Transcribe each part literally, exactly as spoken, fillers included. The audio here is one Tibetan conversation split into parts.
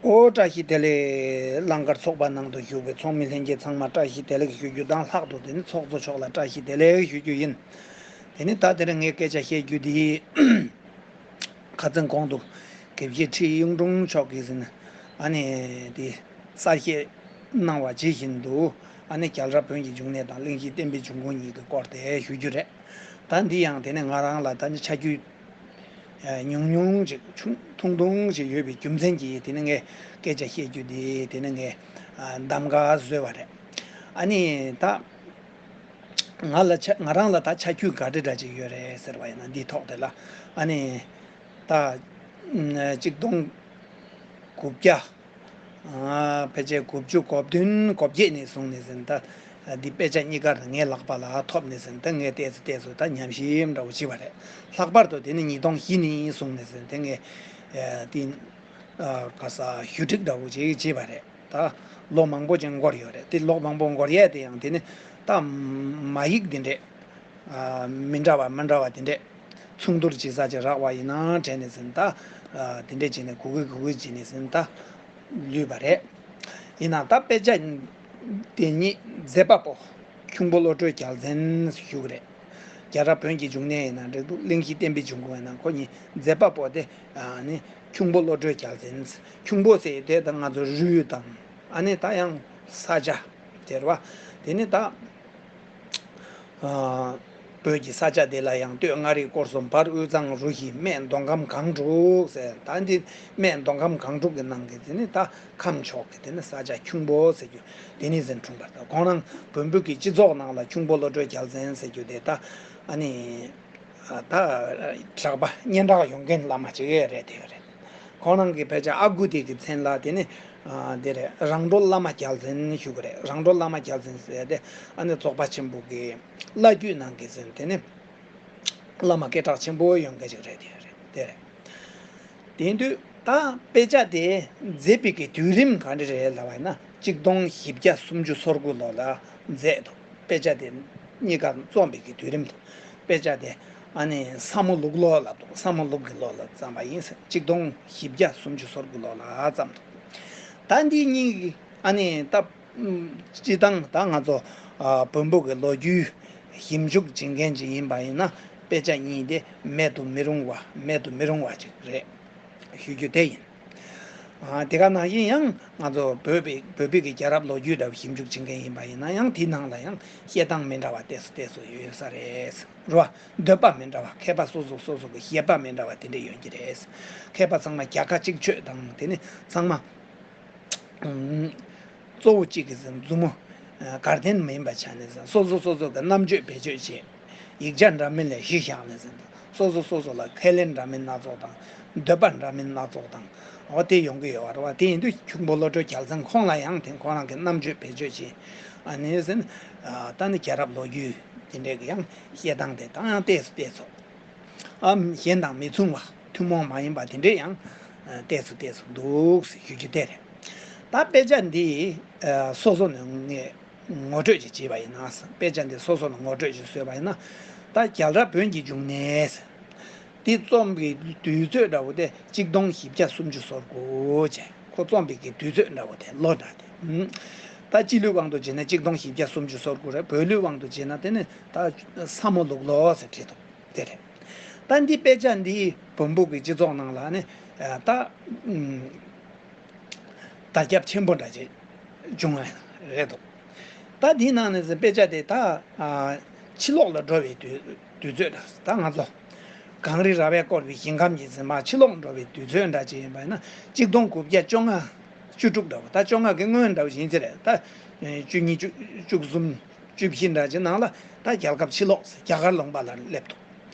ཨོ། བཀྲ་ཤིས་བདེ་ལེགས། གླང་དཀར་ཚོགས་པ་ནང་དུ་བཞུགས་པའི་ཚོགས་མི་ལྷན་རྒྱས་ཚང་མ་བཀྲ་ཤིས་བདེ་ལེགས་ཞུ་རྒྱུ་དང་། ལྷག་ཏུ་དེ་ནི་ཚོགས་གཙོ་མཆོག་ལ་བཀྲ་ཤིས་བདེ་ལེགས་ཞུ་རྒྱུ་ཡིན། དེ་ནི་ད་དེ་རིང་ངས་སྐད་ཆ་བཤད་རྒྱུ་འདི། ཁ་སང་གོང་དུ་དགེ་བཤེས་ཁྲི་གཡུང་དྲུང་མཆོག་གིས་ཟིན། ཨ་ནི་དེ་གསར་བཤད་གནང་བ་ཇི་བཞིན་དུ། ཨ་ནི་རྒྱལ་རབས་བོན་གྱི་འབྱུང་གནས་དང་གླེང་གཞི་བསྟན་པའི་འབྱུང་ཁུངས་གཉིས་ཀྱི་སྐོར་དེ་ཞུ་རྒྱུ་རེད། ད་འདི་ཡང་དེ་ནི་ང་རང་ལ་ད་ནི་ཆ་རྒྱུས་ཉུང་ཉུང་ཅིག་ཆུང་ཐུང་ཐུང་ཅིག་ཡོད་པའི་རྒྱུ་མཚན་གྱིས། དེ་ནི་ངས་སྐད་ཆ་བཤད་རྒྱུ་འདི་དེ་ནི་ངས་གདམ་ག་བཟོས་པ་རེད། ཨ་ནི་ད་ང་ལ་ཆ་ང་རང་ལ་ད་ཆ་རྒྱུས་ག་འདྲ་འདྲ་ཅིག་ཡོད་རེད་ཟེར་བ་ཡིན་ན། འདིའི་ཐོག་དེ་ལ་ཨ་ནི་ད་གཅིག་སྟོང་དགུ་བརྒྱ། ཕལ་ཆེར་དགུ་བཅུ་གོ་བདུན་གོ་བརྒྱད་ནས་བཟུང་ནས་ཟིན། ད་འདི་དཔེ་ཆ་གཉིས་ཀ་ངའི་ལག་པ་ལ་ཐོབ་ནས་ཟིན། ད་ངས་ཏོག་ཙམ་ཏོག་ཙམ་ད་ཉམས་ཞིབ་འདྲ་བོ་བྱས་པ་རེད། ལྷག་པར་དུ་དེ་ནི་ཉིས་སྟོང་བཞི་ནས་བཟུང་ནས་ཟིན། དེ་ངས་དེ་ག་ས་ཞུ་སྒྲིག་འདྲ་བོ་ཅིག་བྱས་པ་རེད། ད་ལོ་མང་པོ་ཅིག་འགོར་ཡོད་རེད། དེ་ལོ་མང་པོ་འགོར་ཡས་དེ་ཡང་དེ་ནི་ད་མ་ཡིག་འདི་འདྲས། མི་འདྲ་བ་མི་འདྲ་བ་དེ་འདྲས་མཚུངས་བསྡུར་བྱེད་ས་ཅིག་རག་པ་ཡིན་ན་དྲན་ནས་ཟིན། ད་དེ་འདྲས་བྱས་ནས་གུ་གུ་གུ་གུ་བྱས་ནས་ཟིན། ད་ལུས་པ་རེད། ཡིན་ནའང་ད་དཔེ་ཆ་དེ་ཉིད་མཛད་པ་པོ་ཁྱུང་པོ་བློ་གྲོས་རྒྱལ་མཚན་ཞུ་གི་རེད། རྒྱལ་རབས་བོན་གྱི་འབྱུང་གནས་ཡིན་ན་འགྲིག་འདུག་གླེང་གཞི་བསྟན་པའི་འབྱུང་ཁུངས་ཡིན་ན། ཁོ་གཉིས་མཛད་པ་པོ་དེ་ནི་ཁྱུང་པོ་བློ་གྲོས་རྒྱལ་མཚན། ཁྱུང་པོ་ཟེར་དེ་ད་ང་ཚོ་རུས་དང་། ཨ་ནི་ད་ཡང་ས་ཆ་དེ་རེད་བ། དེ་ནི་ད་བོད་ཀྱི་ས་ཆ་དེ་ལ་ཡང་སྟོད་མངའ་རིས་སྐོར་གསུམ། བར་དབུས་གཙང་རུ་བཞི། སྨད་མདོ་ཁམས་སྒང་དྲུག་ཟེར། ད་འདི་སྨད་མདོ་ཁམས་སྒང་དྲུག་གི་ནང་གི་དེ་ནི་ད་ཁམས་ཕྱོགས་ཀྱི་དེ་ནི་ས་ཆ་ཁྱུང་པོ་ཟེར་རྒྱུ་དེ་ནི་ཟིན་འཁྲུངས་པ་རེད། ཁོང་རང་བོན་པོ་གི་སྤྱི་ཚོགས་ནང་ལ་ཁྱུང་པོ་བློ་གྲོས་རྒྱལ་མཚན་ཟེར་རྒྱུ་དེ་ད་ཨ་ནི་ད་གྲགས་པ་སྙན་གྲགས་ཡོང་མཁན་བླ་མ་ཅིག་རེད། དེ་རེད། ཁོང་རང་གི་ཕལ་ཆེར་ཨ་ཁུ་དེ་གི་མཚན་ལ་དེ་ནི་དེ་རེད། རང་གྲོལ་བླ་མ་རྒྱལ་མཚན་ཞུ་གི་རེད། རང་གྲོལ་བླ་མ་རྒྱལ་མཚན་ཟེར་དེ་ཨ་ནི་རྫོགས་པ་ཆེན་པོ་གི་བླ་བརྒྱུད་ནང་གི་ཟིན། དེ་ནི་བླ་མ་སྐད་གྲགས་ཆེན་པོ་ཡོང་མཁན་ཅིག་རེད། དེ་རེད། དེ་རེད། དེ་དུས་ད་དཔེ་ཆ་དེ་མཛད་པའི་གི་དུས་རིམ་ག་འདྲ་རེད་ལབ་པ་ཡིན་ན། གཅིག་སྟོང་བཞི་བརྒྱ་སུམ་ཅུ་སོ་དགུ་ལོ་ལ་མཛད་འདུག་དཔེ་ཆ་དེ་གཉིས་ཀ་རྩོམ་པའི་གི་དུས་རིམ་དུ། དཔེ་ཆ་དེ་ཨ་ནི་ས་མོ་ལུག་ལོ་ལབ་འདུག་ས་མོ་ལུག་གི་ལོ་ལ་བརྩམས་པ་ཡིན་ཟེར། གཅིག་སྟོང་བཞི་བརྒྱ་སུམ་ཅུ་སོ་དགུ་ལོ་ལ་བརྩམས་འདུག་ད་འདི་གཉིས་ཀྱི་ཨ་ནི་ད་སྤྱི་བཏང་ད་ང་ཚོ་བོན་པོ་གི་ལོ་རྒྱུས་ཞིབ་འཇུག་བྱེད་མཁན་ཅིག་ཡིན་པ་ཡིན་ན། དཔེ་ཆ་གཉིས་དེ་མེད་དུ་མི་རུང་བ་མེད་དུ་མི་རུང་བ་ཅིག་རེད་ཞུ་རྒྱུ་དེ་ཡིན། དེ་ག་ནང་བཞིན་ཡང་ང་ཚོ་བོད་པའི་བོད་པའི་གི་རྒྱལ་རབས་ལོ་རྒྱུས་འདྲ་བོ་ཞིབ་འཇུག་བྱེད་མཁན་ཡིན་པ་ཡིན་ན་ཡང་། དེའི་ནང་ལ་ཡང་བཤད་སྟངས་མི་འདྲ་བ་ཏོག་ཙམ་ཏོག་ཙམ་ཡོད་ས་རེད། རེད་བ། འདོད་པ་མི་འདྲ་བ། མཁས་པ་སོ་སོ་སོ་སོ་གི་བཞེད་པ་མི་འདྲ་བ་དེ་འདྲ་ཡོད་ཀྱི་རེད། མཁས་པ་ཚང་མ་རྒྱལ་ཁ་གཅིག་ཆོད་དང་། དེ་ནི་ཚང་མ་གཙོ་བོ་གཅིག་གི་མཛུབ་མོ་གར་ལྡན་མ་ཡིན་པ་ཆགས་ནས། སོ་སོ་སོ་སོ་གི་རྣམ་དཔྱོད་བེད་སྤྱོད་བྱས། ཡིག་ཆ་འདྲ་མིན་ལ་གཞི་བཞག་ནས། སོ་སོ་སོ་སོ་ལ་ཁས་ལེན་འདྲ་མིན་སྣ་ཚོགས་དང་། འདོད་པ་འདྲ་མིན་སྣ་ཚོགས་དང་། འོ་དེ་ཡོང་གི་ཡོད་པ་རེད་བ། དེ་ཡིན་དུས་ཁྱུང་པོ་བློ་གྲོས་རྒྱལ་མཚན་ཁོང་ལ་ཡང་དེ་ཁོང་རང་གི་རྣམ་དཔྱོད་བེད་སྤྱོད་བྱས། ཨ་ནི་ཟིན། ད་ནི་རྒྱལ་རབས་ལོ་རྒྱུས་དེ་འདྲའི་གི་ཡང་བཤད་སྟངས་དེ་དང་ཡང་ཏོག་ཙམ་ཏོག་ཙམ། ཨ། གཞན་དང་མི་མཚུངས་པ། ཐུན་མོང་མ་ཡིན་པ་དེ་འདྲས་ཡང་ཏོག་ཙམ་ཏོག་ཙམ་འདུག་ཞུ་རྒྱུ་དེ་རེད། ད་དཔེ་ཆ་འདི་སོ་སོ་ནས་ངས་ངོ་སྤྲོད་ཅིག་བྱས་པ་ཡིན་ན། དཔེ་ཆ་འདི་སོ་སོ་ནས་ངོ་སྤྲོད་ཅིག་བཟོས་པ་ཡིན་ན། ད་རྒྱལ་རབས་བོན་གྱི་འབྱུང་གནས་འདི་རྩོམ་པའི་དུས་ཚོད་འདྲ་བོ་དེ་གཅིག་སྟོང་བཞི་བརྒྱ་སུམ་ཅུ་སོ་དགུ་བྱས། ཁོ་རྩོམ་པའི་གི་དུས་ཚོད་འདྲ་བོ་དེ་ལོ་འདྲ་དེ། ད་སྤྱི་ལོའི་དབང་དུ་བྱས་ན་གཅིག་སྟོང་བཞི་བརྒྱ་སུམ་ཅུ་སོ་དགུ་རེད། བོད་ལུགས་དབང་དུ་བྱས་ན་དེ་ནི་ད་ས་མོ་ལུག་ལོ་ཟེར་བྲིས་འདུག་དེ་རེད། ད་འདི་དཔེ་ཆ་འདི་བོན་པོ་གི་སྤྱི་ཚོགས་ནང་ལ་ནི་ད་དར་ཁྱབ་ཆེན་པོ་འདྲ་ཅིག་བྱུང་བ་རེད་འདུག་ད་འདིའི་ནང་ནས་དཔེ་ཆ་དེ་ད་ཕྱི་ལོགས་ལ་འགྲོ་བའི་དུས་དུས་ཚོད་འདྲ། ད་ང་ཚོ་གངས་རི་ར་བས་བསྐོར་བའི་ཞིང་ཁམས་ཀྱི་ཟིན་མ་ཕྱི་ལོགས་འགྲོ་བའི་དུས་ཚོད་འདྲ་ཅིག་ཡིན་པ་ཡིན་ན། གཅིག་སྟོང་དགུ་བརྒྱ་བཅོ་ལྔ་བཅུ་དྲུག་འདྲ་བོ། ད་བཅོ་ལྔ་གི་སྔོན་འདྲ་བོ་ཡིན་གྱི་རེད། ད་བཅུ་གཉིས་བཅུ་བཅུ་གསུམ། བཅུ་བཞི་འདྲ་ཅིག་ནང་ལ་ད་རྒྱལ་ཁབ་ཕྱི་ལོགས་རྒྱ་གར་ལུང་པ་ལ་སླེབས་འདུག་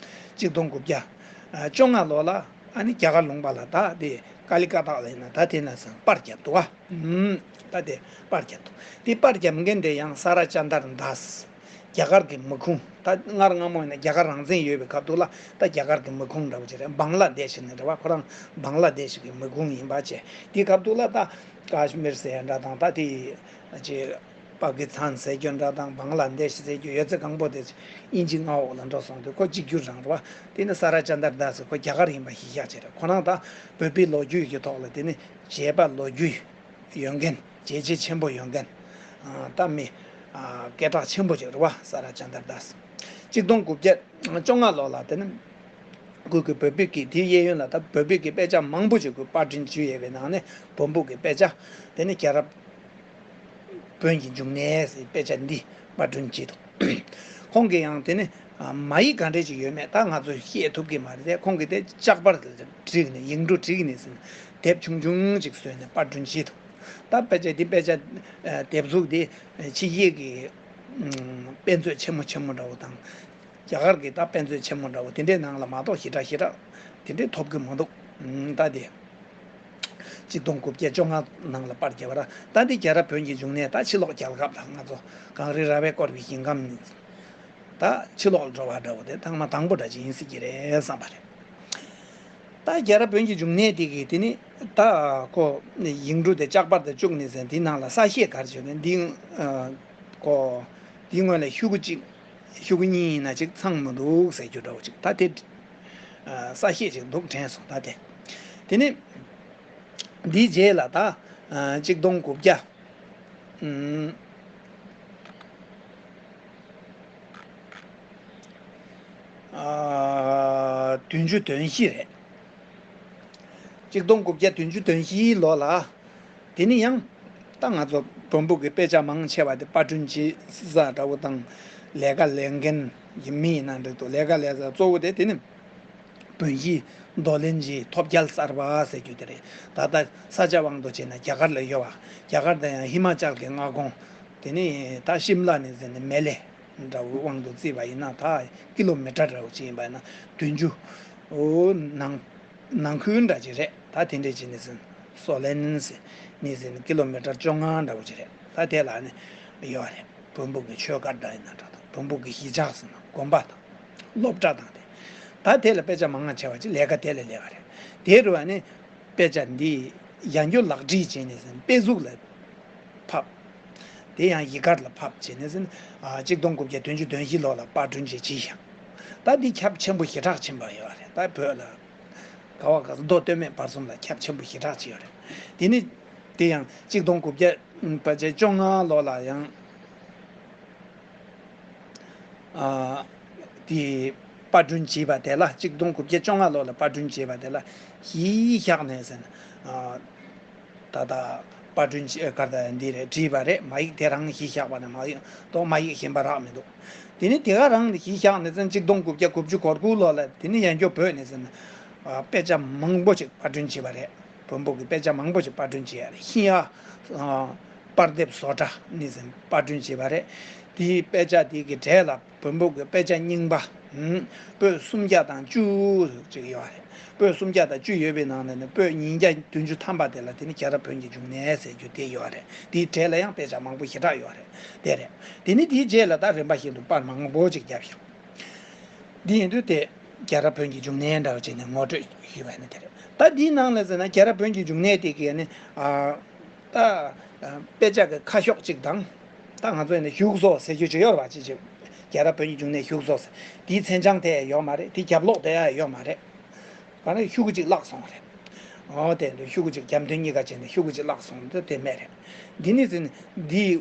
གཅིག་སྟོང་དགུ་བརྒྱ་བཅོ་ལྔ་ལོ་ལ་ཨ་ནི་རྒྱ་གར་ལུང་པ་ལ། ད་དེ་ཀ་ལི་ཀ་ཏག་ལ་ཡིན་ན་ད་དེ་ནས་བཟུང་པར་བརྒྱབ་འདུག་བ། ད་དེ་པར་བརྒྱབ་འདུག་དེ་པར་བརྒྱབ་མཁན་དེ་ཡང་ས་ར་ཅན་དར་དཱས། རྒྱ་གར་གྱི་མི་ཁུངས། ད་སྔར་སྔ་མོ་ཡིན་ན་རྒྱ་གར་རང་བཙན་ཡོད་པའི་སྐབས་དུ་ལ། ད་རྒྱ་གར་གྱི་མི་ཁུངས་འདྲ་བོ་ཅིག་རེད། བང་ལ་དེ་ཤི་ནས་རེད་བ། ཁོ་རང་བང་ལ་དེ་ཤི་གི་མི་ཁུངས་ཡིན་པ་བྱས། དེའི་སྐབས་དུ་ལ་ད་ཀ་ཤི་མིར་ཟེར་ཡ་འདྲ་དང་། ད་དེ་ཅི་ པ་ཀི་སི་ཐན་ཟེར་རྒྱུ་འདྲ་དང་བང་ལ་དེ་ཤི་ཟེར་རྒྱུ་ཡོད་ཚད་གང་པོ་དེ་དབྱིན་ཇི་མངའ་འོག་ལ་འགྲོ་སོང་དུས་ཁོ་གཅིག་གྱུར་རང་རེད་བ། དེ་ནི་ས་ར་ཅན་དར་དཱ་སི་ཁོ་རྒྱ་གར་ཡིན་པ་གཞི་བཞག་བྱས་རེད། ཁོ་རང་ད་བོད་པའི་ལོ་རྒྱུས་ཀྱི་ཐོག་ལ་དེ་ནི་བྱས་པ་ལོ་རྒྱུས་ཡོད་མཁན། བྱས་རྗེས་ཆེན་པོ་ཡོད་མཁན། ད་མི་སྐད་གྲགས་ཆེན་པོ་ཅིག་རེད་བ། ས་ར་ཅན་དར་དཱ་སི། གཅིག་སྟོང་དགུ་བརྒྱ་བཅོ་ལྔ་ལོ་ལ་དེ་ནི་ཁོ་གི་བོད་པའི་གི་དེའི་གཡས་གཡོན་ལ་ད་བོད་པའི་གི་དཔེ་ཆ་མང་པོ་ཅིག་ཁོས་པར་སྐྲུན་བྱས་ཡོད་པའི་ནང་ནས་བོན་པོ་གི་དཔེ་ཆ་དེ་ནི་རྒྱལ་རབས་བོན་གྱི་འབྱུང་གནས་ཟེར་དཔེ་ཆ་འདི་པར་སྐྲུན་བྱས་འདུག་ཁོང་གིས་ཡང་དེ་ནི་མ་ཡིག་ག་འདྲས་ཅིག་ཡོད་མེད་ད་ང་ཚོས་ཤེས་ཐུབ་ཀྱི་མ་རེད་དེ། ཁོང་གིས་དེ་ལྕགས་པར་བྲིས་ནས་ཡིག་འབྲུ་བྲིས་ནས་ཟིན་དེབ་ཆུང་ཆུང་ཅིག་བཟོས་ནས་པར་སྐྲུན་བྱས་འདུག་ད་དཔེ་ཆ་འདི་དཔེ་ཆ་དེབ་གཟུགས་དེ་ཕྱི་རྒྱལ་གྱི་དཔེ་མཛོད་ཆེན་མོ་ཆེན་མོ་འདྲ་བོ་དང་། རྒྱ་གར་གྱི་ད་དཔེ་མཛོད་ཆེན་མོ་འདྲ་བོ་དེ་འདྲའི་ནང་ལ་མ་གཏོགས་ཞེ་དྲག་ཞེ་དྲག་དེ་འདྲའི་ཐོབ་ཀྱི་མི་འདུག་ད་དེ་གཅིག་སྟོང་དགུ་བརྒྱ་བཅོ་ལྔ་ནང་ལ་པར་བརྒྱབ་པ་ར། ད་འདི་རྒྱལ་རབས་བོན་གྱི་འབྱུང་གནས་ད་ཕྱི་ལོགས་རྒྱལ་ཁབ་དང་ང་ཚོ་གངས་རི་ར་བས་བསྐོར་བའི་ཞིང་ཁམས་ནི་ད་ཕྱི་ལོགས་ལ་འགྲོ་བ་འདྲ་བོ་དེ་ཐེངས་མ་དང་པོ་འདྲ་ཅིག་ཡིན་སྲིད་ཀྱི་རེད་བསམ་པ་རེད། ད་རྒྱལ་རབས་བོན་གྱི་འབྱུང་གནས་དེ་གི་དེ་ནི་ད་ཁོ་ཡིག་འབྲུ་དེ་ལྕགས་པར་དུ་བཅུག་ནས་ཟེར་འདི་ནང་ལ་གསལ་བཤད་ག་རེ་བྱུང་ནས་འདི་ཁོ་འདི་སྔོན་ལ་ཤོག་གུ་གཅིག་ཤོག་གུ་གཉིས་ཡིན་ན་ཅིག་ཚང་མི་འདུག་ཟེར་རྒྱུ་འདྲ་བོ་ཅིག་ད་དེ་གསལ་བཤད་ཅིག་འདུག་དྲན་སོང་ད་དེ། དེ་ནི་འདིའི་རྗེས་ལ་ད་གཅིག་སྟོང་དགུ་བརྒྱ། ཨ། བདུན་ཅུ་དོན་བཞི་རེད། གཅིག་སྟོང་དགུ་བརྒྱ་བདུན་ཅུ་དོན་བཞིའི་ལོ་ལ། དེ་ནི་ཡང་ད་ང་ཚོ་བོན་པོ་གི་དཔེ་ཆ་མང་ཆེ་བ་དེ་པར་སྐྲུན་བྱེད་ས་འདྲ་བོ་དང་ལས་ཀ་ལས་མཁན་གྱི་མི་ཡིན་ན་འགྲིག་འདུག་ལས་ཀ་ལས་ས་གཙོ་བོ་དེ་དེ་ནི། བོན་གཞིས་རྡོར་གླིང་གི་ཐོབ་རྒྱལ་གསར་པ་ཟེར་རྒྱུ་དེ་རེད། ད་ལྟ་ས་ཆ་དབང་དུ་བྱས་ན་རྒྱ་གར་ལ་ཡོད་པ། རྒྱ་གར་དང་ཡང་ཧི་མ་ཅལ་གྱི་མངའ་ཁོངས། དེ་ནི་ད་ཤིམ་ལ་ནས་ཟེར་ནས་མེ་ལེ་འདྲ་བོའི་དབང་དུ་བརྩིས་པ་ཡིན་ན་ད་ཀི་ལོ་མི་ཊར་འདྲ་བོ་ཅིག་ཡིན་པ་ཡིན་ན་བདུན་ཅུ་ནང་ནང་ཁུལ་འདྲ་ཅིག་རེད། ད་དེ་འདྲས་ཅིག་ནས་ཟེར་ན་སོ་ལེན་ཟེར་ནས་ཟེར་ན་ཀི་ལོ་མི་ཊར་བཅོ་ལྔ་འདྲ་བོ་ཅིག་རེད། ད་དེ་ལ་ནི་ཡོད་རེད། བོན་པོ་གི་ཆོས་སྒར་འདྲ་ཡིན་ན་འདྲ་དང་བོན་པོ་གི་གཞིས་ཆགས་ཟེར་ན་དགོན་པ་དང་། སློབ་གྲྭ་དང་དེ། ད་དེ་ལ་དཔེ་ཆ་མང་ང་ཆེ་བ་ཅིག་ལས་ཀ་དེ་ལ་ལས་ཀ་རེད། དེ་རུ་བ་ནི་དཔེ་ཆ་འདི་ཡང་བསྐྱར་ལག་བྲིས་བྱས་ནས་ཟིན་དཔེ་གཟུགས་ལ་ཕབ། དེ་ཡང་ཡིག་སྒར་ལ་ཕབ་བྱས་ནས་ཟིན་ཨ་གཅིག་སྟོང་དགུ་བརྒྱ་བདུན་ཅུ་དོན་བཞི་ལོ་ལ་པར་སྐྲུན་བྱས་བྱས་ཤག་ད་འདི་ཁྱབ་ཆེན་པོ་ཞེ་དྲག་ཕྱིན་པ་ཡོད་རེད། ད་བོད་ལ་ག་བ་ག་ས་མདོ་སྟོད་སྨད་བར་གསུམ་ལ་ཁྱབ་ཆེན་པོ་ཞེ་དྲག་ཅིག་ཡོད་རེད། དེ་ནི་དེ་ཡང་གཅིག་སྟོང་དགུ་བརྒྱ་བཅོ་ལྔ་ལོ་ལ་ཡང་། དེ་པར་སྐྲུན་བྱས་པ་དེ་ལ་གཅིག་སྟོང་དགུ་བརྒྱ་བཅོ་ལྔ་ལོ་ལ་པར་སྐྲུན་བྱས་པ་དེ་ལ་གཞི་བཞག་ནས་ཟེར་ན། ད་ལྟ་པར་སྐྲུན་བྱས་གར་ད་འདི་རེད་བྲིས་པ་རེད། མ་ཡིག་དེ་རང་གཞི་བཞག་པ་ནས་མ་ཡིག་ཏོག་མ་ཡིག་གཞན་པ་རག་མི་འདུག་དེ་ནི་དེ་ག་རང་གཞི་བཞག་ནས་ཟེར་ན་གཅིག་སྟོང་དགུ་བརྒྱ་དགུ་བཅུ་གོ་དགུ་ལོ་ལ་དེ་ནི་ཡང་བསྐྱར་བོད་ནས་ཟེར་ན། དཔེ་ཆ་མང་པོ་ཅིག་པར་སྐྲུན་བྱས་པ་རེད། བོན་པོ་གི་དཔེ་ཆ་མང་པོ་ཅིག་པར་སྐྲུན་བྱས་ཡ་རེད། ཤིང་ཡ། པར་དེབ་བཟོ་གྲྭ་ནས་ཟིན་པར་སྐྲུན་བྱས་པ་རེད། དེའི་དཔེ་ཆ་དེ་གི་གྲས་ལ་བོན་པོ་གི་དཔེ་ཆ་རྙིང་པ། ཨུམ། པོད་སུམ་བརྒྱ་དང་བཅུ་ཅིག་ཡོད་རེད། པོད་སུམ་བརྒྱ་དང་བཅུ་ཡོད་པའི་ནང་ནས་ནི་པོད་ཉིས་བརྒྱ་བདུན་ཅུ་ཐམ་པ་དེ་ལ་དེ་ནི་རྒྱལ་རབས་བོན་གྱི་འབྱུང་གནས་ཟེར་རྒྱུ་དེ་ཡོད་རེད། དེའི་གྲས་ལ་ཡང་དཔེ་ཆ་མང་པོ་ཞེ་དྲག་ཡོད་རེད། དེ་རེད། དེ་ནི་དེའི་རྗེས་ལ་ད་རིམ་པ་བཞིན་དུ་པར་མང་པོ་ཅིག་བརྒྱབ་ཤག་འདི་ཡིན་དུས་དེ་རྒྱལ་རབས་བོན་གྱི་འབྱུང་གནས་འདྲ་བ་ཅིག་ནས་ངོ་སྤྲོད་ཞུས་པ་ནི་དེ་རེད། ད་འདིའི་ནང་ལ་ཟེར་ན་རྒྱལ་རབས་བོན་གྱི་འབྱུང་གནས་དེ་གའི་ནི་ཨ། ད་དཔེ་ཆ་གི་ཁ་ཤོག་ཅིག་དང་། ད་ང་ཚོ་ནི་བཞུགས་སོ་ཟེར་རྒྱུ་ཅིག་ཡོད་རེད་བ་ཅི་ཅིག་རྒྱལ་རབས་བོན་གྱི་འབྱུང་གནས་བཞུགས་སོ་ཟེར། དེའི་མཚན་བྱང་དེ་ཡང་ཡོད་མ་རེད། དེའི་རྒྱབ་ལོགས་དེ་ཡང་ཡོད་མ་རེད། ག་ནས་ཤོག་གུ་ཅིག་བརླག་སོང་རེད། འོ་དེ་འདུག་ཤོག་གུ་ཅིག་རྒྱབ་མདུན་གཉིས་ཀ་བྱས་ནས་ཤོག་གུ་ཅིག་བརླག་སོང་དེ་དེ་མེད་རེད། འདི་ནི་ཟེར་ནས་འདི།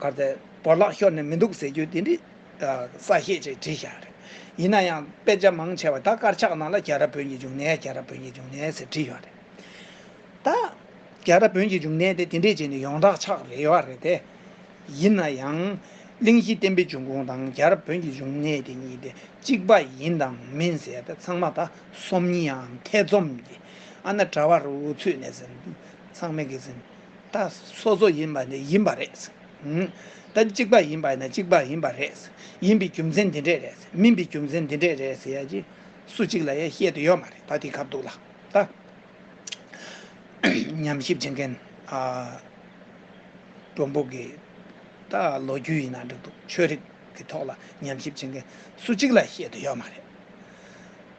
གར་དེ་བོར་བརླག་ཤོར་ནས་མི་འདུག་ཟེར་རྒྱུ་དེ་འདྲའི་གསལ་བཤད་ཅིག་བྲིས་བཞག་རེད། ཡིན་ན་ཡང་དཔེ་ཆ་མང་ཆེ་བ་ད་དཀར་ཆག་ནང་ལ་རྒྱལ་རབས་བོན་གྱི་འབྱུང་གནས་རྒྱལ་རབས་བོན་གྱི་འབྱུང་གནས་ཟེར་བྲིས་ཡོད་རེད། ད་རྒྱལ་རབས་བོན་གྱི་འབྱུང་གནས་དེ་དེ་འདྲས་བྱས་ནས་ཡོངས་གྲགས་ཆགས་རེད་ཡོད་རེད་དེ། ཡིན་ན་ཡང་གླིང་བཞི་བསྟན་པའི་འབྱུང་ཁུངས་དང་རྒྱལ་རབས་བོན་གྱི་འབྱུང་གནས་དེ་གཉིས་དེ་གཅིག་པ་ཡིན་དང་མིན་ཟེར་ད་ཚང་མ་ད་སོམ་ཉི་ཡང་ཐེ་ཚོམ་གྱི་ཨ་ན་གྲྭ་བ་རུ་ཚུད་ནས་ཟེར་ཚང་མས་གི་ཟེར། ད་སོ་སོ་ཡིན་པ་ནི་ཡིན་པ་རེད། ད་གཅིག་པ་ཡིན་པ་ཡིན་ན་གཅིག་པ་ཡིན་པ་རེད། ཡིན་པའི་རྒྱུ་མཚན་འདི་འདྲས་རེད། མིན་པའི་རྒྱུ་མཚན་འདི་འདྲས་རེད་ཟེར་ཡ་ཅི་སུ་གཅིག་ལ་ཡང་བཤད་དུ་ཡོད་མ་རེད། ད་དེ་ཁ་ཐུག་ལ་ད་ཉམས་ཞིབ་བྱེད་མཁན་ཨ་བོན་པོ་གི་ད་ལོ་རྒྱུས་ཡིན་ན་འགྲིག་འདུག་ཆོས་རིག་གི་ཐོག་ལ་ཉམས་ཞིབ་བྱེད་མཁན་སུ་གཅིག་ལ་བཤད་དུ་ཡོད་མ་རེད།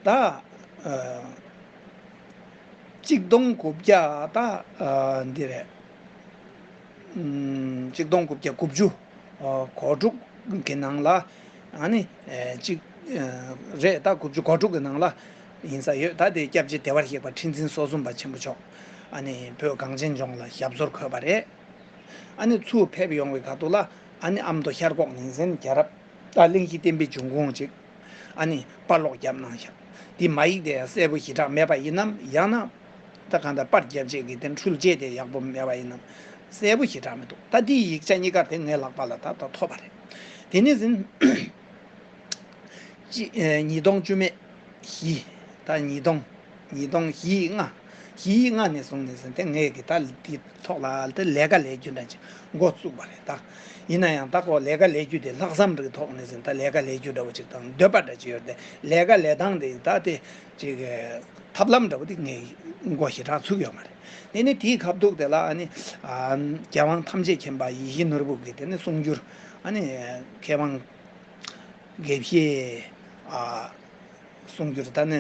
ད་ཨ་གཅིག་སྟོང་དགུ་བརྒྱ་ད་ཨ་འདི་རེད། གཅིག་སྟོང་དགུ་བརྒྱ་དགུ་བཅུ་གོ་དྲུག་གི་ནང་ལ། ཨ་ནི་གཅིག་རེད། ད་དགུ་བཅུ་གོ་དྲུག་གི་ནང་ལ་ཡིན་ས་ཡོད། ད་དེ་སྐྱབས་རྗེ་བདེ་བར་གཤེགས་པ་ཁྲི་འཛིན་སོ་གསུམ་པ་ཆེན་པོ་མཆོག་ཨ་ནི་བོད་གངས་ཅན་ལྗོངས་ལ་ཞབས་སོར་འཁོད་པ་རེད། ཨ་ནི་ཚུར་ཕེབས་ཡོང་བའི་ཁ་ཐུག་ལ། ཨ་ནི་ཨ་མདོ་ཤར་ཁོག་ནས་ཟིན་རྒྱལ་རབས་ད་གླིང་བཞི་བསྟན་པའི་འབྱུང་ཁུངས་ཅིག་ཨ་ནི་པར་ཀློག་བརྒྱབ་གནང་ཤག་དེ་མ་ཡིག་དེ་གསལ་པོ་ཞེ་དྲག་མེད་པ་ཡིན་ནམ། ཡང་ན་ད་གང་ལྟར་པར་རྒྱབ་བྱེད་ཀྱི་དེ་འཕྲུལ་ཆས་དེ་ཡག་པོ་མེད་པ་ཡིན་ནམ། གསལ་པོ་ཞེ་དྲག་མི་འདུག་ད་དེའི་ཡིག་ཆ་གཉིས་ཀ་དེ་ངའི་ལག་པ་ལ་ད་ལྟ་ཐོབ་པ་རེད། དེ་ནས་ཟིན། གཅིག་ཨེ། ཉིས་སྟོང་བཅུ་མེད་བཞི། ད་ཉིས་སྟོང་། ཉིས་སྟོང་བཞི་ལྔ། བཞི་ལྔ་ནས་བཟུང་ནས་ཟིན་ཏེ་ངས་ཀྱི་ད་འདི་ཐོག་ལ་ད་ལས་ཀ་ལས་རྒྱུ་འདྲ་ཅིག་འགོ་བཙུགས་པ་རེད་ད། ཡིན་ན་ཡང་ད་ཁོ་ལས་ཀ་ལས་རྒྱུ་དེ་ལྷག་བསམ་རེ་ཐོག་ནས་ཟིན་ད་ལས་ཀ་ལས་རྒྱུ་འདྲ་བོ་ཅིག་དང་འདོད་པ་འདྲ་ཅིག་ཡོད་དེ། ལས་ཀ་ལས་སྟངས་དེ་ད་དེ་ཅིག་ཐབས་ལམ་འདྲ་བོ་དེ་ངས་འགོ་ཞེ་དྲག་ཚུགས་ཡོད་མ་རེད། དེ་ནས་དེའི་ཁ་ཐུག་དེ་ལ་ཨ་ནི་ཨ། རྒྱལ་དབང་ཐམས་ཅད་མཁྱེན་པ་ཡིད་བཞིན་ནོར་བུ་གི་དེ་ནས་གསུང་སྒྱུར། ཨ་ནི་མཁས་དབང་དགེ་བཤེས། ཨ། གསུང་སྒྱུར་ད་ནི་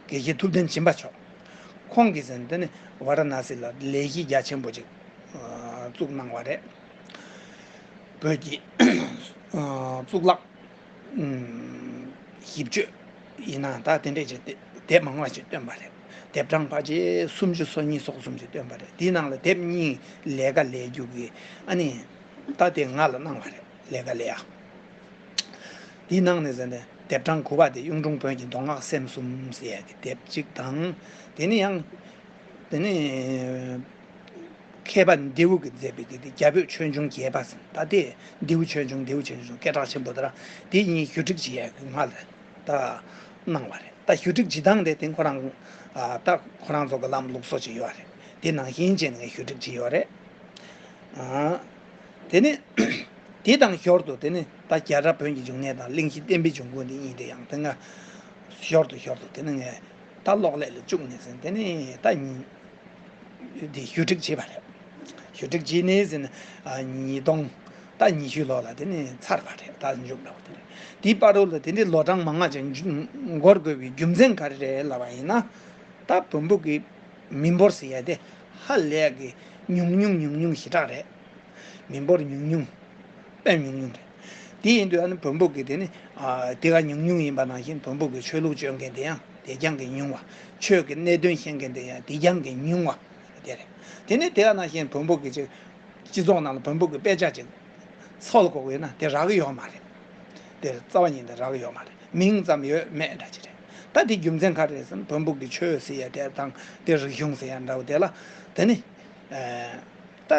དགེ་བཤེས་ཐུབ་བསྟན་སྦྱིན་པ་མཆོག་ཁོང་གིས་ཟིན་དེ་ནི་ཝཱ་ར་ཎཱ་སི་ལ་ལས་གཞི་རྒྱ་ཆེན་པོ་ཅིག་ཨ། བཙུགས་གནང་བ་རེད། བོད་ཀྱི་ཨ། གཙུག་ལག་ཨུམ། ཞིབ་དཔྱོད་ཡིན་ན་ད་དེ་འདྲས་ཅིག་དེབ་མང་བ་ཅིག་བཏོན་པ་རེད། དེབ་གྲངས་ཕལ་ཆེར་སུམ་ཅུ་སོ་གཉིས་སོ་གསུམ་ཅིག་བཏོན་པ་རེད། དེའི་ནང་ལ་དེབ་གཉིས་ལས་ཀ་ལས་རྒྱུ་གི་ཨ་ནི་ད་དེ་ང་ལ་གནང་བ་རེད། ལས་ཀ་ལས་ཡག་དེའི་ནང་ནས་ཟེར་ནས་དེབ་གྲངས་དགུ་པ་དེ་གཡུང་དྲུང་བོན་གྱི་མདོ་སྔགས་སེམས་གསུམ་ཟེར་ཡག་གི་དེབ་གཅིག་དང་། དེ་ནས་ཡང་། དེ་ནས་མཁས་པ་མདེའུ་གིས་མཛད་པའི་དེ་དེ་རྒྱ་བོད་ཆོས་འབྱུང་རྒྱས་པ་ཟེར་ད་དེ་མདེའུ་ཆོས་འབྱུང་མདེའུ་ཆོས་འབྱུང་སྐད་གྲགས་ཆེན་པོ་དེ་ར། དེ་གཉིས་ཞུ་སྒྲིག་བྱེད་ཡག་གི་ང་ལ་ད་གནང་བ་རེད། ད་ཞུ་སྒྲིག་བྱེད་སྟངས་དེ་དེ་ཁོ་རང་ད་ཁོ་རང་ཚོ་གི་ལམ་ལུགས་སྲོལ་ཅིག་ཡོད་རེད། དེ་ནང་བཞིན་བྱས་ནས་ངས་ཞུ་སྒྲིག་བྱས་ཡོད་རེད། ཨ། དེ་ནས་དེ་དང་ཞོར་དུ་དེ་ནས་ད་རྒྱལ་རབས་བོན་གྱི་འབྱུང་གནས་དང་གླིང་བཞི་བསྟན་པའི་འབྱུང་ཁུངས་འདི་གཉིས་དེ་ཡང་དེ་སྔ་ཞོར་དུ་ཞོར་དུ་དེ་ནས་ངས་ད་གློག་ཀླད་ལ་བཅུག་ནས་ཟིན་དེ་ནས་ད་ཉིན་དེ་ཞུ་སྒྲིག་བྱས་པ་རེད། ཞུ་སྒྲིག་བྱས་ནས་ཟིན་ཨ། ཉིས་སྟོང་ད་ཉི་ཤུ་ལོ་ལ་དེ་ནས་ཚར་བ་རེད། ད་མཇུག་འགྲོ་བ་དེ་རེད། དེའི་བར་དུ་ལ་དེ་འདྲའི་ལོ་གྲངས་མང་ང་ཅིག་འགོར་དགོས་པའི་རྒྱུ་མཚན་ག་རེ་རེད་ལབ་པ་ཡིན་ན། ད་བོན་པོ་གི་མི་འབོར་ཟེར་ཡ་དེ་ཧ་ལས་གི་ཉུང་ཉུང་ཉུང་ཉུང་ཞེ་དྲག་རེད། མི་འབོར་ཉུང་ཉུང་། དཔེ་ཉུང་ཉུང་རེད། དེ་ཡིན་དུས་ཨ་ནི་བོན་པོ་གི་དེ་ནི་ཨ། དེ་ག་ཉུང་ཉུང་ཡིན་པ་ནང་བཞིན་བོན་པོ་གི་ཆོས་ལུགས་སྤྱོད་མཁན་དེ་ཡང་དེ་རྐྱང་གི་ཉུང་བ། ཆོས་ཀྱི་གནད་དོན་ཤེས་མཁན་དེ་ཡང་དེ་རྐྱང་གི་ཉུང་བ་དེ་རེད། དེ་ནི་དེ་ག་ནང་བཞིན་བོན་པོ་གི་ཅིག་སྤྱི་ཚོགས་ནང་ལ་བོན་པོ་གི་དཔེ་ཆ་ཅིག་ཚོགས་ལ་གོ་གི་ཡོད་ན་དེ་རག་གི་ཡོད་མ་རེད། དེར་རྩ་བ་ཉིད་ནས་རག་ཡོད་མ་རེད། མིང་ཙམ་ཡོད་མེད་འདྲ་ཅིག་རེད། ད་དེ་རྒྱུ་མཚན་ག་རེ་རེད་ཟེར་ན་བོན་པོ་གི་ཆོས་ཟེར་ཡ་དེ་དང་དེ་རིག་གཞུང་ཟེར་ཡ་འདྲ་བོ་དེ་ལ་དེ་ནི་ཨ། ད་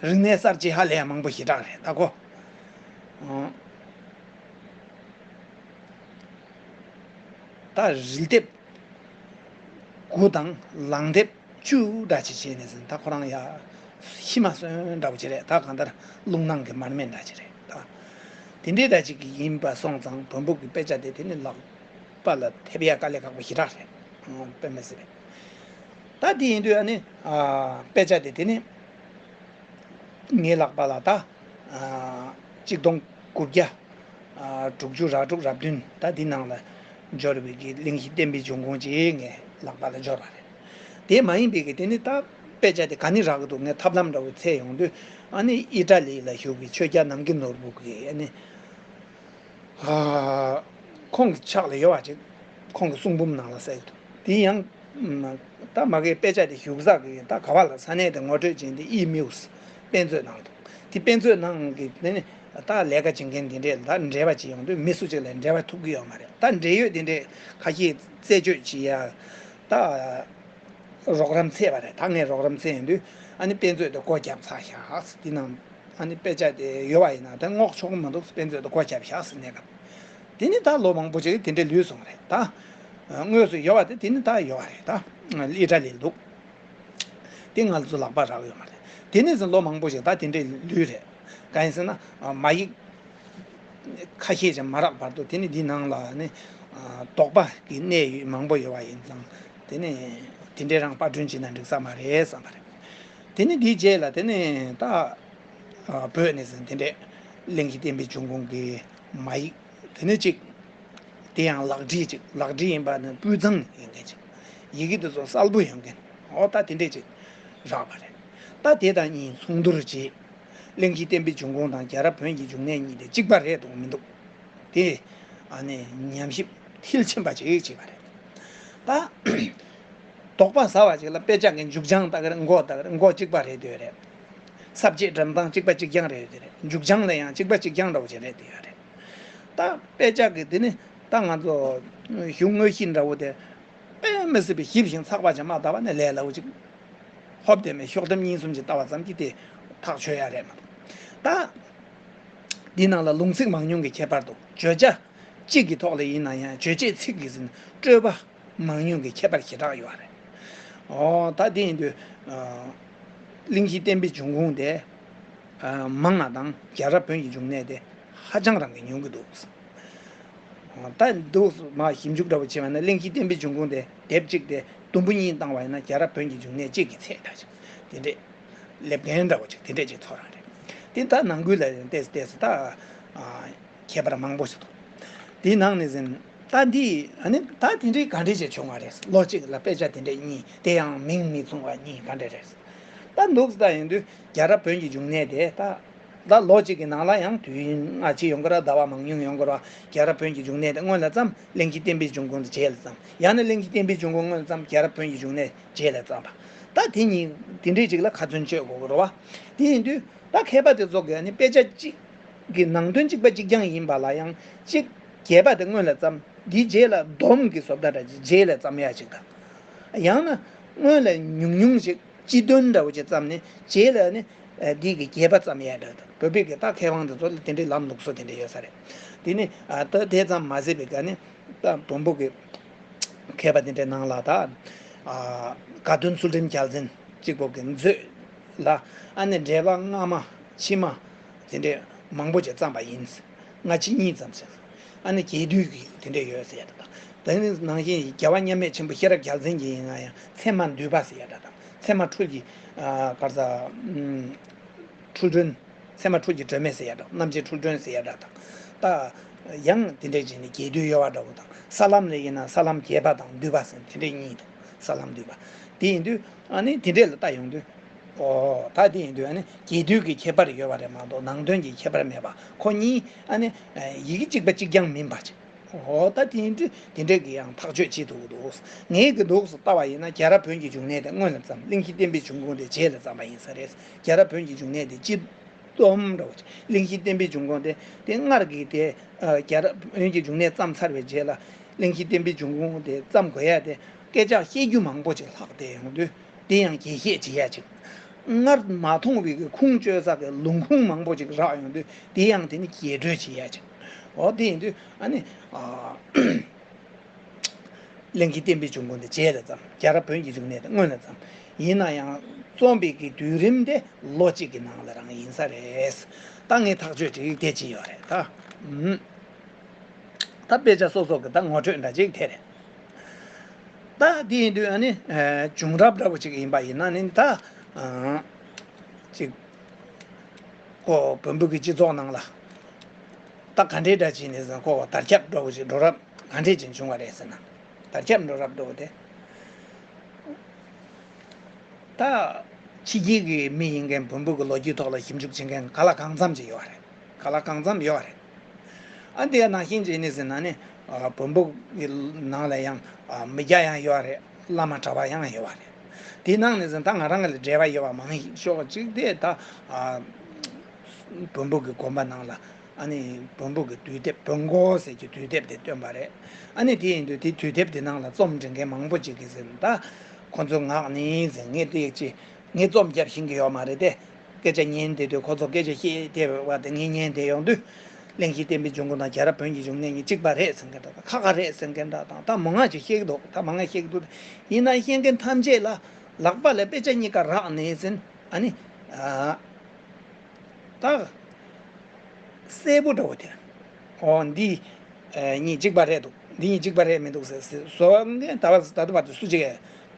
རིག་གནས་གསར་བརྗེ་ཧ་ལས་ཡ་མང་པོ་ཞེ་དྲག་རེད་ད་གོ། ཨང་། ད་རིལ་དེབ་དགུ་དང་ལང་དེབ་བཅུ་འདྲ་ཅིག་བྱས་ནས་ཟིན་ད་ཁོ་རང་ཡ་ཤི་མ་སོན་འདྲ་བོ་ཅིག་རེད། ད་གང་ལྟར་རླུང་ནང་གི་མར་མེ་འདྲ་ཅིག་རེད་ད། དེ་འདྲའི་འདྲ་ཅིག་གི་ཡིན་པ་སོང་ཙང་བོན་པོ་གི་དཔེ་ཆ་དེ་དེ་ནི་ལག་པ་ལ་ཐེབས་ཡ་དཀའ་ལས་ཁག་པོ་ཞེ་དྲག་རེད། ཨང་། དཔེ་མི་སྲིད་རེད། ད་དེ་ཡིན་དུས་ཨ་ནི་ཨ། དཔེ་ཆ་དེ་དེ་ནི་ངའི་ལག་པ་ལ་ད། ཨ། གཅིག་སྟོང་དགུ་བརྒྱ། ཨ། དྲུག་ཅུ་ར་དྲུག་ར་བདུན་ད་འདི་ནང་ལ་འབྱོར་བའི་གི་གླེང་གཞི་བསྟན་པའི་འབྱུང་ཁུངས་ཅིག་ངའི་ལག་པ་ལ་འབྱོར་བ་རེད། དེ་མ་ཡིན་པའི་གི་དེ་ནི་ད་དཔེ་ཆ་དེ་ག་ནས་རག་གི་འདུག་ངས་ཐབས་ལམ་འདྲ་བོ་འཚོལ་ཡོང་དུས་ཨ་ནི་ཨི་ཊ་ལི་ལ་བཞུགས་པའི་ཆོས་རྒྱལ་ནམ་མཁའི་ནོར་བུ་གི་ཨ་ནི། ཨ། ཁོང་གི་ཕྱག་ལ་ཡོད་པ་ཅིག་ཁོང་གི་གསུང་འབུམ་ནང་ལ་གསལ་འདུག་དེ་ཡང་ད་མ་གིའི་དཔེ་ཆ་དེ་བཞུགས་ས་གི་ད་ག་བ་ལ་ས་གནས་དེ་ངོ་སྤྲོད་བྱས་ཏེ་ཨི་མིའུ་སི་དཔེ་མཛོད་ནང་དུ་དེ་དཔེ་མཛོད་ནང་གི་དེ་ནི་ད་ལས་ཀ་བྱེད་མཁན་དེ་འདྲས་ལ་འབྲེལ་བ་བྱེད་ཡོང་དུས་མི་སུ་གཅིག་ལ་འབྲེལ་བ་ཐུབ་ཀྱི་ཡོད་མ་རེད། ད་འབྲེལ་ཡོད་དེ་འདྲས་ཁ་ཤས་རྩད་གཅོད་བྱེད་ཡ་ད། རོགས་རམ་འཚོལ་བ་རེད། ད་ངས་རོགས་རམ་འཚོལ་ཡོང་དུས་ཨ་ནི་དཔེ་མཛོད་དེ་སྒོ་བརྒྱབ་ཚར་ཤག་དེ་ནང་ཨ་ནི་དཔེ་ཆ་དེ་ཡོད་པ་ཡིན་ན་དེ་སྔོག་ཆོག་གི་མི་འདུག་དཔེ་མཛོད་དེ་སྒོ་བརྒྱབ་ཤག་ཟེར་གནས་སྐབས་དེ་ནི་ད་ལོ་མང་པོ་ཅིག་དེ་འདྲས་ལུས་སོང་རེད་ད། དངོས་སུ་ཡོད་པ་དེ་དེ་ནི་ད་ཡོད་པ་རེད་ད། ཨི་ཊ་ལི་ལ་འདུག་དེ་ང་ཚོ་ལག་པ་རག་ཡོད་མ་རེད། དེ་ནས་བཟུང་ལོ་མང་པོ་ཞིག་ད་དེ་འདྲས་ལུས་རེད། གང་ཡིན་ཟེར་ན་མ་ཡིག་ཁ་ཤས་ཀྱང་མ་རག་བར་དུ་དེ་ནི་འདི་ནང་ལ་ནི་དོགས་པ་གི་གནས་ཡོད་མང་པོ་ཡོད་པ་ཡིན་ཙང་དེ་ནི་དེ་འདྲས་རང་པར་སྐྲུན་བྱས་ན་འགྲིག་ས་མ་རེད་བསམ་པ་རེད། དེ་ནི་འདིའི་རྗེས་ལ་དེ་ནི་ད་བོད་ནས་ཟིན་དེ་འདྲས་གླེང་གཞི་བསྟན་པའི་འབྱུང་ཁུངས་ཀྱི་མ་ཡིག་དེ་ནི་གཅིག་དེ་ཡང་ལག་བྲིས་ཅིག་ལག་བྲིས་ཡིན་པ་ནི་སྤུས་གཙང་ཡིན་མཁན་ཅིག་ཡི་གེ་དེ་ཚོ་གསལ་པོ་ཡོད་མཁན་འོ་ད་དེ་འདྲས་ཅིག་རག་པ་རེད། ད་ ད་དེ་དང་གཉིས་མཚུངས་བསྡུར་བྱེད། གླེང་གཞི་བསྟན་པའི་འབྱུང་ཁུངས་དང་རྒྱལ་རབས་བོན་གྱི་འབྱུང་གནས་གཉིས་དེ་གཅིག་པ་རེད་འདུག་མི་འདུག་དེ་ཨ་ནི་ཉམས་ཞིབ་མཐིལ་ཕྱིན་པ་ཅིག་བྱས་པ་རེད། ད་དོགས་པ་ཟ་བ་ཅིག་ལ་དཔེ་ཆ་གི་མཇུག་བྱང་ལྟ་གི་རེད། མགོ་ལྟ་གི་རེད། མགོ་གཅིག་པ་རེད་འདོད་རེད། ས་བཅད་འགྲེམས་སྟངས་གཅིག་པ་གཅིག་རྐྱང་རེད་འདོད་རེད། མཇུག་བྱང་ལ་ཡང་གཅིག་པ་གཅིག་རྐྱང་འདྲ་བོ་ཅིག་རེད་འདོད་ཡོད་རེད། ད་དཔེ་ཆ་གི་དེ་ནི་ད་ང་ཚོ་གཞུང་དངོས་གཞི་འདྲ་བོ་དེ་དཔེ་མི་སྲིད་པའི་ཞིབ་ཞིང་ཚགས་པ་ཅིག་མ་བལྟས་པ་ནས་ལས་སླ་བོ་ཅིག་ཧོབ་དེ་མེད་ཤོག་ལྡེམ་གཉིས་གསུམ་ཅིག་ལྟ་བ་ཙམ་གྱིས་དེ་ཐག་ཆོད་ཡ་རེད་མ་གཏོགས། ད་འདི་ནང་ལ་ལུང་ཚིག་མང་ཉུང་གི་ཁྱད་པར་དུ་བརྗོད་བྱ་གཅིག་གི་ཐོག་ལ་ཡིན་ན་ཡང་རྗོད་བྱེད་ཚིག་གི་ཟིན་སྤྲོས་པ་མང་ཉུང་གི་ཁྱད་པར་ཞེ་དྲག་ཡོད་རེད། ཨོ་ད་དེ་ཡིན་དུས་གླེང་གཞི་བསྟན་པའི་འབྱུང་ཁུངས་དེ་མང་བ་དང་རྒྱལ་རབས་བོན་གྱི་འབྱུང་གནས་དེ་ཧ་ཅང་རང་གི་ཉུང་གི་འདུག་ད་འདུག་མ་ཞིབ་འཇུག་འདྲ་བོ་བྱས་པ་ན་གླེང་གཞི་བསྟན་པའི་འབྱུང་ཁུངས་དེ་དེབ་གཅིག་དེ་དུམ་བུ་གཉིས་བཏང་བ་ཡིན་ན་རྒྱལ་རབས་བོན་གྱི་འབྱུང་གནས་གཅིག་གི་ཚད་འདྲ་ཞིག་དེ་འདྲས་སླེབས་མཁན་འདྲ་བོ་ཅིག་དེ་འདྲས་ཅིག་ཚོར་རང་རེད། དེ་ད་ནང་ཁུལ་ལ་ཏོག་ཙམ་ཏོག་ཙམ་ད་ཁྱད་པར་མང་པོ་ཞིག་འདུག་དེའི་ནང་ནས་ཟིན་ད་འདི་ཨ་ནི་ད་དེ་འདྲས་ག་འདྲས་ཅིག་བྱུང་བ་རེད། ལོ་གཅིག་ལ་དཔེ་ཆ་དེ་འདྲས་གཉིས་དེ་ཡང་མིང་མི་མཚུངས་པ་གཉིས་ག་འདྲས་རེད། ད་འདུག་ད་ཡིན་དུས་རྒྱལ་རབས་བོན་གྱི་འབྱུང་གནས་དེ་ད། ད་ལོ་གཅིག་གི་ནང་ལ་ཡང་དུས་ཡུན་སྔ་ཕྱི་ཡོང་གི་ར། ཟླ་བ་མང་ཉུང་ཡོང་གི་ར། རྒྱལ་རབས་བོན་གྱི་འབྱུང་གནས་དེ་སྔོན་ལ་བརྩམས། གླེང་གཞི་བསྟན་པའི་འབྱུང་ཁུངས་དེ་རྗེས་ལ་བརྩམས། ཡང་ན་གླེང་གཞི་བསྟན་པའི་འབྱུང་ཁུངས་སྔོན་ལ་བརྩམས། རྒྱལ་རབས་བོན་གྱི་འབྱུང་གནས་རྗེས་ལ་བརྩམས་པ། ད་དེ་གཉིས་དེ་འདྲའི་ཅིག་ལ་ཁ་ཚོན་གཅོད་དགོས་ཀྱི་རེད་བ། དེ་ཡིན་དུས་ད་མཁས་པ་དེ་ཚོ་གིས་ནི་དཔེ་ཆ་གཅིག་གི་ནང་དོན་གཅིག་པ་གཅིག་རྐྱང་ཡིན་པ་ལ་ཡང་གཅིག་རྒྱས་པ་དེ་སྔོན་ལ་བརྩམས། འདིའི་རྗེས་ལ་སྡོམ་གྱི་བཟོ་ལྟ་འདྲ་ཅིག་རྗེས་ལ་བརྩམས་ཡ་ཅིག་དང་། ཡང་ན་སྔོན་ལ་ཉུང་ཉུང་ཞིག་སྤྱི་དོན་འདྲ་བོ་ཅིག་བརྩམས་ནས་རྗེས་ལ་ནི་ཨ་འདི་གི་རྒྱས་པ་བརྩམས་ཡ་འདྲ་དང་། བོད་པའི་གི་ད་མཁས་དབང་དེ་ཚོ་ལ་དེ་འདྲའི་ལམ་ལུགས་སྲོལ་དེ་འདྲ་ཡོད་ས་རེད། དེ་ནི་ཨ་ད་དེ་ཙམ་མ་ཟད་པའི་ག་ནི་ད་བོན་པོ་གི་མཁས་པ་དེ་འདྲའི་ནང་ལ་ད་ཨ་དགའ་སྟོན་ཚུལ་ཁྲིམས་རྒྱལ་མཚན་གཅིག་པོ་གི་མཛོད་ལ་ཨ་ནི་འགྲེལ་པ་སྔ་མ་ཕྱི་མ་དེ་འདྲའི་མང་པོ་ཅིག་བརྩམས་པ་ཡིན། སྔ་ཕྱི་གཉིས་ཙམ་ཟེར། ཨ་ནི་རྒྱས་བསྡུས་ཀྱི་དེ་འདྲ་ཡོད་ཟེར་ཡ་འདྲ་དང་། དེ་ནི་ནང་བཞིན་རྒྱལ་བ་མཉམ་མེད་ཆེན་པོ་ཤེས་རབ་རྒྱལ་མཚན་གྱི་ཡིན་ན་ཡང་ཚད་མ་འདུས་པ་ཟེར་ཡ་འདྲ་དང་། ཚད་མ་འཁྲུལ་གྱི་ཨ་ག་རེ་ཟ། ཨམ། འཁྲུལ་སྒྲོན། ཚད་མ་འཁྲུལ་གྱི་སྒྲོན་མེ་ཟེར་ཡ་འདྲ། རྣམ་འབྱེད་འཁྲུལ་སྒྲོན་ཟེར་ཡ་འདྲ་དང་། ད་ཡང་དེ་འདྲའི་བྱས་ནས་རྒྱས་བསྡུས་ཡོད་པ་འདྲ་བོ་དང་། ས་ལམ་ལ་ཡིན་ན་ས་ལམ་རྒྱས་པ་དང་འདུས་པ་ཟེར་དེ་འདྲའི་གཉིས་འདུག་ས་ལམ་འདུས་པ། དེ་ཡིན་དུས་ཨ་ནི་དེ་འདྲས་ལ་ལྟ་ཡོང་དུས། ཨོ་ད་དེ་ཡིན་དུས་ཨ་ནི་རྒྱས་བསྡུས་ཀྱི་ཁྱད་པར་ཡོད་པ་རེད་མ་གཏོགས་ནང་དོན་གྱི་ཁྱད་པར་མེད་པ། ཁོ་གཉིས་ཨ་ནི་ཡི་གེ་གཅིག་པ་གཅིག་རྐྱང་མིན་པ་ཅིག་ཨོ་ད་དེ་ཡིན་དུས་དེ་འདྲས་ཀྱི་ཡང་ཐག་གཅོད་བྱེད་ཐུབ་ཀྱི་འདུག་ངས་ཀྱི་འདུག་སེ་ལྟ་བ་ཡིན་ན་རྒྱལ་རབས་བོན་གྱི་འབྱུང་གནས་དེ་སྔོན་ལ་བརྩམས། གླེང་གཞི་བསྟན་པའི་འབྱུང་ཁུངས་དེ་རྗེས་ལ་བརྩམས་པ་ཡིན་ས་རེད། རྒྱལ་རབས་བོན་གྱི་འབྱུང་གནས་དེ་སྤྱི་སྡོམ་འདྲ་བོ་ཅིག་གླེང་གཞི་བསྟན་པའི་འབྱུང་ཁུངས་དེ་དེ་སྔར་གྱི་དེ་ཨ་རྒྱལ་རབས་བོན་གྱི་འབྱུང་གནས་བརྩམས་ཚར་བའི་རྗེས་ལ་གླེང་གཞི་བསྟན་པའི་འབྱུང་ཁུངས་དེ་བརྩམས་དགོས་ཡ་དེ་སྐད་ཆ་བཤད་རྒྱུ་མང་པོ་ཅིག་ལྷག་བསྡད་ཡོང་དུས། དེ་ཡང་རྒྱས་བཤད་བྱེད་ཡ་ཅིག་སྔར་མ་མཐོང་བའི་གི་ཁུངས་བཅོལ་ས་གི་ལུང་ཁུངས་མང་པོ་ཅིག་རག་ཡོང་དུས་དེ་ཡང་དེ་ནི་རྒྱས་སྤྲོས་བྱེད་ཡ་ཅིག་འོ་དེ་ཡིན་དུས་ཨ་ནི་ཨ་གླེང་གཞི་བསྟན་པའི་འབྱུང་ཁུངས་དེ་རྗེས་ལ་བརྩམས། རྒྱལ་རབས་བོན་གྱི་འབྱུང་གནས་དེ་སྔོན་ལ་བརྩམས། ཡིན་ན་ཡང་རྩོམ་པའི་གི་དུས་རིམ་དེ་ལོ་གཅིག་གི་ནང་ལ་རང་ཡིན་ས་རེད། ད་ངས་ཐག་གཅོད་བྱེད་ཡིག་དེ་ཅི་ཡོད་རེད་ད། ཨུམ། ད་དཔེ་ཆ་སོ་སོ་གི་ད་ངོ་སྤྲོད་འདྲ་ཅིག་དེ་རེད། ད་དེ་ཡིན་དུས་ཨ་ནི་ཨ་བྱུང་རབས་འདྲ་བོ་ཅིག་ཡིན་པ་ཡིན་ན་ནི་ད་ཨ་ཅིག་ཁོ་བོན་པོ་གི་སྤྱི་ཚོགས་ནང་ལ་ད་ག་འདྲའི་འདྲ་ཅིག་ནས་ཟེར་ན་ཁོ་དར་ཁྱབ་འགྲོ་བ་ཅིག་འགྲོ་རབས་ག་འདྲའི་ཅིག་བྱུང་བ་རེད་ཟེར་ན། དར་ཁྱབ་འགྲོ་རབས་འགྲོ་བ་དེ། ད་ཕྱི་རྒྱལ་གྱི་མི་ཡིན་མཁན་བོན་པོ་གི་ལོ་རྒྱུས་ཐོག་ལ་ཞིབ་འཇུག་བྱེད་མཁན་ག་ལ་གང་འཚམ་ཅིག་ཡོད་རེད། ག་ལ་གང་འཚམ་ཡོད་རེད། ཨ་འདི་ཡ་ནང་བཞིན་བྱས་ནས་ཟེར་ན་ནི་ཨ་བོན་པོ་གི་ནང་ལ་ཡང་ཨ་མི་སྐྱ་ཡང་ཡོད་རེད། བླ་མ་གྲྭ་པ་ཡང་ཡོད་རེད། དེའི་ནང་ནས་ཟེར་ན་ད་ང་རང་ལ་འབྲེལ་བ་ཡོད་པ་མང་ཤོས་ཅིག་དེ་ད་ཨ་བོན་པོ་གི་དགོན་པ་ནང་ལ་ཨ་ནི་བོན་པོ་གི་དུས་དེབ་བོན་སྒོ་ཟེར་གྱི་དུས་དེབ་དེ་བཏོན་པ་རེད། ཨ་ནི་དེ་ཡིན་དུས་དེ་དུས་དེབ་དེ་ནང་ལ་རྩོམ་འབྲི་མཁན་མང་པོ་ཅིག་གིས་ཟེར་ན་ད་ཁོ་ཚོའི་ངག་ནས་ཟེར། ངས་དེ་ཅི་ངས་རྩོམ་རྒྱབ་ཤེས་ཀྱི་ཡོད་མ་རེད་དེ། སྐད་ཆ་ཉན་བསྡད་དུས་ཁོ་ཚོ་སྐད་ཆ་བཤད་བསྡད་པ་དེ་ངས་ཉན་བསྡད་ཡོང་དུས། གླེང་གཞི་བསྟན་པའི་འབྱུང་ཁུངས་དང་རྒྱལ་རབས་བོན་གྱི་འབྱུང་གནས་གཉིས་གཅིག་པ་རེད་ཟེར་མཁན་འདྲ་དང་ཁ་ཁ་རེད་ཟེར་མཁན་འདྲ་དང་ད་མང་ང་ཅིག་བཤད་ཀྱི་འདུག་ད་མང་ང་བཤད་ཀྱི་འདུག་ཡིན་ན་བཤད་མཁན་ཐམས་ཅད་ལ་ལག་པ་ལ་དཔེ་ཆ་གཉིས་ཀ་རག་ནས་ཟེར་ན་ཨ་ནི་ཨ། ད། གསལ་པོ་འདྲ་བོ་དེ། ཨོ་འདི། ཨ་གཉིས་གཅིག་པ་རེད་འདུག་འདི་གཉིས་གཅིག་པ་རེད་མི་འདུག་ཟེར་ཟེར་བཟོ་མཁན་ད་བར་ད་ལྟ་བར་དུ་སུ་གཅིག་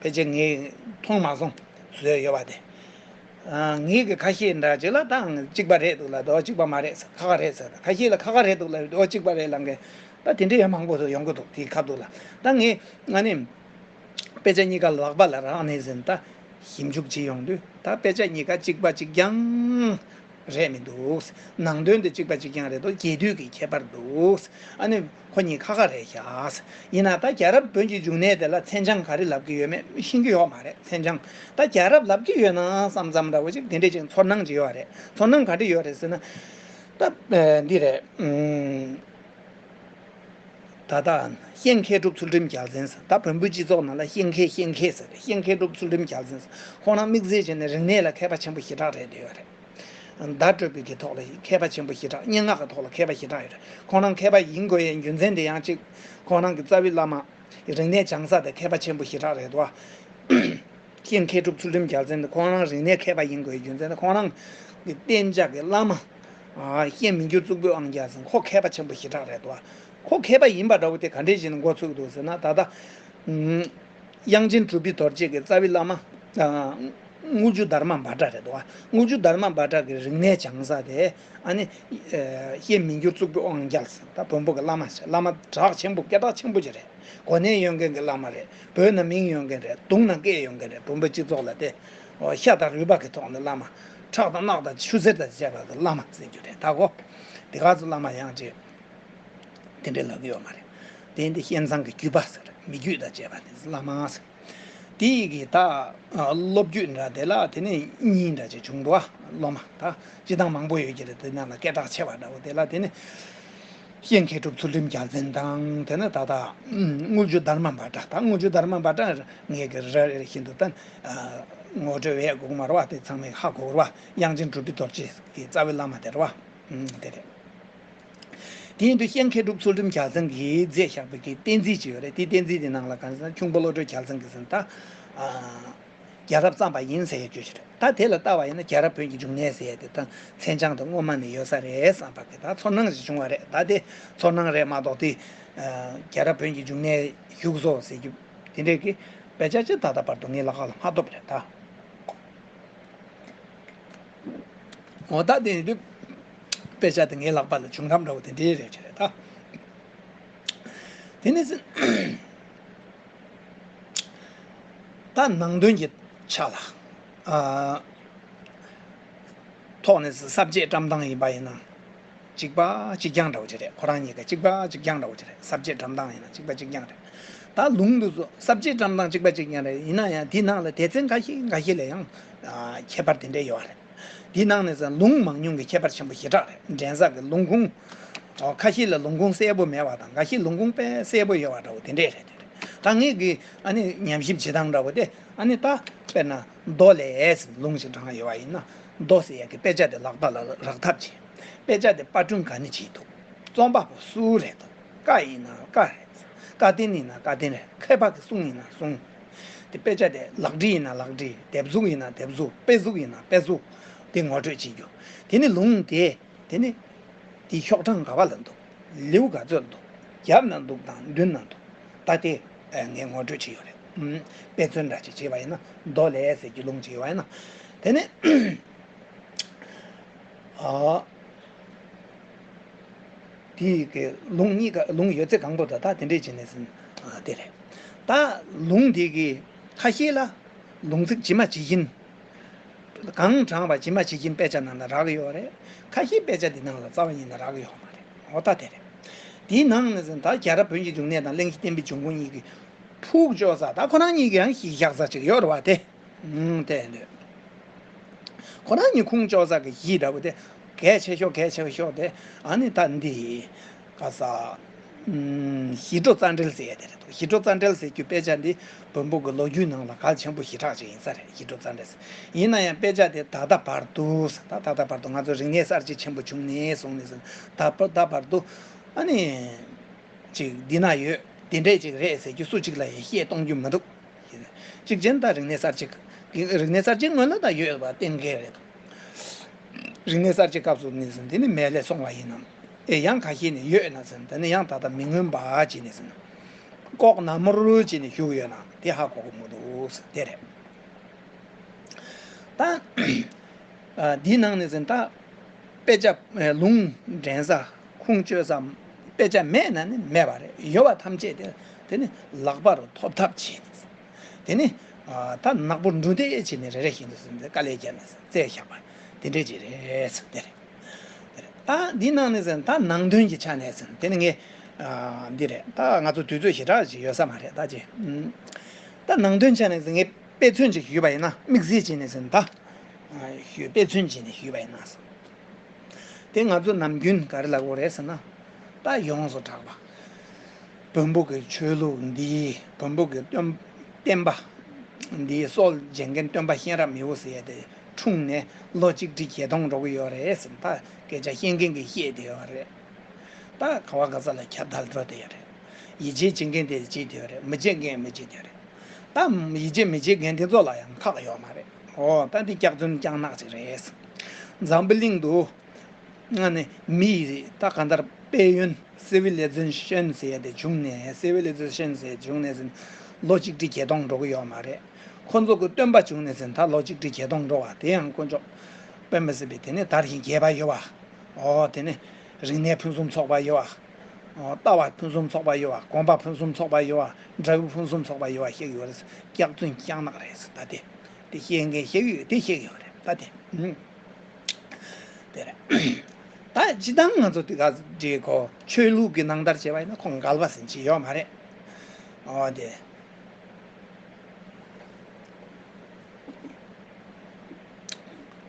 ཕལ་ཆེར་ངས་མཐོང་མ་སོང་བཟོས་ཡོད་པ་དེ། ཨ་ངེད་ཀྱི་ཁ་ཤས་འདྲ་ཅིག་ལ་ད་གཅིག་པ་རེད་འདུག་ལ་འདི་བ་གཅིག་པ་མ་རེད་ཟེར་ཁ་ཁ་རེད་ཟེར་ཁ་ཤས་ལ་ཁ་ཁ་རེད་འདུག་ལ་འདི་བ་གཅིག་པ་རེད་ལབ་མཁན་ད་དེ་འདྲ་ཡང་མང་པོ་ཡོང་གི་འདུག་དེའི་ཁ་ཐུག་ལ་ད་ངས་ང་ནི། དཔེ་ཆ་གཉིས་ཀ་ལག་པ་ལ་རག་ནས་ཟིན་ད། ཞིབ་འཇུག་བྱེད་ཡོང་དུས་ད་དཔེ་ཆ་གཉིས་ཀ་གཅིག་པ་གཅིག་རྐྱང་རེད་མི་འདུག། ནང་དོན་དེ་གཅིག་པ་གཅིག་རྐྱང་རེད་དོ། རྒྱས་བསྡུས་ཀྱི་ཁྱད་པར་འདུག། ཨ་ནི་ཁོ་གཉིས་ཁ་ཁ་རེད་ཤག། ཡིན་ན་ད་རྒྱལ་རབས་བོན་གྱི་འབྱུང་གནས་དེ་ལ་མཚན་བྱང་ག་རེ་ལབ་ཀྱི་ཡོད་མེད་ཤེས་ཀྱི་ཡོད་མ་རེད། མཚན་བྱང་ད་རྒྱལ་རབས་ལབ་ཀྱི་ཡོད་ན་བསམ་བསམ་འདྲ་བོ་ཅིག་དེ་འདྲས་ཅིག་ཚོར་སྣང་ཅིག་ཡོད་རེད། ཚོར་སྣང་ག་འདྲས་ཡོད་རེད་ཟེར་ན། ད་འདི་རེད། ད་ལྟ་གཤེན་མཁས་གྲུབ་ཚུལ་ཁྲིམས་རྒྱལ་མཚན་ཟེར། ད་བོན་པོའི་སྤྱི་ཚོགས་ནང་ལ་གཤེན་མཁས་གཤེན་མཁས་ཟེར་རེད། གཤེན་མཁས་གྲུབ་ཚུལ་ཁྲིམས་རྒྱལ་མཚན་ཟེར། ཁོང་རང་དམིགས་བསལ་བྱས་ནས་རིག་གནས་ལ་མཁས་པ་ཆེན་པོ་ཞེ་དྲག་རེད་བསྡད་ཡོད་རེད། བརྡ་སྤྲོད་པའི་གི་ཐོག་ལ་མཁས་པ་ཆེན་པོ་ཞེ་དྲག། སྙན་ངག་གི་ཐོག་ལ་མཁས་པ་ཞེ་དྲག་ཡོད་རེད། ཁོང་རང་མཁས་པ་ཡིན་དགོས་ཡའི་རྒྱུ་མཚན་དེ་ཡང་གཅིག། ཁོང་རང་གི་རྩ་བའི་བླ་མ། རིག་གནས་སྦྱང་ས་དེ་མཁས་པ་ཆེན་པོ་ཞེ་དྲག་རེད་དོ། གཤེན་མཁས་གྲུབ་ཚུལ་ཁྲིམས་རྒྱལ་མཚན་དེ་ཁོང་རང་རིག་གནས་མཁས་པ་ཡིན་དགོས་ཡའི་རྒྱུ་མཚན་དེ་ཁོང་རང་གི་གཏན་འཇགས་ཀྱི་བླ་མ། གཤེན་མི་འགྱུར་གཙུག་ཕུད་དབང་རྒྱལ་ཟེར། ཁོ་མཁས་པ་ཆེན་པོ་ཞེ་དྲག་རེད་དོ། ཁོ་མཁས་པ་ཡིན་པ་འདྲ་བོ་དེ་ག་འདྲས་བྱས་ནས་འགོ་ཚུགས་འདུག་ཟེར་ན། ད་ལྟ་དབྱངས་ཅན་གྲུབ་པའི་རྡོ་རྗེ་གི་རྩ་བའི་བླ་མ། དངུལ་ཆུ་དར་མ་འབའ་སྒྲ་རེད་དོ། དངུལ་ཆུ་དར་མ་འབའ་སྒྲ་གི་རིག་གནས་སྦྱང་ས་དེ་ཨ་ནི་གཤེན་མི་འགྱུར་གཙུག་ཕུད་དབང་རྒྱལ་ཟེར། ད་བོན་པོ་གི་བླ་མ་ཞིག། བླ་མ་གྲགས་ཆེན་པོ་སྐད་གྲགས་ཆེན་པོ་ཅིག་རེད། གོ་གནས་ཡོད་མཁན་གྱི་བླ་མ་རེད། བོད་ན་མིང་ཡོད་མཁན་རེད། གདོང་ན་སྐད་ཡོད་མཁན་རེད། བོན་པོའི་སྤྱི་ཚོགས་ལ་དེ་ཤ་དང་རུས་པ་གི་ཐོག་ནས་བླ་མ། ཁྲག་དང་རྣག་དང་ཆུ་སེར་དང་བཅས་པ་གི་བླ་མ་ཟེར་རྒྱུ་རེད། ད་གོ་དེ་ག་ཚོད་བླ་མ་ཡང་ཅིག་དེ་འདྲས་ལབ་ཀྱི་ཡོད་མ་རེད། དེ་འདི་གཤེན་ཚང་གི་རྒྱུད་པ་ཟེར། མི་རྒྱུད་དང་བཅས་པ་དེ་བླ་མ་ཟེར། དེ་ཡི་གི་ད་སློབ་རྒྱུད་འདྲ་དེ་ལ་དེ་ནས་གཉིས་འདྲ་ཅིག་བྱུང་འདུག། ཨ། སློབ་མ་ད་སྤྱི་བཏང་མང་པོ་ཡོད་ཀྱི་རེད། དེ་ནང་ལ་སྐད་གྲགས་ཆེ་བ་འདྲ་བོ་དེ་ལ་དེ་ནས་གཤེན་མཁས་གྲུབ་ཚུལ་ཁྲིམས་རྒྱལ་མཚན་དང་། དེ་ནས་ད་ལྟ་དངུལ་ཆུ་དར་མ་འབའ་སྒྲ། ད་དངུལ་ཆུ་དར་མ་འབའ་སྒྲ་ངས་གི་རེ་རེ་བཞིན་དུ་ད་ངོ་སྤྲོད་ཡས་དགོས་མ་རེད་བ། དེ་ཚང་མས་ཧ་གོ་རེད་བ། དབྱངས་ཅན་གྲུབ་པའི་རྡོ་རྗེ་གི་རྩ་བའི་བླ་མ་དེ་རེད་བ། དེ་རེད། དེ་ཡིན་དུས་གཤེན་མཁས་གྲུབ་ཚུལ་ཁྲིམས་རྒྱལ་མཚན་གྱིས་མཛད་བཞག་པའི་གི་བསྟན་རྩིས་ཅིག་ཡོད་རེད། དེ་བསྟན་རྩིས་དེ་ནང་ལ་གང་ཟེར་ན་ཁྱུང་པོ་བློ་གྲོས་རྒྱལ་མཚན་གྱིས་ཟེར་ན། ད་རྒྱལ་རབས་བརྩམས་པ་ཡིན་ཟེར་ཡ་བརྗོད་ཀྱི་རེད། ད་དེ་ལ་ལྟ་བ་ཡིན་ན་རྒྱལ་རབས་བོན་གྱི་འབྱུང་གནས་ཟེར་ཡ་དེ་ད་མཚན་བྱང་དུ་སྔོན་མ་ནས་ཡོད་ས་རེད་བསམ་པ་གི་ད་ཚོར་སྣང་ཞིག་བྱུང་བ་རེད། ད་དེ་ཚོར་སྣང་རེད་མ་གཏོགས་དེ་རྒྱལ་རབས་བོན་གྱི་འབྱུང་གནས་བཞུགས་སོ་ཟེར་རྒྱུ་དེ་འདྲས་ཀྱི་དཔེ་ཆ་ཅིག་ད་ལྟ་བར་དུ་ངའི་ལག་ཁ་ལ་མ་ཐོབ་རེད་ད། འོ་ད་དེ་ཡིན་དུས་དཔེ་ཆ་དེ་ངའི་ལག་པ་ལ་བྱུང་རབས་འདྲ་བོ་དེ་འདྲའི་རེད་ཅེས་རེད་ད། དེ་ནས་ད་ནང་དོན་གྱི་ཆ་ལ་ཨ་ཐོག་ནས་ས་བཅད་བཀྲམ་སྟངས་ཡིན་པ་ཡིན་ན། གཅིག་པ་གཅིག་རྐྱང་འདྲ་བོ་ཅིག་རེད། ཁོ་རང་གཉིས་ཀ་གཅིག་པ་གཅིག་རྐྱང་འདྲ་བོ་ཅིག་རེད། ས་བཅད་བཀྲམ་སྟངས་ཡིན་ན་གཅིག་པ་གཅིག་རྐྱང་རེད། ད་ལུང་འདི་ཚོ་ས་བཅད་བཀྲམ་སྟངས་གཅིག་པ་གཅིག་རྐྱང་རེད། ཡིན་ན་ཡང་དེའི་ནང་ལ་སྡེ་ཚན་འགའ་ཞིག་འགའ་ཞིག་ལ་ཡང་ཨ་ཁྱད་པར་དེ་འདྲ་ཡོད་རེད། དེའི་ནང་ནས་ཀྱང་ལུང་མང་ཉུང་གི་ཁྱད་པར་ཆེན་པོ་ཞེ་དྲག་རེད། འགྲན་ས་གི་ལུང་ཁུངས། ཨོ་ཁ་ཤས་ལ་ལུང་ཁུངས་གསལ་པོ་མེད་པ་དང་འགའ་ཤས་ལུང་ཁུངས་དཔེ་གསལ་པོ་ཡོད་པ་འདྲ་བོ་དེ་འདྲས་རེད། དེ་རེད། ད་ངས་ཀྱི་ཨ་ནི་ཉམས་ཞིབ་བྱེད་སྟངས་འདྲ་བོ་དེ་ཨ་ནི་ད་དཔེར་ན་མདོ་ལས་ལུང་ཞིག་དྲངས་ཡོད་པ་ཡིན་ན། མདོ་ཟེར་ཡག་གི་དཔེ་ཆ་དེ་ལག་པ་ལ་རག་ཐབས་བྱེད། དཔེ་ཆ་དེ་པར་སྐྲུན་ག་ནས་བྱེད་ཐུབ། རྩོམ་པ་པོ་སུ་རེད་འདུག། བཀའ་ཡིན་ན་བཀའ་རེད། བཀའ་བསྟན་ཡིན་ན་བཀའ་བསྟན་རེད། མཁས་པ་གི་གསུང་ཡིན་ན་གསུང་། དེ་དཔེ་ཆ་དེ་ལག་བྲིས་ཡིན་ན་ལག་བྲིས། དེབ་གཟུགས་ཡིན་ན་དེབ་གཟུགས། དཔེ་གཟུགས་ཡིན་ན་དཔེ་གཟུགས། དེ་ངོ་སྤྲོད་བྱེད་རྒྱུ། དེ་ནི་ལུང་དེ། དེ་ནི་དེའི་ཤོག་གྲངས་ག་པ་ལ་འདུག། ལེའུ་ག་ཚོད་འདུག། རྒྱབ་ན་འདུག་དང་མདུན་ན་འདུག། ད་དེ་ངས་ངོ་སྤྲོད་བྱས་ཡོད་རེད། དཔེ་མཚོན་འདྲ་ཅིག་བྱས་པ་ཡིན་ན་མདོ་ལས་ཟེར་གྱི་ལུང་ཅིག་ཡོད་པ་ཡིན་ན། དེ་ནི་ཨ། དེའི་གི་ལུང་གཉིས་ཀ་ལུང་ཡོད་ཚད་གང་པོ་དང་ད་དེ་འདྲས་བྱས་ནས་ཟིན་དེ་རེད། ད་ལུང་དེ་གི་ཁ་ཤས་ལ་ལུང་ཚིག་ཇི་མ་ཇི་བཞིན། གང་དྲངས་པ་ཇི་མ་ཇི་བཞིན་དཔེ་ཆ་ནང་ལ་རག་གི་ཡོད་རེད། ཁ་ཤས་དཔེ་ཆ་དེ་ནང་ལ་རྩ་བ་ཉིད་ནས་རག་གི་ཡོད་མ་རེད། འོ་ད་དེ་རེད། དེའི་ནང་ནས་ཟིན་ད་རྒྱལ་རབས་བོན་གྱི་འབྱུང་གནས་དང་གླེང་གཞི་བསྟན་པའི་འབྱུང་ཁུངས་གཉིས་ཀྱི་ཕུགས་བཅོལ་ས། ད་ཁོ་རང་གཉིས་ཀྱི་ཡང་གཞི་བཞག་ས་ཅིག་ཡོད་རེད་བ་དེ། ཨུམ་དེ་འདོད། ཁོ་རང་གཉིས་ཁུངས་གཅོག་ས་གི་གཞི་འདྲ་བོ་དེ་གལ་ཆེ་ཤོས་གལ་ཆེ་ཤོས་དེ་ཨ་ནི་ད་འདི་ག་ས་ཨུམ་ཞི་ཁྲོ་རྩ་འགྲེལ་ཟེར་ཡ་དེ་རེད་འདུག། ཞི་ཁྲོ་རྩ་འགྲེལ་ཟེར་རྒྱུ་དཔེ་ཆ་འདི་བོན་པོ་གི་ལོ་རྒྱུས་ནང་ལ་གལ་ཆེན་པོ་ཞེ་དྲག་ཅིག་ཡིན་ས་རེད། ཞི་ཁྲོ་རྩ་འགྲེལ་ཟེར། ཡིན་ན་ཡང་དཔེ་ཆ་དེ་ད་ལྟ་བར་དུ་ད་ད་ལྟ་བར་དུ་ང་ཚོ་རིག་གནས་གསར་བརྗེ་ཆེན་པོ་བྱུང་ནས་བཟུང་ནས་ཟིན་ད་ད་ལྟ་བར་དུ་ཨ་ནི་ཅིག་འདི་ན་ཡོད་དེ་འདྲས་ཅིག་རེད་ཟེར་རྒྱུ་སུ་གཅིག་ལ་ཡང་བཤད་གཏོང་རྒྱུ་མི་འདུག། གཅིག་ཅན་ད་རིག་གནས་གསར་བརྗེ། རིག་གནས་གསར་བརྗེ་སྔོན་ལ་ད་ཡོད་པ་གཏན་འཁེལ་རེད། རིག་གནས་གསར་བརྗེ་སྐབས་སུ་ནས་ཟིན་དེ་ནི་མེད་ལས་སོང་བ་ཡིན་ནམ། ཨེ་ཡང་ཁ་ཤས་ནས་ཡོད་ན་ཟིན་དེ་ནི་ཡང་ད་ལྟ་མི་མངོན་པ་ཅིག་ནས་ཟིན། ལྐོག་ན་མོར་ཅིག་ནས་བཞུགས་ཡོད་ན་དེ་ཧ་གོ་གི་མི་འདུག་དེ་རེད། ད་འདིའི་ནང་ནས་ཟིན་ད་དཔེ་ཆ་ལུང་འདྲེན་ས་ཁུངས་བཅོལ་ས་དཔེ་ཆ་མེད་ན་ནི་མེད་པ་རེད། ཡོད་པ་ཐམས་ཅད་དེ་དེ་ནི་ལག་པ་རུ་ཐོབ་ཐབས་བྱེད། དེ་ནི་ ད་ནག་པོ་འབྲུ་དེ་བྱས་ནས་རེ་རེ་བཞིན་དུ་ཟེར་ནས་དཀའ་ལས་བརྒྱབ་ནས་ཟེར་རྩལ་བཞག་པ་དེ་འདྲས་ཅིག་རེད་ཟེར་དེ་རེད། ད་འདི་ནང་ནས་ཟེར་ད་ནང་དོན་གྱི་ཆ་ནས་ཟེར་དེ་ནི་ངས་འདི་རེད། ད་ང་ཚོ་དུས་ཚོད་ཞེ་དྲག་ཅིག་ཡོད་ས་མ་རེད། ད་ཅི་ད་ནང་དོན་ཆ་ནས་ཟེར་ངས་དཔེ་མཚོན་ཅིག་ཞུས་པ་ཡིན་ན། དམིགས་བསལ་བྱས་ནས་ཟེར་ད་ཞུས་དཔེ་མཚོན་བྱས་ནས་ཞུས་པ་ཡིན་ན་ཟེར། དེ་ང་ཚོ་ནམ་རྒྱུན་ག་རེ་ལབ་དགོས་རེད་ཟེར་ན། ད་ཡོངས་སུ་གྲགས་པ། བོན་པོ་གི་ཆོས་ལུགས་འདིའི་བོན་པོ་གི་སྟོན་བསྟན་པ་འདིའི་སྲོལ་འབྱེད་མཁན་སྟོན་པ་གཤེན་རབ་མི་བོ་ཟེར་ཡ་དེ་འཁྲུངས་ནས་ལོ་གཅིག་ཁྲི་བརྒྱད་སྟོང་འགྲོ་གི་ཡོད་རེད་ཟེར། ད་སྐད་ཆ་བཤད་མཁན་གྱིས་བཤད་བསྡད་ཡོད་རེད། ད་ག་བ་ག་ས་ལ་ཁྱབ་བརྡལ་འགྲོ་བསྡད་ཡོད་རེད། ཡིད་ཆེས་བྱེད་མཁན་དེ་བྱེད་བསྡད་ཡོད་རེད། མི་བྱེད་མཁན་མི་བྱེད་བསྡད་ཡོད་རེད། ད་ཡིད་ཆེས་མི་བྱེད་མཁན་དེ་ཚོ་ལ་ཡང་ཁག་ཡོད་མ་རེད། འོ་ད་འདི་སྐྱག་རྫུན་སྐྱག་ནག་ཅིག་རེད། འཛམ་བུ་གླིང་དུ་ང་ནི་མི་ཡི་ད་གང་ལྟར་དཔལ་ཡོན་སི་ཝི་ལི་ཛེ་ཤན་ཟེར་ཡ་དེ་བྱུང་ནས་སི་ཝི་ལི་ཛེ་ཤན་ཟེར་བྱུང་ནས་ཟིན་ལོ་གཅིག་ཁྲི་བརྒྱད་སྟོང་འགྲོ་གི་ཡོད་མ་རེད། ཁོ་ཚོ་གི་སྟོན་པ་བྱུང་ནས་ཟིན་ད་ལོ་གཅིག་ཁྲི་བརྒྱད་སྟོང་འགྲོ་བ་དེ་ཡང་དཀོན་མཆོག་དཔེ་མི་སྲིད་པའི་དེ་ནས་དར་ཞིང་རྒྱས་པ་ཡོད་བ། འོ་དེ་ནས་རིག་གནས་ཕུན་སུམ་ཚོགས་པ་ཡོད་བ། ལྟ་བ་ཕུན་སུམ་ཚོགས་པ་ཡོད་བ། གོམ་པ་ཕུན་སུམ་ཚོགས་པ་ཡོད་བ། འབྲས་བུ་ཕུན་སུམ་ཚོགས་པ་ཡོད་བ་བཤད་ཀྱི་ཡོད་རེད། སྐྱག་རྫུན་སྐྱག་ནག་རེད་ད་དེ། དེ་བཤད་མཁན་བཤད་ཀྱི་ཡོད་དེ་བཤད་ཀྱི་ཡོད་རེད་ད་དེ། དེ་རེད། ད་སྤྱི་བཏང་ང་ཚོ་དེ་ག་འདྲའི་གོ་ཆོས་ལུགས་ཀྱི་ནང་ལྟར་བྱས་པ་ཡིན་ན་ཁོང་འགལ་བ་ཟིན་གྱི་ཡོད་མ་རེད། འོ་དེ།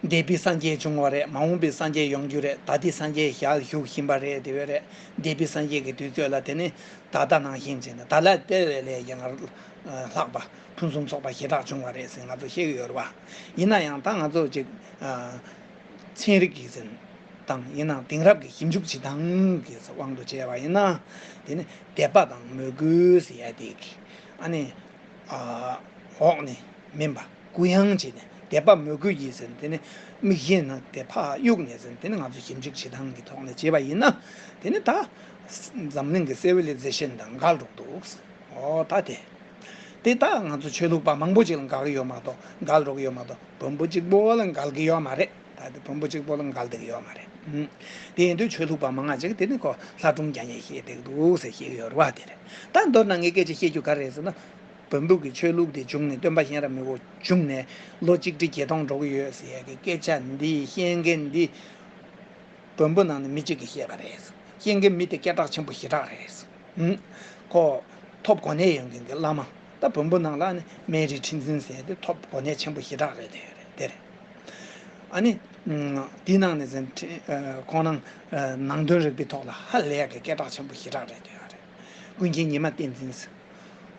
འདས་པའི་སངས་རྒྱས་བྱུང་བ་རེད། མ་འོངས་པའི་སངས་རྒྱས་ཡོང་རྒྱུ་རེད། ད་ལྟའི་སངས་རྒྱས་ཞལ་བཞུགས་བཞིན་པ་རེད། དེ་བས་རེད། འདས་པའི་སངས་རྒྱས་ཀྱི་དུས་ཚོད་ལ་དེ་ནི་ད་ལྟ་ནང་བཞིན་བྱས་ནས་ད་ལ་དེ་ལས་ཡང་ལྷག་པ་ཕུན་སུམ་ཚོགས་པ་ཞེ་དྲག་བྱུང་བ་རེད་ཟེར་ང་ཚོ་བཤད་ཀྱི་ཡོད་རེད་བ། ཡིན་ན་ཡང་ད་ང་ཚོ་ཅིག་ཚན་རིག་གི་ཟིན་དང་ཡིན་ནའང་དེང་རབས་ཀྱི་ཞིབ་འཇུག་བྱེད་སྟངས་ཀྱི་དབང་དུ་བྱས་པ་ཡིན་ན། དེ་ནི་དད་པ་དང་མོས་གུས་ཟེར་ཡ་དེ་གི་ཨ་ནི། འོག་ནས་མིན་པ་གུ་ཡངས་བྱས་ནས་དད་པ་མོས་གུས་ཀྱིས་ཟེར་དེ་ནི་དམིགས་གཞན་ནི་དེ་ཕར་གཡུགས་ནས་ཟེར་དེ་ནི་ང་ཚོ་ཞིབ་འཇུག་བྱེད་སྟངས་ཀྱི་ཐོག་ནས་བྱས་པ་ཡིན་ན། དེ་ནི་ད་འཛམ་གླིང་གི་སི་ཝི་ལི་ཛེ་ཤན་དང་འགལ་འགྲོ་འདུག་འོ་ད་དེ། དེ་ད་ང་ཚོ་ཆོས་ལུགས་པ་མང་པོ་ཅིག་ལ་འགལ་གྱི་ཡོད་མ་གཏོགས་འགལ་འགྲོ་གི་ཡོད་མ་གཏོགས་བོན་པོ་གཅིག་པོ་ལ་འགལ་གྱི་ཡོད་མ་རེད། ད་དེ་བོན་པོ་གཅིག་པོ་ལ་འགལ་བསྡད་ཀྱི་ཡོད་མ་རེད། ཨུམ། དེ་ཡིན་དུས་ཆོས་ལུགས་པ་མང་ང་ཅིག་དེ་ནི་ཁོ་ལྷ་སྒྲུང་རྒྱག་ཉེན་བཤད་བསྡད་འདུག་ཟེར་བཤད་ཀྱི་ཡོད་རེད་བ། དེ་རེད། ད་མདོར་ན་ངས་སྐད་ཆ་བཤད་རྒྱུ་ག་རེ་རེད་ཟེར་ན། བོན་པོ་གི་ཆོས་ལུགས་དེ་བྱུང་ནས་སྟོན་པ་གཤེན་རབ་མི་བོ་བྱུང་ནས་ལོ་གཅིག་ཁྲི་བརྒྱད་སྟོང་འགྲོ་གི་ཡོད་ཟེར་ཡ་གི་སྐད་ཆ་འདི་བཤད་མཁན་འདི། བོན་པོ་ནང་ནས་མི་གཅིག་གིས་བཤད་པ་རེད། བཤད་མཁན་མི་དེ་སྐད་གྲགས་ཆེན་པོ་ཞེ་དྲག་རེད། ཧུམ། ཁོ་ཐོབ་གོ་གནས་ཡོད་མཁན་གྱི་བླ་མ། ད་བོན་པོ་ནང་ལ་ནི་སྨན་རིའི་ཁྲི་འཛིན་ཟེར་དེ་ཐོབ་གོ་གནས་ཆེན་པོ་ཞེ་དྲག་རེད། དེ་རེད་དེ་རེད། ཨ་ནི། དེའི་ནང་ནས་ཟེར་ཁྲི་ཁོང་རང་ནང་དོན་རིག་པའི་ཐོག་ལ་ཧ་ལས་ཀྱི་སྐད་གྲགས་ཆེན་པོ་ཞེ་དྲག་རེད་དེ་རེད། ཀུན་མཁྱེན་ཉི་མ་བསྟན་འཛིན་ཟེར།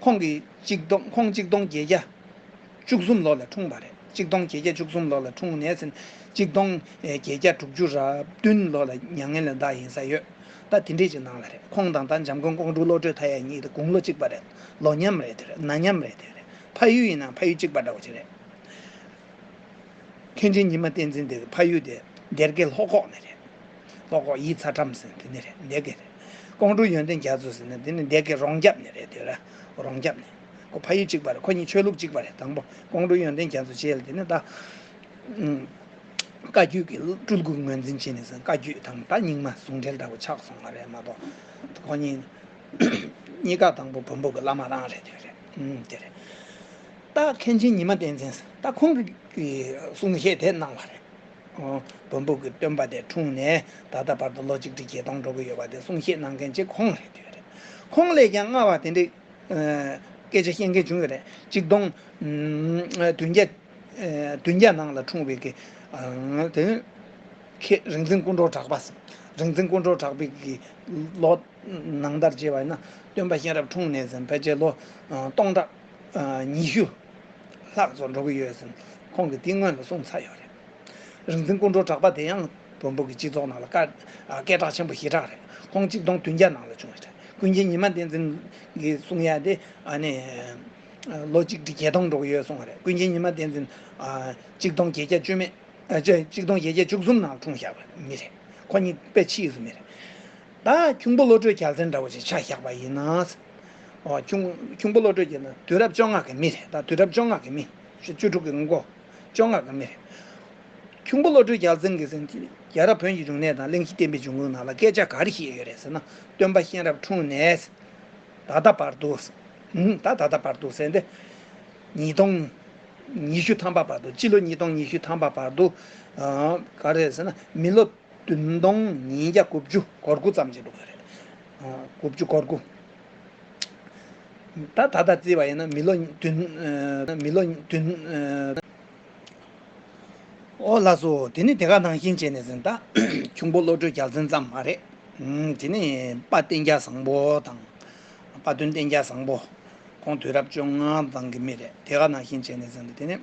ཁོང་གིས་གཅིག་སྟོང་ཁོང་གཅིག་སྟོང་བརྒྱད་བརྒྱ་བཅུ་གསུམ་ལོ་ལ་འཁྲུངས་པ་རེད། གཅིག་སྟོང་བརྒྱད་བརྒྱ་བཅུ་གསུམ་ལོ་ལ་འཁྲུངས་ནས་ཟིན། གཅིག་སྟོང་བརྒྱད་བརྒྱ་དྲུག་ཅུ་རེ་བདུན་ལོ་ལ་མྱ་ངན་ལས་འདས་ཡིན་ས་ཡོད། ད་དེ་འདྲས་ཀྱི་ནང་ལ་རེད། ཁོང་དང་ད་འཇམ་མགོན་ཀོང་སྤྲུལ་བློ་གྲོས་མཐའ་ཡས་གཉིས་དེ་དགུང་ལོ་གཅིག་པ་རེད། ལོ་མཉམ་རེད་དེ་རེད། ན་མཉམ་རེད་དེ་རེད། ཕ་ཡུལ་ཡིན་ན་ཕ་ཡུལ་གཅིག་པ་འདྲ་བོ་ཅིག་རེད། མཁན་ཆེན་ཉི་མ་བསྟན་འཛིན་དེ་ཕ་ཡུལ་དེ་སྡེ་དགེ་ལྷོ་ཁོག་ནས་རེད། ལྷོ་ཁོག་ཡིད་ཚ་ཁྲམ་ཟེར་དེ་ནས་རེད། སྡེ་དགེ་རེད། ཀོང་སྤྲུལ་ཡོན་ཏན་རྒྱ་མཚོ་ཟེར་ན་དེ་ནི་སྡེ་དགེ་རོང་རྒྱབ་ནས་རེད་དེ་ར། རོང་རྒྱབ་ནས། ཁོ་ཕ་ཡུལ་གཅིག་པ་རེད། ཁོ་གཉིས་ཆོས་ལུགས་གཅིག་པ་རེད། དང་པོ་ཀོང་སྤྲུལ་ཡོན་ཏན་རྒྱ་མཚོ་བྱས་ལ་དེ་ནི་ད། ཨུམ། བཀའ་བརྒྱུད་ཀྱི་སྤྲུལ་སྐུ་ངོས་འཛིན་བྱས་ནས་ཟེར་བཀའ་བརྒྱུད་དང་ད་རྙིང་མ་ཟུང་འབྲེལ་འདྲ་བོ་ཆགས་སོང་བ་རེད་མ་གཏོགས། ཁོ་གཉིས། གཉིས་ཀ་དང་པོ་བོན་པོ་གི་བླ་མ་རང་རེད་དེ་རེད། ཨུམ་དེ་རེད། ད་མཁན་ཆེན་ཉི་མ་བསྟན་འཛིན་ཟེར་ད་ཁོང་གི་གསུང་བཤད་དེ་གནང་བ་རེད། ཨོ། བོན་པོ་གི་སྟོན་པ་དེ་འཁྲུངས་ནས་ད་ལྟ་བར་དུ་ལོ་གཅིག་ཁྲི་བརྒྱད་སྟོང་འགྲོ་གི་ཡོད་པ་དེ་གསུང་བཤད་གནང་མཁན་གཅིག་ཁོང་རེད་དེ་རེད། ཁོང་ལས་ཀྱང་སྔ་བ་དེ་འདྲའི་སྐད་ཆ་བཤད་མཁན་བྱུང་ཡོད་རེད། གཅིག་སྟོང་བདུན་བརྒྱ་བདུན་བརྒྱ་ནང་ལ་འཁྲུངས་པའི་གི་དེ་ཁྱེད་རིག་འཛིན་ཀུན་འགྲོ་གྲགས་པ། རིག་འཛིན་ཀུན་འགྲོ་གྲགས་པའི་གི་ལོ་ནང་ལྟར་བྱས་པ་ཡིན་ན་སྟོན་པ་གཤེན་རབ་འཁྲུངས་ནས་ཟིན་ཕལ་ཆེར་ལོ་སྟོང་ཕྲག་ཉི་ཤུ་ལྷག་ཙམ་འགྲོ་གི་ཡོད་ཟིན། ཁོང་གིས་དེ་སྔོན་ལ་གསུངས་ཚར་ཡོད་རེད། རིག་འཛིན་ཀུན་འགྲོ་གྲགས་པ་དེ་ཡང་བོན་པོ་གི་སྤྱི་ཚོགས་ནང་ལ་སྐད་སྐད་གྲགས་ཆེན་པོ་ཞེ་དྲག་རེད། ཁོང་གཅིག་སྟོང་བདུན་བརྒྱ་ནང་ལ་བྱུང་བ་རེད། ཀུན་མཁྱེན་ཉི་མ་བསྟན་འཛིན་གྱིས་གསུང་ཡ་དེ་ཨ་ནི་ལོ་གཅིག་ཁྲི་བརྒྱད་སྟོང་འགྲོ་གི་ཡོད་གསུང་བ་རེད། ཀུན་མཁྱེན་ཉི་མ་བསྟན་འཛིན་གཅིག་སྟོང་བརྒྱད་བརྒྱ་བཅུ་མེད། ཨ་ཅེ་གཅིག་སྟོང་བརྒྱད་བརྒྱ་བཅུ་གསུམ་ནང་འཁྲུངས་བཞག་པ་མི་རེད། ཁོ་གཉིས་དཔེ་ཕྱིས་སུ་མི་རེད། ད་ཁྱུང་པོ་བློ་གྲོས་རྒྱལ་མཚན་འདྲ་བོ་ཞིག་ཆ་བཞག་པ་ཡིན་ན། ཨོ་ཁྱུང་ཁྱུང་པོ་བློ་གྲོས་རྒྱལ་མཚན་དུས་རབས་བཅོ་ལྔ་གི་མི་རེད། ད་དུས་རབས་བཅོ་ལྔ་གི་མི། བཅུ་དྲུག་གི་མགོ། བཅོ་ལྔ་གི་མི་རེད། ཁྱུང་པོ་བློ་གྲོས་རྒྱལ་མཚན་གྱིས་ཟིན་གྱི་རྒྱལ་རབས་བོན་གྱི་འབྱུང་གནས་དང་གླེང་གཞི་བསྟན་པའི་འབྱུང་ཁུངས་ནང་ལ་སྐད་ཆ་ག་རེ་བཤད་ཡོད་རེད་ཟེར་ན། སྟོན་པ་གཤེན་རབ་འཁྲུངས་ནས། ད་ལྟ་བར་དུ། ད་ད་ལྟ་བར་དུ་ཟེར་ཏེ། ཉིས་སྟོང་ཉི་ཤུ་ཐམ་པ་བར་དུ། སྤྱི་ལོ་ཉིས་སྟོང་ཉི་ཤུ་ཐམ་པ་བར་དུ། ཨ། ག་རེ་ཟེར་ན། མི་ལོ་བདུན་སྟོང་ཉིས་བརྒྱ་དགུ་བཅུ་གོ་དགུ་ཙམ་ཅིག་འགྲོ་གི་རེད། ཨ། དགུ་བཅུ་གོ་དགུ། ད་ད་ལྟ་བརྩིས་པ་ཡིན་ན་མི་ལོ་བདུན། ཨ། མི་ལོ་བདུན། ཨ། ཨོ་ལགས་སོ། དེ་ནི་དེ་ག་ནང་བཞིན་བྱས་ནས་ཟིན། ད་ཁྱུང་པོ་བློ་གྲོས་རྒྱལ་མཚན་ཙམ་མ་རེད། ཨུམ། དེ་ནི་དཔལ་བསྟན་རྒྱལ་བཟང་པོ་དང་། དཔལ་སྟོན་བསྟན་རྒྱལ་བཟང་པོ། ཁོང་དུས་རབས་བཅོ་ལྔ་ཙམ་གྱི་མི་རེད། དེ་ག་ནང་བཞིན་བྱས་ནས་ཟིན། དེ་ནི།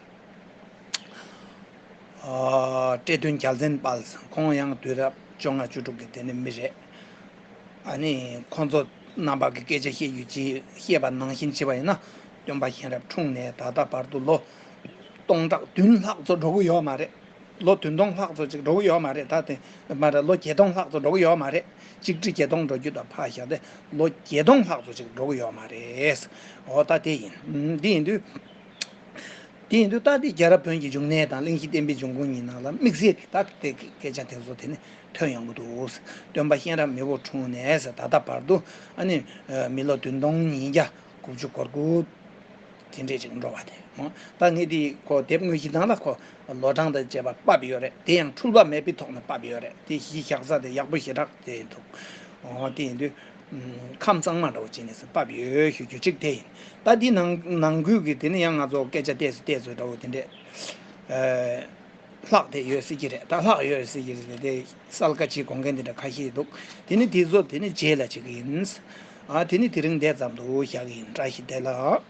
ཨ། བཀྲས་མཐོང་རྒྱལ་མཚན་དཔལ། ཁོང་ཡང་དུས་རབས་བཅོ་ལྔ་བཅུ་དྲུག་གི་དེ་ནི་མི་རེད། ཨ་ནི་ཁོང་ཚོ་རྣམ་པ་གི་སྐད་ཆ་བཤད་རྒྱུ་ཅིག་བཤད་པ་ནང་བཞིན་བྱས་པ་ཡིན་ན། སྟོན་པ་མཁྱེན་རབ་འཁྲུངས་ནས་ད་ལྟ་བར་དུ་ལོ་སྟོང་ཕྲག་བདུན་ལྷག་ཙམ་འགྲོ་གི་ཡོད་མ་རེད། ལོ་བདུན་སྟོང་ལྷག་ཙམ་ཅིག་འགྲོ་གི་ཡོད་མ་རེད། ད་དེ་མ་རེད། ལོ་བརྒྱད་སྟོང་ལྷག་ཙམ་འགྲོ་གི་ཡོད་མ་རེད། གཅིག་ཁྲི་བརྒྱད་སྟོང་འགྲོ་རྒྱུ་དང་ཕར་བཞག་སྟེ། ལོ་བརྒྱད་སྟོང་ལྷག་ཙམ་ཅིག་འགྲོ་གི་ཡོད་མ་རེད། འོ་ད་དེ་ཡིན། འདི་ཡིན་དུས། དེ་ཡིན་དུས་ད་དེ་རྒྱལ་རབས་བོན་གྱི་འབྱུང་གནས་དང་གླེང་གཞི་བསྟན་པའི་འབྱུང་ཁུངས་གཉིས་ནང་ལ་དམིགས་བསལ་གྱི་ད་དེ་སྐད་ཆ་དེ་ཚོ་དེ་ནི་ཐོན་ཡོང་གི་འདུག། སྟོན་པ་མཁྱེན་རབ་མི་བོ་འཁྲུངས་ནས་ད་ལྟ་བར་དུ། ཨ་ནི་མི་ལོ་བདུན་སྟོང་ཉིས་བརྒྱ་དགུ་བཅུ་གོ་དགུ་དེ་འདྲས་ཅིག་འགྲོ་བ་དེ། ད་ངས་དེ་ཁོ་དེབ་དངོས་གཞི་ནང་ལ་ཁོ་ལོ་གྲངས་དང་བཅས་པ་ཕབ་ཡོད་རེད། དེ་ཡང་འཁྲུལ་པ་མེད་པའི་ཐོག་ནས་ཕབ་ཡོད་རེད། དེ་གཞི་བཞག་ས་དེ་ཡག་པོ་ཞེ་དྲག་དེ་འདུག། འོ་དེ་ཡིན་དུས། ཁམས་གཙང་མ་འདྲ་བོ་བྱས་ནས་ཕབ་ཡོད་ཞུ་རྒྱུ་གཅིག་དེ་ཡིན། ད་འདི་ནང་ནང་ཁུལ་གྱི་དེ་ནི་ཡང་ང་ཚོ་སྐད་ཆ་བལྟས་སུ་བལྟས་སུ་འདྲ་བོ་དེ་འདྲས། ཨ། ལྷག་བསྡད་ཡོད་སྲིད་ཀྱི་རེད། ད་ལྷག་ཡོད་སྲིད་ཀྱི་རེད། དེ་གསལ་ཁ་ཅིག་དགོངས་མཁན་དེ་འདྲ་ཁ་ཤས་འདུག། དེ་ནི་དེ་ཚོ་དེ་ནི་རྗེས་ལ་བྱེད་ཀྱི་ཡིན། ཨ། དེ་ནི་དེ་རིང་འདས་ཙམ་དུ་བཞག་གི་ཡིན། བཀྲ་ཤིས་བདེ་ལེགས།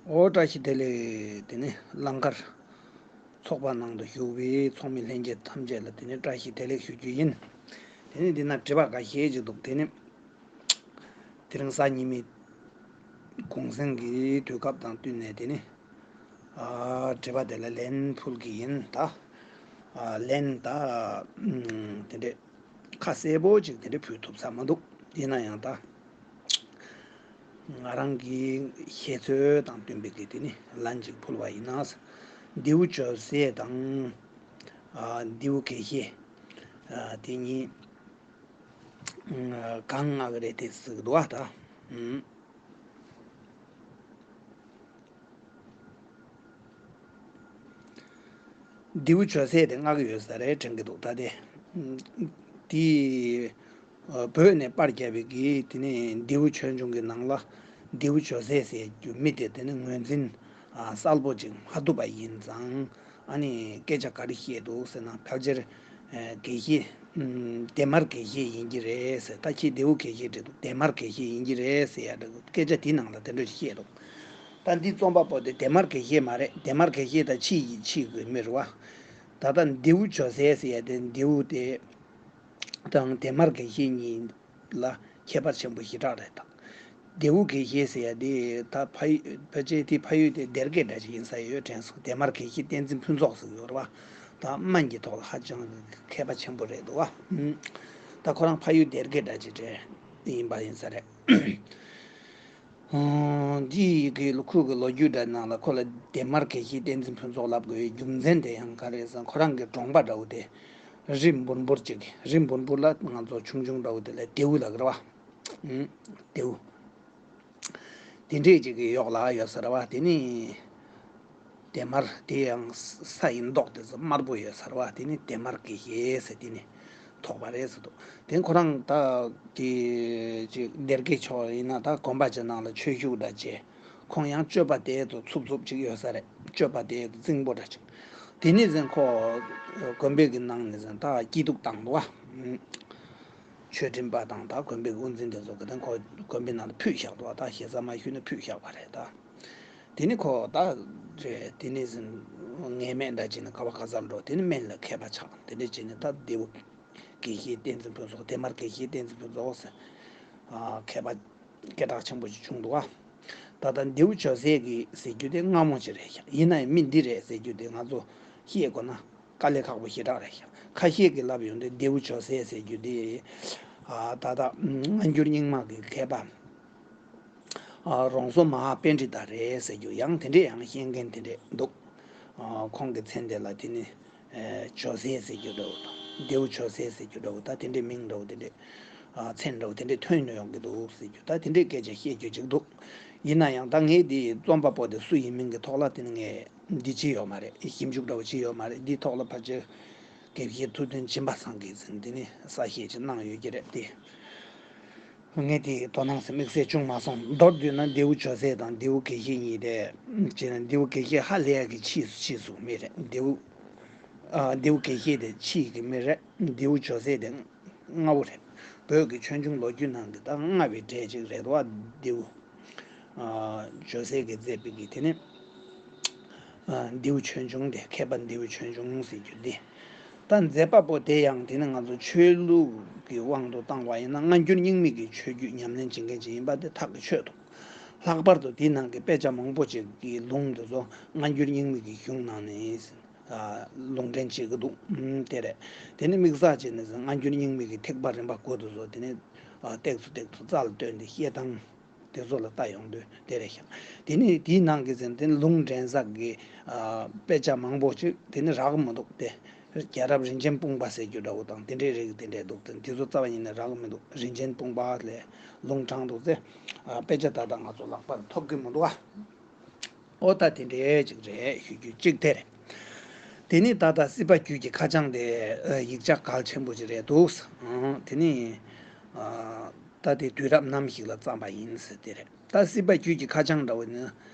འོ་བཀྲ་ཤིས་བདེ་ལེགས། དེ་ནི་གླང་དཀར་ཚོགས་པ་ནང་དུ་ཞུགས་པའི་ཚོགས་མི་ལྷན་རྒྱས་ཐམས་ཅད་ལ་དེ་ནི་བཀྲ་ཤིས་བདེ་ལེགས་ཞུ་རྒྱུ་ཡིན། དེ་ནི་འདི་ན་དྲི་བ་འགའ་ཤས་ཅིག་འདུག། དེ་ནི་དེ་རིང་གཟའ་ཉི་མའི་གུང་སེང་གི་དུས་སྐབས་དང་བསྟུན་ནས་དེ་ནི། ཨ། དྲི་བ་དེ་ལ་ལན་ཕུལ་གྱི་ཡིན་ད། ཨ། ལན་ད། ཨུམ། དེ་འདྲས་ཁ་གསལ་པོ་ཅིག་དེ་འདྲས་ཕུལ་ཐུབ་ས་མི་འདུག། ཡིན་ན་ཡང་ད། ང་རང་གི་ཤེས་ཚོད་དང་བསྟུན་པའི་གི་དེ་ནི་ལན་ཅིག་ཕུལ་བ་ཡིན་ན། མདེའུ་ཇོ་སྲས་དང་། ཨ། མདེའུ་དགེ་བཤེས། ཨ། དེ་གཉིས། ཨ། གང་མངགས་རེད་དེ་ཟེར་གི་འདུག་ཨ་ད། ཨུམ། མདེའུ་ཇོ་སྲས་དེ་མངགས་ཡོད་ས་རེད་དྲན་གྱི་འདུག། ད་དེ། དེ། བོད་ནས་པར་བརྒྱབ་པའི་གི་དེ་ནས་མདེའུ་ཆོས་འབྱུང་གི་ནང་ལ་མདེའུ་ཇོ་སྲས་ཟེར་རྒྱུ་མི་དེ་དེ་ནི་ངོས་འཛིན་གསལ་པོ་ཅིག་མ་ཐུབ་པ་ཡིན་ཙང་། ཨ་ནི་སྐད་ཆ་ག་རེ་བཤད་འདུག་ཟེར་ན། ཕལ་ཆེར་དགེ་བཤེས། ཨུམ། བདེ་དམར་དགེ་བཤེས་ཡིན་གྱི་རེད་ཟེར། ད་ཁྱེད་མདེའུ་དགེ་བཤེས་རེད་འདུག། བདེ་དམར་དགེ་བཤེས་ཡིན་གྱི་རེད་ཟེར་ཡ་འདྲ་སྐད་ཆ་དེའི་ནང་ལ་དེ་འདྲ་ཞིག་བཤད་འདུག། ད་འདི་རྩོམ་པ་པོ་དེ་བདེ་དམར་དགེ་བཤེས་མ་རེད། བདེ་དམར་དགེ་བཤེས་ད་ཕྱིས་ཀྱི་ཕྱིས་ཀྱི་མི་རེད་བ། ད་ལྟ་མདེའུ་ཇོ་སྲས་ཟེར་ཡ་དེ། མདེའུ་དེ་དང་བདེ་དམར་དགེ་བཤེས་གཉིས་ལ་ཁྱད་པར་ཆེན་པོ་ཞེ་དྲག་རེད་ད། མདེའུ་དགེ་བཤེས་ཟེར་ཡ་དེ་ད་ཕ་ཡུལ་ཕལ་ཆེར་དེ་ཕ་ཡུལ་དེ་སྡེ་དགེ་འདྲ་ཞིག་ཡིན་ས་ཡོད་དྲན་སོང་། བདེ་དམར་དགེ་བཤེས་བསྟན་འཛིན་ཕུན་ཚོགས་ཟེར་ཡོད་རེད་བ། ད་སྨན་གྱི་ཐོག་ལ་ཧ་ཅང་མཁས་པ་ཆེན་པོ་རེད་འདུག་བ། ཨུམ། ད་ཁོ་རང་ཕ་ཡུལ་སྡེ་དགེ་འདྲ་ཅིག་རེད། ཡིན་པ་ཡིན་ས་རེད། ཨོ། འདི་གི་ལོ་ཁུག་གི་ལོ་རྒྱུས་འདྲ་ནང་ལ་ཁོ་ལ་བདེ་དམར་དགེ་བཤེས་བསྟན་འཛིན་ཕུན་ཚོགས་ལབ་དགོས་པའི་རྒྱུ་མཚན་དེ་ཡང་ག་རེ་རེད་ཟེར་ན། ཁོ་རང་གི་གྲོང་པ་འདྲ་བོ་དེ་རི་འབུར་འབུར་ཅིག། རི་འབུར་འབུར་ལ་ང་ཚོ་ཆུང་ཆུང་འདྲ་བོ་དེ་ལ་མདེའུ་ལབ་ཀྱི་རེད་བ། ཨུམ། མདེའུ། དེ་འདྲས་ཅིག་གི་གཡོག་ལ་ཡོད་ས་རེད་བ། དེ་ནི་བདེ་དམར་དེ་ཡང་ས་ཡི་མདོག་དེ་ཚོ་དམར་པོ་ཡོད་ས་རེད་བ། དེ་ནི་བདེ་དམར་དགེ་བཤེས་ཟེར་དེ་ནི་ཐོགས་པ་རེད་ཟེར་འདུག། དེ་ཁོ་རང་ད་དེ་ཅིག་སྡེ་དགེ་ཕྱོགས་ཡིན་ན་ད་དགོན་པ་ཅིག་ནང་ལ་ཆོས་ཞུགས་འདྲ་བྱས། ཁོང་ཡང་སྤྱོད་པ་དེ་ཚོ་འཚུབ་འཚུབ་ཅིག་ཡོད་ས་རེད། སྤྱོད་པ་དེ་ཚོ་རྩིང་པོ་འདྲ་ཅིག། དེ་ནི་ཟིན་ཁོ་དགོན་པའི་གི་ནང་ནས་ཟིན་ད་སྐྱིད་སྡུག་བཏང་འདུག་བ། ཆོས་ཁྲིམས་པ་དང་ད་དགོན་པའི་དབུ་འཛིན་དེ་ཚོ་གི་ད་ཁོ་དགོན་པའི་ནང་ལ་ཕུད་བཞག་འདུག་བ། ད་ཞེ་ས་མ་ཞུས་ན་ཕུད་བཞག་པ་རེད་ད། དེ་ནི་ཁོ་ད་རེད། དེ་ནི་ངན་སྨྲས་འདྲ་བྱས་ནས་ག་བ་ག་ས་འགྲོ། དེ་ནི་སྨན་ལ་མཁས་པ་ཆགས། དེ་འདྲ་བྱས་ནས་ད་མདེའུ་དགེ་བཤེས་བསྟན་འཛིན་ཕུན་ཚོགས། བདེ་དམར་དགེ་བཤེས་བསྟན་འཛིན་ཕུན་ཚོགས་ཟེར། ཨ། མཁས་པ་སྐད་གྲགས་ཆེན་པོ་ཞིག་བྱུང་འདུག་བ། ད་ལྟ་མདེའུ་ཇོ་སྲས་ཀྱི་ཟེར་རྒྱུ་དེ་སྔ་མོ་ཞིག་རེད་ཤག། ཡིན་ན་ཡང་མི་འདི་རེད་ཟེར་རྒྱུ་དེ་ང་ཚོ་ཤེས་དགོས་ན་དཀའ་ལས་ཁག་པོ་ཞེ་དྲག་རེད་ཤག། ཁ་ཤས་ཀྱིས་ལབ་ཡོང་དུས་མདེའུ་ཇོ་སྲས་ཟེར་རྒྱུ་དེ། ཨ། ད་ལྟ་སྔ་འགྱུར་རྙིང་མ་གི་མཁས་པ། ཨ། རོང་ཟོམ་མ་ཧཱ་པཎྜི་ཏ་རེད་ཟེར་རྒྱུ་ཡང་དེ་འདྲས་ཡང་བཤད་མཁན་དེ་འདྲས་འདུག། ཨ། ཁོང་གི་མཚན་དེ་ལ་དེ་ནི། ཨེ། ཇོ་སྲས་ཟེར་རྒྱུ་འདྲ་བོ་དང་། མདེའུ་ཇོ་སྲས་ཟེར་རྒྱུ་འདྲ་བོ། ད་དེ་འདྲས་མིང་འདྲ་བོ་དེ་འདྲས། ཨ། མཚན་འདྲ་བོ་དེ་འདྲས་ཐོན་ཡོང་གི་འདུག་ཟེར་རྒྱུ། ད་དེ་འདྲས་སྐད་ཆ་བཤད་རྒྱུ་ཅིག་འདུག། ཡིན་ན་ཡང་ད་ངས་འདི་རྩོམ་པ་པོ་དེ་སུ་ཡིན་མིན་གྱི་ཐོག་ལ་དེ་ནི་ངས་འདི་བྱས་ཡོད་མ་རེད། ཞིབ་འཇུག་འདྲ་བོ་བྱས་ཡོད་མ་རེད། འདིའི་ཐོག་ལ་ཕལ་ཆེར་དགེ་བཤེས་ཐུབ་བསྟན་སྦྱིན་པ་སངས་རྒྱས་ཟེར་འདི་ནི་གསལ་བཤད་ཅིག་གནང་ཡོད་ཀྱི་རེད་དེ། ངས་དེ་དོ་སྣང་ཟེར་དམིགས་བསལ་བྱུང་མ་སོང་། མདོར་བསྡུས་ན་ལྡེའུ་ཇོ་སྲས་དང་ལྡེའུ་དགེ་བཤེས་གཉིས་དེ། བྱས་ན་ལྡེའུ་དགེ་བཤེས་ཧ་ལས་ཡག་གི་ཕྱིས་སུ་ཕྱིས་སུ་མི་རེད། ལྡེའུ་ཨ་ལྡེའུ་དགེ་བཤེས་དེ་ཕྱིས་ཀྱི་མི་རེད། ལྡེའུ་ཇོ་སྲས་དེ་སྔ་བོ་རེད། བོད་ཀྱི་ཆོས་འབྱུང་ལོ་རྒྱུས་ནང་གི་ད་སྔ་བའི་གྲས་ཅིག་རེད་དོ། ལྡེའུ་ཨ་ཇོ་སྲས་ཀྱིས་མཛད་པའི་གི་དེ་ནི་ཨ་ལྡེའུ་ཆོས་འབྱུང་དེ། མཁས་པ་ལྡེའུ་ཆོས་འབྱུང་ཟེར་རྒྱུ་འདི། ད་མཛད་པ་པོ་དེ་ཡང་དེ་ནི་ང་ཚོ་ཆོས་ལུགས་ཀྱི་དབང་དུ་བཏང་བ་ཡིན་ན་སྔ་འགྱུར་རྙིང་མའི་གི་ཆོས་བརྒྱུད་ཉམས་ལེན་བྱེད་མཁན་ཅིག་ཡིན་པ་དེ་ཐག་གི་ཆོད་འདུག། ལྷག་པར་དུ་དེའི་ནང་གི་དཔེ་ཆ་མང་པོ་ཅིག་གི་ལུང་དེ་ཚོ་སྔ་འགྱུར་རྙིང་མའི་གི་གཞུང་ནང་ནས་ཡིན། ཨ་ལུང་འདྲེན་བྱེད་ཀྱི་འདུག། ཨུམ། དེ་རེད། དེ་ནི་དམིགས་བསལ་བྱས་ནས་སྔ་འགྱུར་རྙིང་མའི་གི་ཐེག་པ་རིམ་པ་དགུ་དེ་ཚོ་དེ་ནི་ཨ་སྟེགས་སུ་སྟེགས་སུ་རྩ་ལ་བཏོན་ཏེ་བཤད་སྟངས་དེ་ཚོ་ལ་ལྟ་ཡོང་དུས་དེ་རེད་ཤག། དེ་ནི་དེའི་ནང་གི་ཟེར་དེ་ནི་ལུང་འདྲེན་ས་གི་ཨ་དཔེ་ཆ་མང་པོ་ཅིག་དེ་ནི་རག་གི་མི་འདུག་སྟེ། རྒྱལ་རབས་རིན་ཆེན་སྤུངས་པ་ཟེར་རྒྱུ་འདྲ་བོ་དང་དེ་འདྲའི་རིགས་དེ་འདྲས་འདུག་སྟེ། དེ་ཚོ་རྩ་བ་ཉིད་ནས་རག་གི་མི་འདུག། རིན་ཆེན་སྤུངས་པ་ལས་ལུང་དྲངས་འདུག་སྟེ། ཨ་དཔེ་ཆ་ད་ལྟ་ང་ཚོ་ལག་པར་ཐོབ་ཀྱི་མི་འདུག་ཨ། ཨོ་ད་དེ་འདྲའི་ཅིག་རེད། ཞུ་རྒྱུ་གཅིག་དེ་རེད། དེ་ནི་ད་ལྟ་སྲིད་པ་རྒྱུད་ཀྱི་ཁ་བྱང་དེ་ཡིག་ཆ་གལ་ཆེན་པོ་ཅིག་རེད་འདུག། དེ་ནི་ད་དེ་དུས་རབས་ནམ་ཞིག་ལ་བརྩམས་པ་ཡིན་ཟེར་དེ་རེད། ད་སྲིད་པ་རྒྱུད་ཀྱི་ཁ་བྱང་འདྲ་བོ་ནི་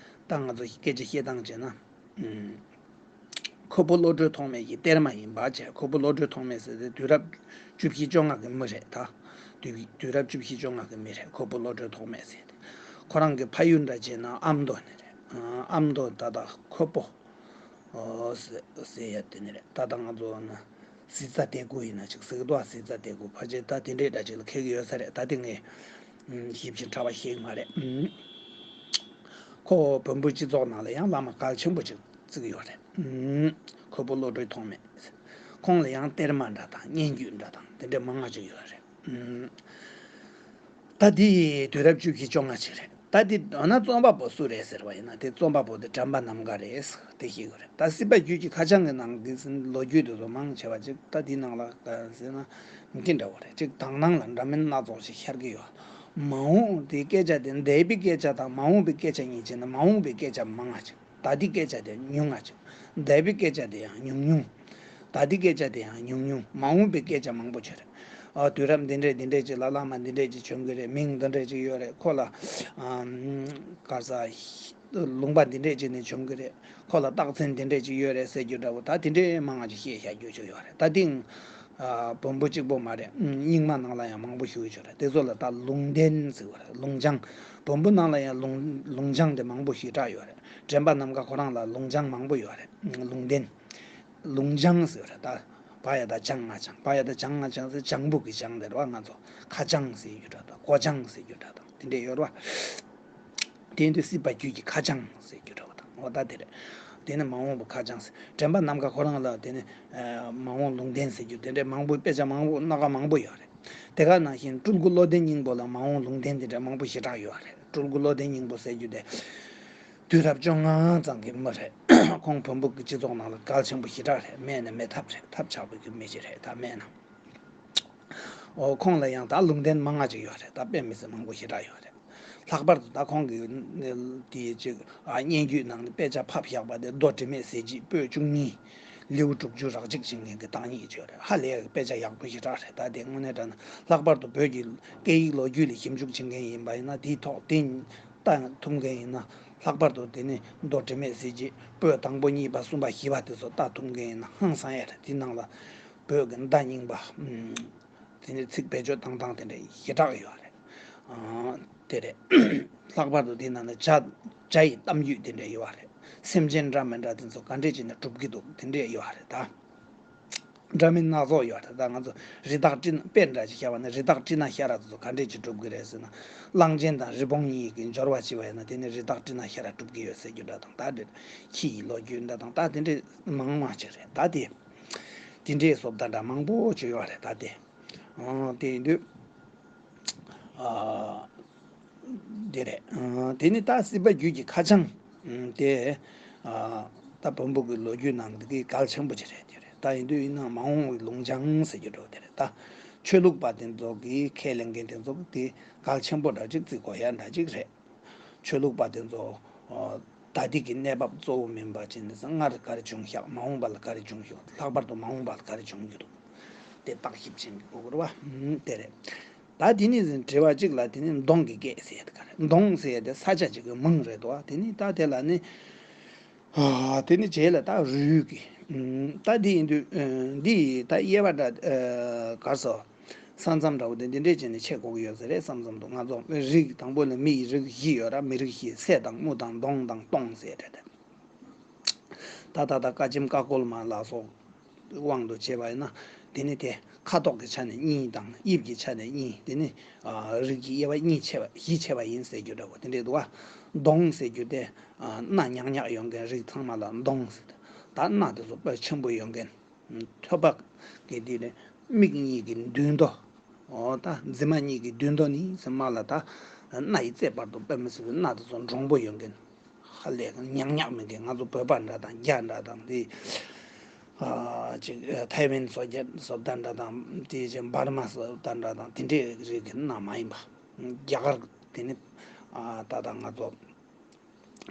ད་ང་ཚོ་སྐད་ཆ་བཤད་སྟངས་བྱས་ན། ཁོ་བོ་བློ་གྲོས་ཐོགས་མེད་ཀྱི་གཏེར་མ་ཡིན་པ་བྱས། ཁོ་བོ་བློ་གྲོས་ཐོགས་མེད་ཟེར་དེ་དུས་རབས་བཅུ་བཞི་བཅོ་ལྔ་གི་མི་རེད་ད། དུས་དུས་རབས་བཅུ་བཞི་བཅོ་ལྔ་གི་མི་རེད། ཁོ་བོ་བློ་གྲོས་ཐོགས་མེད་ཟེར་དེ། ཁོ་རང་གི་ཕ་ཡུལ་འདྲ་བྱས་ན་ཨ་མདོ་ནས་རེད། ཨ་མདོ་ད་ལྟ་ཁོ་བོ་ཟེར་ཟེར་ཡ་དེ་ནས་རེད། ད་ལྟ་ང་ཚོ་ན་གཟི་རྩ་སྡེ་དགུ་ཡིན་ན་ཅིག་ཟེར་གི་འདུག། ཨ་གཟི་རྩ་སྡེ་དགུ་ཕལ་ཆེར་ད་དེ་འདྲས་འདྲ་ཅིག་ལ་འཁེལ་གི་ཡོད་ས་རེད། ད་དེ་ངས་ཞིབ་ཅིང་ཕྲ་བ་ཤེས་གི་མ་རེད། ཁོ་བོན་པོའི་སྤྱི་ཚོགས་ནང་ལ་ཡང་བླ་མ་གལ་ཆེན་པོ་ཅིག་བརྩི་གི་ཡོད་རེད། ཁོ་བོ་བློ་གྲོས་ཐོགས་མེད། ཁོང་ལ་ཡང་གཏེར་མ་འདྲ་དང་སྙན་བརྒྱུད་འདྲ་དང་དེ་འདྲ་མང་ང་ཅིག་ཡོད་རེད། ད་འདི་དུས་རབས་བཅུ་བཞི་བཅོ་ལྔ་ཅིག་རེད། ད་འདི་འོ་ན་རྩོམ་པ་པོ་སུ་རེད་ཟེར་བ་ཡིན་ན་དེ་རྩོམ་པ་པོ་དེ་དྲན་པ་ནམ་མཁའ་རེད་དེ་ཤེས་དགོས་རེད། ད་སྲིད་པ་རྒྱུད་ཀྱི་ཁ་བྱང་གི་ནང་གི་ལོ་རྒྱུས་དེ་ཚོ་མང་ཆེ་བ་ཅིག་ད་འདི་ནང་ལ་ཟེར་ན་འདི་འདྲ་བོ་རེད། ཅིག་དང་ནང་ལ་འདྲ་མིན་སྣ་ཚོགས་ཤིག་ཤར་གི་ཡོད། མ་འོངས་དེ་སྐད་ཆ་དེ་འདས་པའི་སྐད་ཆ་དང་མ་འོངས་པའི་སྐད་ཆ་གཉིས་བྱས་ན་མ་འོངས་པའི་སྐད་ཆ་མང་ང་ཅིག། ད་ལྟའི་སྐད་ཆ་དེ་ཉུང་ང་ཅིག། འདས་པའི་སྐད་ཆ་དེ་ཡང་ཉུང་ཉུང་། ད་ལྟའི་སྐད་ཆ་དེ་ཡང་ཉུང་ཉུང་། མ་འོངས་པའི་སྐད་ཆ་མང་པོ་ཅིག་རེད། ཨ་དུས་རབས་འདི་འདྲས་འདི་འདྲས་ཅིག་ལ་བླ་མ་འདི་འདྲས་ཅིག་བྱོན་གི་རེད། མིང་འདི་འདྲས་ཅིག་ཡོད་རེད། ཁོ་ལ་ཨམ་ག་ས་ལུང་པ་འདི་འདྲས་ཅིག་ནས་བྱོན་གི་རེད། ཁོ་ལ་རྟགས་མཚན་འདི་འདྲས་ཅིག་ཡོད་རེད་ཟེར་རྒྱུ་འདྲ་བོ་ད་དེ་འདྲས་མང་ང་ཅིག་བཤད་བཞག་རྒྱུ་ཅིག་ཡོད་རེད། ད་ཐེངས་ཨ་བོན་པོ་གཅིག་པོ་མ་རེད། རྙིང་མ་ནང་ལ་ཡང་མང་པོ་ཞིག་ཡོད་རེད། དེ་ཚོ་ལ་ད་ལུང་བསྟན་ཟེར་བ་རེད། ལུང་སྦྱང་། བོན་པོ་ནང་ལ་ཡང་ལུང་ལུང་སྦྱང་དེ་མང་པོ་ཞེ་དྲག་ཡོད་རེད། དྲན་པ་ནམ་མཁའ་ཁོ་རང་ལ་ལུང་སྦྱང་མང་པོ་ཡོད་རེད། ལུང་བསྟན། ལུང་སྦྱང་ཟེར་རེད་ད། བ་ཡ་བཏགས་བྱ་ང་སྦྱང་། བ་ཡ་བཏགས་བྱ་ང་སྦྱང་ཟེར་སྦྱང་བུ་གི་སྦྱང་དེ་རེད་བ། ང་ཚོ་ཁ་བྱང་ཟེར་རྒྱུ་འདྲ་དང་གོ་བྱང་ཟེར་རྒྱུ་འདྲ་དང་དེ་འདྲས་ཡོད་རེད་བ། དེ་ཡིན་དུས་སྲིད་པ་རྒྱུད་ཀྱི་ཁ་བྱང་ཟེར་རྒྱུ་འདྲ་བ་དང་འོ་ད་དེ་རེད། དེ་ནི་མ་འོངས་པ་ཁ་བྱང་ཟེར། དྲན་པ་ནམ་མཁའ་ཁོ་རང་ལ་དེ་ནི་ཨ་མ་འོངས་ལུང་བསྟན་ཟེར་རྒྱུ་དེ་འདྲས་མང་པོ་དཔེ་ཆ་མང་པོ་སྣ་ཁ་མང་པོ་ཡོད་རེད། དེ་ག་ནང་བཞིན་སྤྲུལ་སྐུ་བློ་ལྡན་སྙིང་པོ་ལ་མ་འོངས་ལུང་བསྟན་དེ་འདྲ་མང་པོ་ཞེ་དྲག་ཡོད་རེད། སྤྲུལ་སྐུ་བློ་ལྡན་སྙིང་པོ་ཟེར་རྒྱུ་དེ་དུས་རབས་བཅོ་ལྔ་ཙམ་གྱི་མི་རེད། ཁོང་བོན་པོ་གི་སྤྱི་ཚོགས་ནང་ལ་གལ་ཆེན་པོ་ཞེ་དྲག་རེད། མེད་ན་མེད་ཐབས་རེད། ཐབས་ཆག་པོ་གི་མི་ཞིག་རེད། ད་མེད་ན། འོ་ཁོང་ལ་ཡང་ད་ལུང་བསྟན་མང་ང་ཅིག་ཡོད་རེད། ད་དཔེ་མི་སྲིད་མང་པོ་ཞེ་དྲག་ཡོད་རེད། ལྷག་པར་དུ་ད་ཁོང་གི་དེ་ཅིག་ཨ་སྙན་བརྒྱུད་ནང་ནས་དཔེ་ཆ་ཕབ་བཞག་པ་དེ་མདོ་དྲི་མེད་ཟེར་བརྗིད་པོད་བཅུ་གཉིས། ལེའུ་དྲུག་ཅུ་རགས་གཅིག་ཅན་གྱི་བདག་ཉིད་ཅིག་ཡོད་རེད། ཧ་ལས་དཔེ་ཆ་ཡག་པོ་ཞེ་དྲག་རེད། ད་དེ་དངོས་གནས་དྲང་ན་ལྷག་པར་དུ་བོད་ཀྱི་སྐད་ཡིག་ལོ་རྒྱུས་ལ་ཞིབ་འཇུག་བྱེད་མཁན་ཡིན་པ་ཡིན་ན་དེའི་ཐོག་དེ་ལྟ་ཐུབ་མཁན་ཡིན་ན་ལྷག་པར་དུ་དེ་ནི་མདོ་དྲི་མེད་ཟེར་བརྗིད་པོད་དང་པོ་གཉིས་པ་གསུམ་པ་བཞི་པ་དེ་ཚོ་ལྟ་ཐུབ་མཁན་ཡིན་ན་ཧང་སང་ཡ་རེད། དེ་ནང་ལ་བོད་ཀྱི་མདའ་རྙིང་པ། དེ་ནས་ཚིག་བེད་སྤྱོད་བཏང་སྟངས་དེ་འདྲ་ཞེ་དྲག་ཡོད་རེད། ཨ་དེ་རེད། ལྷག་པར་དུ་དེ་ནང་ནས་བྱ་བྱ་ཡི་གཏམ་རྒྱུད་དེ་འདྲ་ཡོད་རེད། སེམས་ཅན་འདྲ་མི་འདྲ་དེ་ཚོ་ག་འདྲས་བྱས་ནས་སྒྲུབ་ཀྱི་འདུག་དེ་འདྲས་ཡོད་རེད་ད། འདྲ་མིན་སྣ་ཚོགས་ཡོད་རེད། ད་ང་ཚོ་རི་དྭགས་སྤྲིན་དཔེ་འདྲ་ཞིག་བཞག་པ་ན་རི་དྭགས་སྤྲིན་ནག་ཤ་ར་དེ་ཚོ་ག་འདྲས་ཅིག་སྒྲུབ་ཀྱི་རེད་ཟེར་ན། གླང་ཆེན་དང་རི་བོང་གཉིས་ཀྱི་འབྱོར་བ་བྱས་པ་ཡིན་ན་དེ་ནི་རི་དྭགས་སྤྲིན་ནག་ཤ་ར་སྒྲུབ་ཀྱི་ཡོད་ཟེར་རྒྱུ་འདྲ་དང་ད་འདྲས་ཁྱི་ཡི་ལོ་རྒྱུས་འདྲ་དང་ད་དེ་འདྲས་མང་མང་ཅིག་རེད་ད་དེ། དེ་འདྲའི་བཟོ་ལྟ་འདྲ་མང་པོ་ཅིག་ཡོད་རེད་ད་དེ། ཨང་དེ་ཡིན་དུས། ཨ་དེ་རེད། ཨང་དེ་ནི་ད་སྲིད་པ་རྒྱུད་ཀྱི་ཁ་བྱང་། ཨང་དེ། ཨ་ད་བོན་པོ་གི་ལོ་རྒྱུས་ནང་འདི་གི་གལ་ཆེན་པོ་ཅིག་རེད་དེ་རེད། ད་ཡིན་དུས་ཡིན་ན་མ་འོངས་པའི་ལུང་སྦྱང་ཟེར་རྒྱུ་འདྲ་བོ་དེ་རེད་ད། ཆོས་ལུགས་པ་དེ་ཚོ་གི་ཁས་ལེན་མཁན་དེ་ཚོ་གི་དེ་གལ་ཆེན་པོ་འདྲ་ཅིག་བརྩི་དགོས་ཡ་འདྲ་ཅིག་རེད། ཆོས་ལུགས་པ་དེ་ཚོ་ད་ལྟའི་གི་གནས་བབ་གཙོ་བོ་མིན་པ་བྱས་ནས་སྔར་ག་རེ་བྱུང་ཤག་མ་འོངས་པ་ལ་ག་རེ་བྱུང་ཤག་ལྷག་པར་དུ་མ་འོངས་པ་ལ་ག་རེ་བྱུང་རྒྱུ་འདུག་དེ་བརྟག་ཞིབ་བྱེད་དགོས་ཀྱི་རེད་བ། དེ་རེད། ད་དེ་ནས་དྲི་བ་གཅིག་ལ་དེ་ནས་མདོངས་ཀྱི་སྐད་ཟེར་ཡ་དེ་ག་རེད། མདོངས་ཟེར་ཡ་དེ་ས་ཆ་གཅིག་གི་མིང་རེད་དོ། དེ་ནས་ད་དེ་ལ་ནི། ཨ། དེ་ནི་རྗེས་ལ་ད་རུས་ཀྱི། ཨུམ། ད་འདི་ཡིན་དུས། ཨ། འདི་ད་དབྱེ་བ་འདྲ། ཨ། ག་རེ་ཟེར། ས་མཚམས་འདྲ་བོ་དེ་འདི་འདྲས་བྱས་ནས་ཕྱེ་དགོས་ཀྱི་ཡོད་ས་རེད་བསམ་བསམ་འདུག་ང་ཚོ་རིགས་དང་པོ་ནི་མི་ཡི་རིགས་བཞི་ཡོད་ར། མི་རིགས་བཞི། སེ་དང་རྨུ་དང་མདོངས་དང་སྟོང་ཟེར་རེད། ད་ད་ད་ཀ་ཆེམ་ཀ་ཀོལ་མ་ལ་སོགས་དབང་དུ་བྱས་པ་ཡིན་ན། དེ་ནི་དེ་ཁ་དོག་གི་ཆ་ནས་གཉིས་དང་དབྱིབས་ཀྱི་ཆ་ནས་གཉིས། དེ་ནི། ཨ། རིགས་ཀྱི་དབྱེ་བ་གཉིས་ཕྱེ་བ། བཞི་ཕྱེ་བ་ཡིན་ཟེར་རྒྱུ་འདྲ་བོ་དེ་འདྲས་འདུག་བ། མདོངས་ཟེར་རྒྱུ་དེ། ཨ། སྣ་ཉག་ཉག་ཡོང་མཁན་རིགས་ཚང་མ་ལ་མདོངས་ཟེར། ད་སྣ་དེ་ཚོ་དཔེ་ཆེན་པོ་ཡོང་མཁན། ཐོད་པ་གི་དེ་ནི་མིག་གཉིས་ཀྱི་མདུན་དོ། འོ་ད་མཛེས་མ་གཉིས་ཀྱི་མདུན་དོ་ནི་ཟེར་མ་ལ། ད་སྣ་ཡི་རྩེ་བར་དུ་དཔེ་མི་སྲིད་པའི་སྣ་དེ་ཚོ་འདྲོང་པོ་ཡོང་མཁན། ཧ་ལས་ཉག་ཉག་མི་འདུག་ང་ཚོ་བོད་པ་འདྲ་དང་རྒྱ་འདྲ་དང་དེ། ཨ། ཅིག་ཐའེ་ཝན་སོགས་རྒྱ་སོགས་ད་འདྲ་དང་དེ་ཅིག་འབར་མ་སོགས་ད་འདྲ་དང་དེ་འདྲའི་རིགས་ཀྱི་སྣ་མ་ཡིན་པ། རྒྱ་གར་དེ་ནི། ཨ། ད་ལྟ་ང་ཚོ་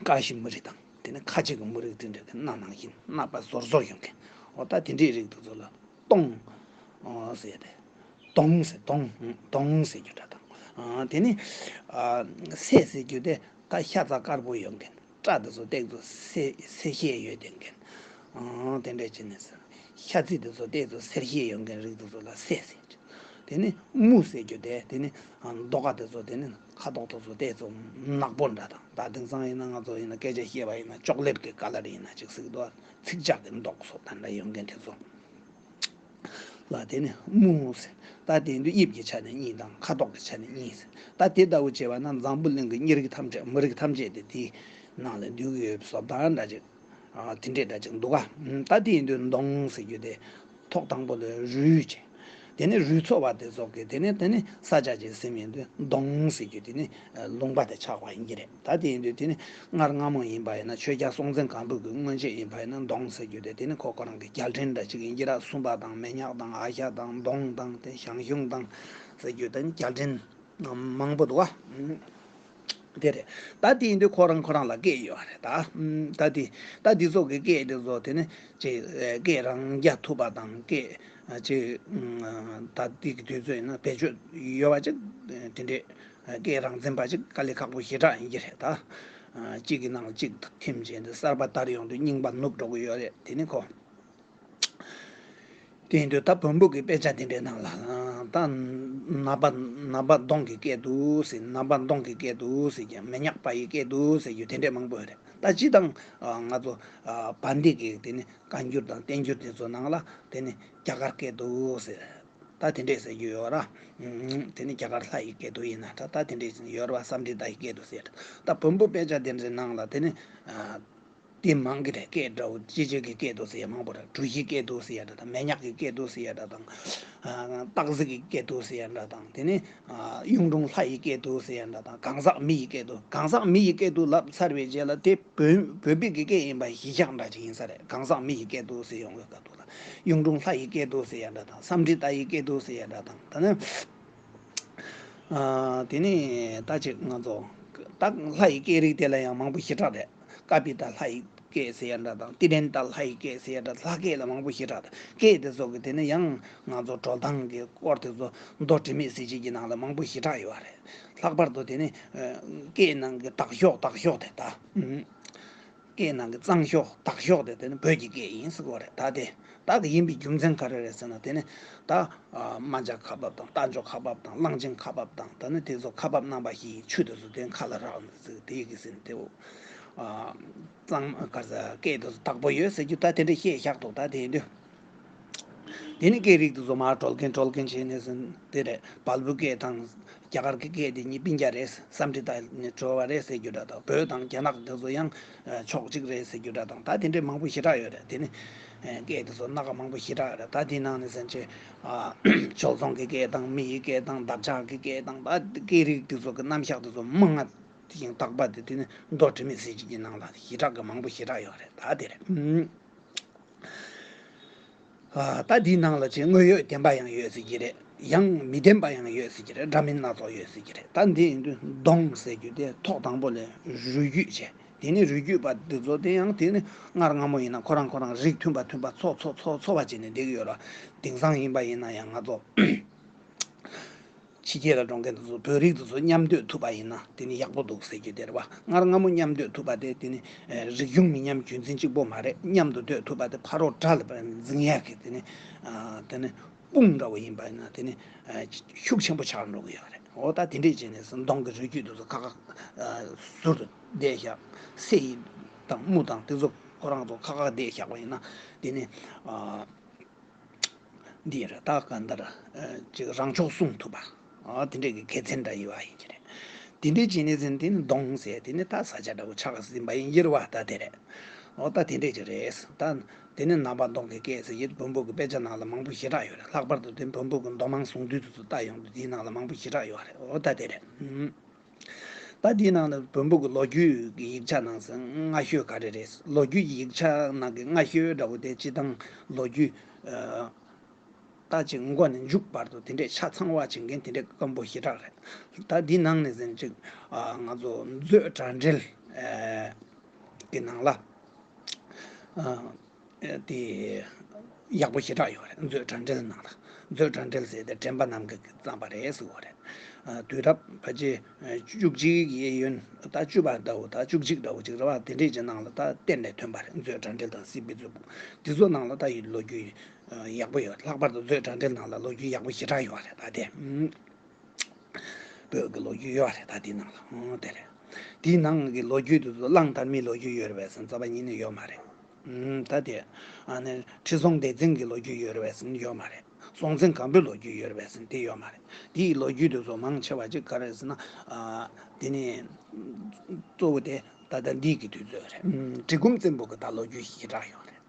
ཀ་ཤི་མི་རིགས་དང་དེ་ནི་ཁ་ཆེ་གི་མི་རིགས་དེ་འདྲ་གི་སྣ་ནང་བཞིན་སྣ་པ་ཟོར་ཟོར་ཡོང་མཁན། འོ་ད་དེ་འདྲའི་རིགས་དེ་ཚོ་ལ་སྟོང་། ཨ། ཟེར་ཏེ། དོང་ཟེར། དོང་། དོང་ཟེར་རྒྱུ་འདྲ་དང་། ཨ། དེ་ནི། ཨ། སེ་ཟེར་རྒྱུ་དེ་ད་ཤ་ཚ་དཀར་པོ་ཡོད་མཁན། སྐྲ་དེ་ཚོ་ཏོག་ཙམ་སེར་སེར་ཤས་ཡོད་དེ་མཁན། ཨ། དེ་འདྲ་བྱས་ནས་ཟེར། ཤ་ཚིལ་དེ་ཚོ་ཏོག་ཙམ་སེར་ཤས་ཡོད་མཁན་རིགས་དེ་ཚོ་ལ་སེ་ཟེར། དེ་ནི་རྨུ་ཟེར་རྒྱུ་དེ། དེ་ནི། ཨ། མདོག་ཁ་དེ་ཚོ། དེ་ནི་ཁ་དོག་དེ་ཚོ་ཏོག་ཙམ་ནག་པོ་འདྲ་དང་། ད་དེང་སང་ཡིན་ན་ང་ཚོ་ཡིན་ན་སྐད་ཆ་བཤད་པ་ཡིན་ན་ཅོག་ལེཊ་གི་ཀ་ལར་ཡིན་ན་ཅིག་ཟེར་གི་འདུག་ཚིག་ཇག་གི་མདོག་སོགས་ད་འདྲ་ཡོང་མཁན་དེ་ཚོ་ལ་དེ་ནི་རྨུ་ཟེར། ད་དེ་འདི་དབྱིབས་ཀྱི་ཆ་ནས་གཉིས་དང་ཁ་དོག་གི་ཆ་ནས་གཉིས་ཟེར། ད་དེ་ལྟ་བུ་བྱས་པ་ན་འཛམ་བུ་གླིང་གི་མི་རིགས་ཐམས་ཅད། མི་རིགས་ཐམས་ཅད་དེ་དེའི་ནང་ལ་འདུས་ཀྱི་ཡོད་བཟོ་ལྟ་འདྲ་ཅིག་ཨ། དེ་འདྲས་འདྲ་ཅིག་འདུག་ག་ད་དེ་ཡིན་དུས་མདོངས་ཟེར་རྒྱུ་དེ། ཐོག་དང་པོ་ལ་རུས་བྱས། དེ་ནས་རུས་ཚོགས་པ་དེ་ཚོ་གི། དེ་ནས་དེ་ནས་ས་ཆ་ཅིག་ཟིན་ཡིན་དུས་མདོངས་ཟེར་རྒྱུ་དེ་ནི་ལུང་པ་དེ་ཆགས་པ་ཡིན་གྱི་རེད། ད་དེ་ཡིན་དུས་དེ་ནི་སྔར་སྔ་མོ་ཡིན་པ་ཡིན་ན་ཆོས་རྒྱལ་སྲོང་བཙན་སྒམ་པོ་གི་སྔོན་ཆད་ཡིན་པ་ཡིན་ན་མདོངས་ཟེར་རྒྱུ་དེ། དེ་ནི་ཁོ་ཁོ་རང་གི་རྒྱལ་ཕྲན་འདྲ་ཅིག་ཡིན་གྱི་ར། སུམ་པ་དང་མེ་ཉག་དང་ཨ་ཤ་དང་མདོངས་དང་དེ་ཞང་ཞུང་དང་ཟེར་རྒྱུ་དེ་ནི་རྒྱལ་ཕྲན་མང་པོ་འདུག་ག་ཨ། དེ་རེད། ད་དེ་ཡིན་དུས་ཁོ་རང་ཁོ་རང་ལ་སྐད་ཡོད་རེད་ད། ཨ། ད་དེ་ད་དེ་ཚོ་གི་སྐད་དེ་ཚོ་དེ་ནི་ཅིག་སྐད་རང་རྒྱ་ཐུབ་པ་དང་། སྐད་ཅིག་ད་དེ་གི་དུས་ཚོད་ཡིན་ན་བེད་སྤྱོད་ཡོད་པ་ཅིག་དེ་འདྲས་སྐད་རང་འཛིན་པ་ཅིག་དཀའ་ལས་ཁག་པོ་ཞེ་དྲག་ཡིན་གྱི་རེད་ད། ཨ། གཅིག་གི་ནང་ལ་གཅིག་ཐིམ་བྱས་ཏེ་གསར་པ་དར་ཡོང་དུས་རྙིང་པ་ནུབ་འགྲོ་གི་ཡོད་རེད། དེ་ནི་ཁོ། དེ་ཡིན་དུས་ད་བོན་པོ་གི་དཔེ་ཆ་དེ་འདྲའི་ནང་ལ་ད་ནག་པ་ནག་པ་མདོངས་ཀྱི་སྐད་འདུག་ཟེར། ནག་པ་མདོངས་ཀྱི་སྐད་འདུག་ཟེར་ཀྱང་། མེ་ཉག་པ་ཡི་སྐད་འདུག་ཟེར་རྒྱུ་དེ་འདྲས་མང་པོ་ཡོད་རེད། ད་སྤྱིར་བཏང་ང་ཚོ་བན་དེ་གི་དེ་ནི་བཀའ་འགྱུར་དང་བསྟན་འགྱུར་དེ་ཚོ་ནང་ལ་དེ་ནི་རྒྱ་གར་སྐད་འདུག་ཟེར། ད་དེ་འདྲས་ཟེར་རྒྱུ་ཡོད་ར། དེ་ནི་རྒྱ་གར་ལྷ་ཡི་སྐད་འདུག་ཡིན་ན་ད་ད་དེ་འདྲས་ཡོད་ར་བ། སཾ་སྐྲྀ་ཏ་ཡི་སྐད་འདུག་ཟེར། ད་བོན་པོ་དཔེ་ཆ་དེ་འདྲའི་ནང་ལ་དེ་ནི། དེ་མང་གི་རེད། སྐད་འདྲ་བོ་ཅི་ཅི་གི་སྐད་འདུག་ཟེར་ཡ་མང་པོ་རེད། གྲུ་བཞིའི་སྐད་འདུག་ཟེར་ཡ་འདྲ་དང་། མེ་ཉག་གི་སྐད་འདུག་ཟེར་ཡ་འདྲ་དང་། ཨ། སྟག་གཟིག་གི་སྐད་འདུག་ཟེར་ཡ་འདྲ་དང་། དེ་ནས་ཨ། གཡུང་དྲུང་ལྷ་ཡི་སྐད་འདུག་ཟེར་ཡ་འདྲ་དང་། གང་ཟག་མི་ཡི་སྐད་འདུག་གང་ཟག་མི་ཡི་སྐད་འདུག་ལབ་ཚར་བའི་རྗེས་ལ་དེ་བོད་བོད་པའི་གི་སྐད་ཡིན་པ་གཞི་བཞག་འདྲ་ཅིག་ཡིན་ས་རེད། གང་ཟག་མི་ཡི་སྐད་འདུག་ཟེར་ཡོང་བའི་སྐབས་དུ་ལ། གཡུང་དྲུང་ལྷ་ཡི་སྐད་འདུག་ཟེར་ཡ་འདྲ་དང་། སཾ་སྐྲྀ་ཏ་ཡི་སྐད་འདུག་ཟེར་ཡ་འདྲ་དང་། ད་ནི། ཨ། དེ་ནས་ད་ཅིག་ང་ཚོ་ད་ལྷ་ཡི་སྐད་རིགས་དེ་ལ་ཡང་མང་པོ་ཞེ་དྲག་རེད། ཀ་པི་ཏ་ལྷ་ཡི་སྐད་ཟེར་ཡ་འདྲ་དང་། ཏི་རན་ཏ་ལྷ་ཡི་སྐད་ཟེར་ཡ་འདྲ། ལྷ་སྐད་ལ་མང་པོ་ཞེ་དྲག་རེད། སྐད་དེ་ཚོ་གི་དེ་ནི་ཡང་ང་ཚོ་འགྲོ་སྟངས་ཀྱི་སྐོར་དེ་ཚོ་མདོ་དྲི་མེད་གཟི་བརྗིད་ཀྱི་ནང་ལ་མང་པོ་ཞེ་དྲག་ཡོད་རེད། ལྷག་པར་དུ་དེ་ནི། ཨ། སྐད་ནང་གི་དག་ཤོས་དག་ཤོས་དེ་ད། ཨུམ། སྐད་ནང་གི་གཙང་ཤོས་དག་ཤོས་དེ་དེ་ནི་བོད་ཀྱི་སྐད་ཡིན་ཟེར་གོ་རེད། ད་དེ་ད་གི་ཡིན་པའི་རྒྱུ་མཚན་ག་རེ་རེད་ཟེར་ན། དེ་ནི་ད། ཨ། རྨ་བྱ་ཁ་འབབ་དང་། རྟ་མཆོག་ཁ་འབབ་དང་། གླང་ཆེན་ཁ་འབབ་དང་། ད་ནི་དེ་ཚོ་ཁ་འབབ་གནང་བ་ཞིག་ཆུ་དེ་ཚོ་དེ་ཁ་ལ་རག་ནས་ཟེར། དེ་ཡི་གེ་ཟེར་ནས་དེའོ། ཨ། གཙང་མ་ག་ཟེར། སྐད་དེ་ཚོ་དག་པོ་ཡོད་ཟེར་རྒྱུ་ད་དེ་འདྲ་བཤད་བཞག་འདུག་ད་དེ་ཡིན་དུས། དེ་ནི་སྐད་རིགས་དེ་ཚོ་མར་གྲོལ་གིན་གྲོལ་གིན་བྱས་ནས་ཟེར། དེ་རེད། བལ་པོའི་སྐད་དང་། རྒྱ་གར་གྱི་སྐད་དེ་གཉིས་སྤུན་ཀྱག་རེད། སཾ་སྐྲྀ་ཏ་ནས་གྲོལ་བ་རེད་ཟེར་རྒྱུ་འདྲ་དང་། བོད་དང་རྒྱ་ནག་དེ་ཚོ་ཡང་ཕྱོགས་གཅིག་རེད་ཟེར་རྒྱུ་འདྲ་དང་། ད་དེ་འདྲའི་མང་པོ་ཞེ་དྲག་ཡོད་རེད། དེ་ནི་སྐད་དེ་ཚོ་སྣ་ཁ་མང་པོ་ཞེ་དྲག་ཡོད་རེད། ད་དེའི་ནང་ནས་ཟེར་ཆེ། ཨ། བྱོལ་སོང་གི་སྐད་དང་། མི་ཡི་སྐད་དང་། འདབ་ཆགས་ཀྱི་སྐད་དང་། ད་སྐད་རིགས་དེ་ཚོ་གི་རྣམ་གཞག་དེ་ཚོ་མང་ང་ཞིང་དག་པ་དེ་དེ་ནི་མདོ་དྲི་མེད་གཟི་བརྗིད་ཀྱི་ནང་ལ་ཞེ་དྲག་གི་མང་པོ་ཞེ་དྲག་ཡོད་རེད། ད་དེ་རེད། ཨ། ད་འདིའི་ནང་ལ་ཅིག་དངོས་ཡོད་བདེན་པ་ཡང་ཡོད་ཟེར་གྱི་རེད། ཡང་མི་བདེན་པ་ཡང་ཡོད་སྲིད་ཀྱི་རེད། འདྲ་མིན་སྣ་ཚོགས་ཡོད་སྲིད་ཀྱི་རེད། ད་འདི་ཡིན་དུས་གདོང་ཟེར་རྒྱུ་དེ་ཐོག་དང་པོ་ལ་རུས་རྒྱུད་བྱས། དེ་ནི་རུས་རྒྱུད་པ་འདི་ཚོ་དེ་ཡང་དེ་ནི་སྔར་སྔ་མོ་ཡིན་ན་ཁོ་རང་ཁོ་རང་རིགས་མཐུན་པ་མཐུན་པ་འཚོ་འཚོ་འཚོ་འཚོ་བ་བྱས་ནས་བསྡད་ཀྱི་ཡོད་ར། དེང་སང་ཡིན་པ་ཡིན་ན་ཡང་ང་ཚོ་ཕྱི་རྒྱལ་ལ་འགྲོ་མཁན་དེ་ཚོ་བོད་རིགས་དེ་ཚོ་མཉམ་སྡོད་ཐུབ་པ་ཡིན་ན་དེ་ནི་ཡག་པོ་འདུག་ཟེར་རྒྱུ་དེ་རེད་བ། སྔར་སྔ་མོ་མཉམ་སྡོད་ཐུབ་པ་དེ་དེ་ནི་རིག་གཞུང་མི་མཉམ་རྒྱུ་མཚན་གཅིག་པོ་མ་རེད། མཉམ་དུ་སྡོད་ཐུབ་པ་དེ་ཕ་རོལ་དགྲ་ལ་འཛིང་ཡག་གི་དེ་ནི་དེ་ནི་དཔུང་འདྲ་བོ་ཡིན་པ་ཡིན་ན་དེ་ནི་ཤུགས་ཆེན་པོ་ཆགས་འགྲོ་གི་ཡོད་རེད། འོ་ད་དེ་འདྲས་བྱས་ནས་གདོང་གི་རུས་རྒྱུད་དེ་ཚོ་ཁ་ཁ་ཟུར་དུ་བསྡད་བཞག་སེ་ཡི་དང་དམུ་དང་དེ་ཚོ་ཁོ་རང་ཚོ་ཁ་ཁ་བསྡད་བཞག་པ་ཡིན་ན་དེ་ནི། འདི་རེད། ད་གང་ལྟར་ཅིག་རང་ཕྱོགས་སྲུང་ཐུབ་པ། ཨ་དེ་འདྲས་ཀྱི་དགེ་མཚན་འདྲ་ཡོད་པ་ཡིན་གྱི་རེད། དེ་འདྲས་བྱས་ནས་ཟིན་དེ་ནི་གདོང་ཟེར་དེ་ནི་ད་ས་ཆ་འདྲ་བོ་ཆགས་ཟིན་པ་ཡིན་གྱི་རེད་བ། ད་དེ་རེད། འོ་ད་དེ་འདྲས་ཀྱི་རེད། ད་དེ་ནི་ནང་པ་གདོང་གི་སྐད་ཟེར་ཡིད་བོན་པོ་གི་དཔེ་ཆ་ནང་ལ་མང་པོ་ཞེ་དྲག་ཡོད་རེད། ལྷག་པར་དུ་དེ་བོན་པོ་གི་མདོ་མང་གསུང་འདུས་དེ་ཚོ་ལྟ་ཡོང་དུས་དེའི་ནང་ལ་མང་པོ་ཞེ་དྲག་ཡོད་རེད། འོ་ད་དེ་རེད། ད་འདིའི་ནང་ལ་བོན་པོ་གི་ལོ་རྒྱུས་ཀྱི་ཡིག་ཆ་ནང་གསང་སྔ་ཤོས་ག་རེ་རེད། ལོ་རྒྱུས་ཀྱི་ཡིག་ཆ་ནང་གི་སྔ་ཤོས་འདྲ་བོ་དེ་སྤྱི་བཏང་ལོ་རྒྱུས་ད་ཅིག་མགོ་ནས་མཇུག་བར་དུ་དེ་འདྲས་ཆ་ཚང་བ་བྱེད་མཁན་དེ་འདྲས་དཀོན་པོ་ཞེ་དྲག་རེད། ད་འདི་ནང་ནས་ཟིན་ཅིག་ང་ཚོ་མཛོད་དྲ་འབྲེལ་གི་ནང་ལ། དེ་ཡག་པོ་ཞེ་དྲག་ཡོད་རེད། མཛོད་དྲ་འབྲེལ་ནང་ལ། མཛོད་དྲ་འབྲེལ་ཟེར་ཏེ་དྲན་པ་རྣམས་ཀྱིས་བརྩམས་པ་རེད་ཟེར་བ་རེད། དུས་རབས་ཕལ་ཆེར་བཅུ་གཅིག་གི་གཡས་གཡོན་ད་བཅུ་པ་འདྲ་བོ་ད་བཅུ་གཅིག་འདྲ་བོ་ཅིག་རེད་བ། དེ་འདྲས་ཀྱི་ནང་ལ་ད་གཏན་ནས་ཐོན་པ་རེད། མཛོད་དྲ་འབྲེལ་དང་སྲིད་པའི་མཛོད་དེ་ཚོ་ནང་ལ་ད་ཡི་ལོ་རྒྱུས་ཡག་པོ་ཡོད། ལྷག་པར་དུ་མཛོད་དྲ་འབྲེལ་ནང་ལ་ལོ་རྒྱུས་ཡག་པོ་ཞེ་དྲག་ཡོད་རེད། ད་དེ། བོད་ཀྱི་ལོ་རྒྱུས་ཡོད་རེད། ད་དེའི་ནང་ལ་ཨོ་དེ་རེད། དེའི་ནང་གི་ལོ་རྒྱུས་དེ་ཚོ་གླང་དར་མའི་ལོ་རྒྱུས་ཡོད་རེད་པས་ཟེར་རྩ་བ་ཉིད་ནས་ཡོད་མ་རེད། ཨུམ་ད་དེ་ཨ་ནི་ཁྲི་སྲོང་ལྡེ་བཙན་གྱི་ལོ་རྒྱུས་ཡོད་རེད་པས་ཟེར་ཡོད་མ་རེད། སྲོང་བཙན་སྒམ་པོའི་ལོ་རྒྱུས་ཡོད་རེད་པས་ཟེར་དེ་ཡོད་མ་རེད། དེའི་ལོ་རྒྱུས་དེ་ཚོ་མང་ཆེ་བ་ཅིག་ག་རེ་རེད་ཟེར་ན། ཨ་དེ་ནི་གཙོ་བོ་དེ་ད་ལྟ་འདི་གི་དུས་ཚོད་རེད། ཨུམ་གྲི་གུམ་བཙན་པོ་གི་ད་ལོ་རྒྱུས་ཞེ་དྲག་ཡོད་རེད།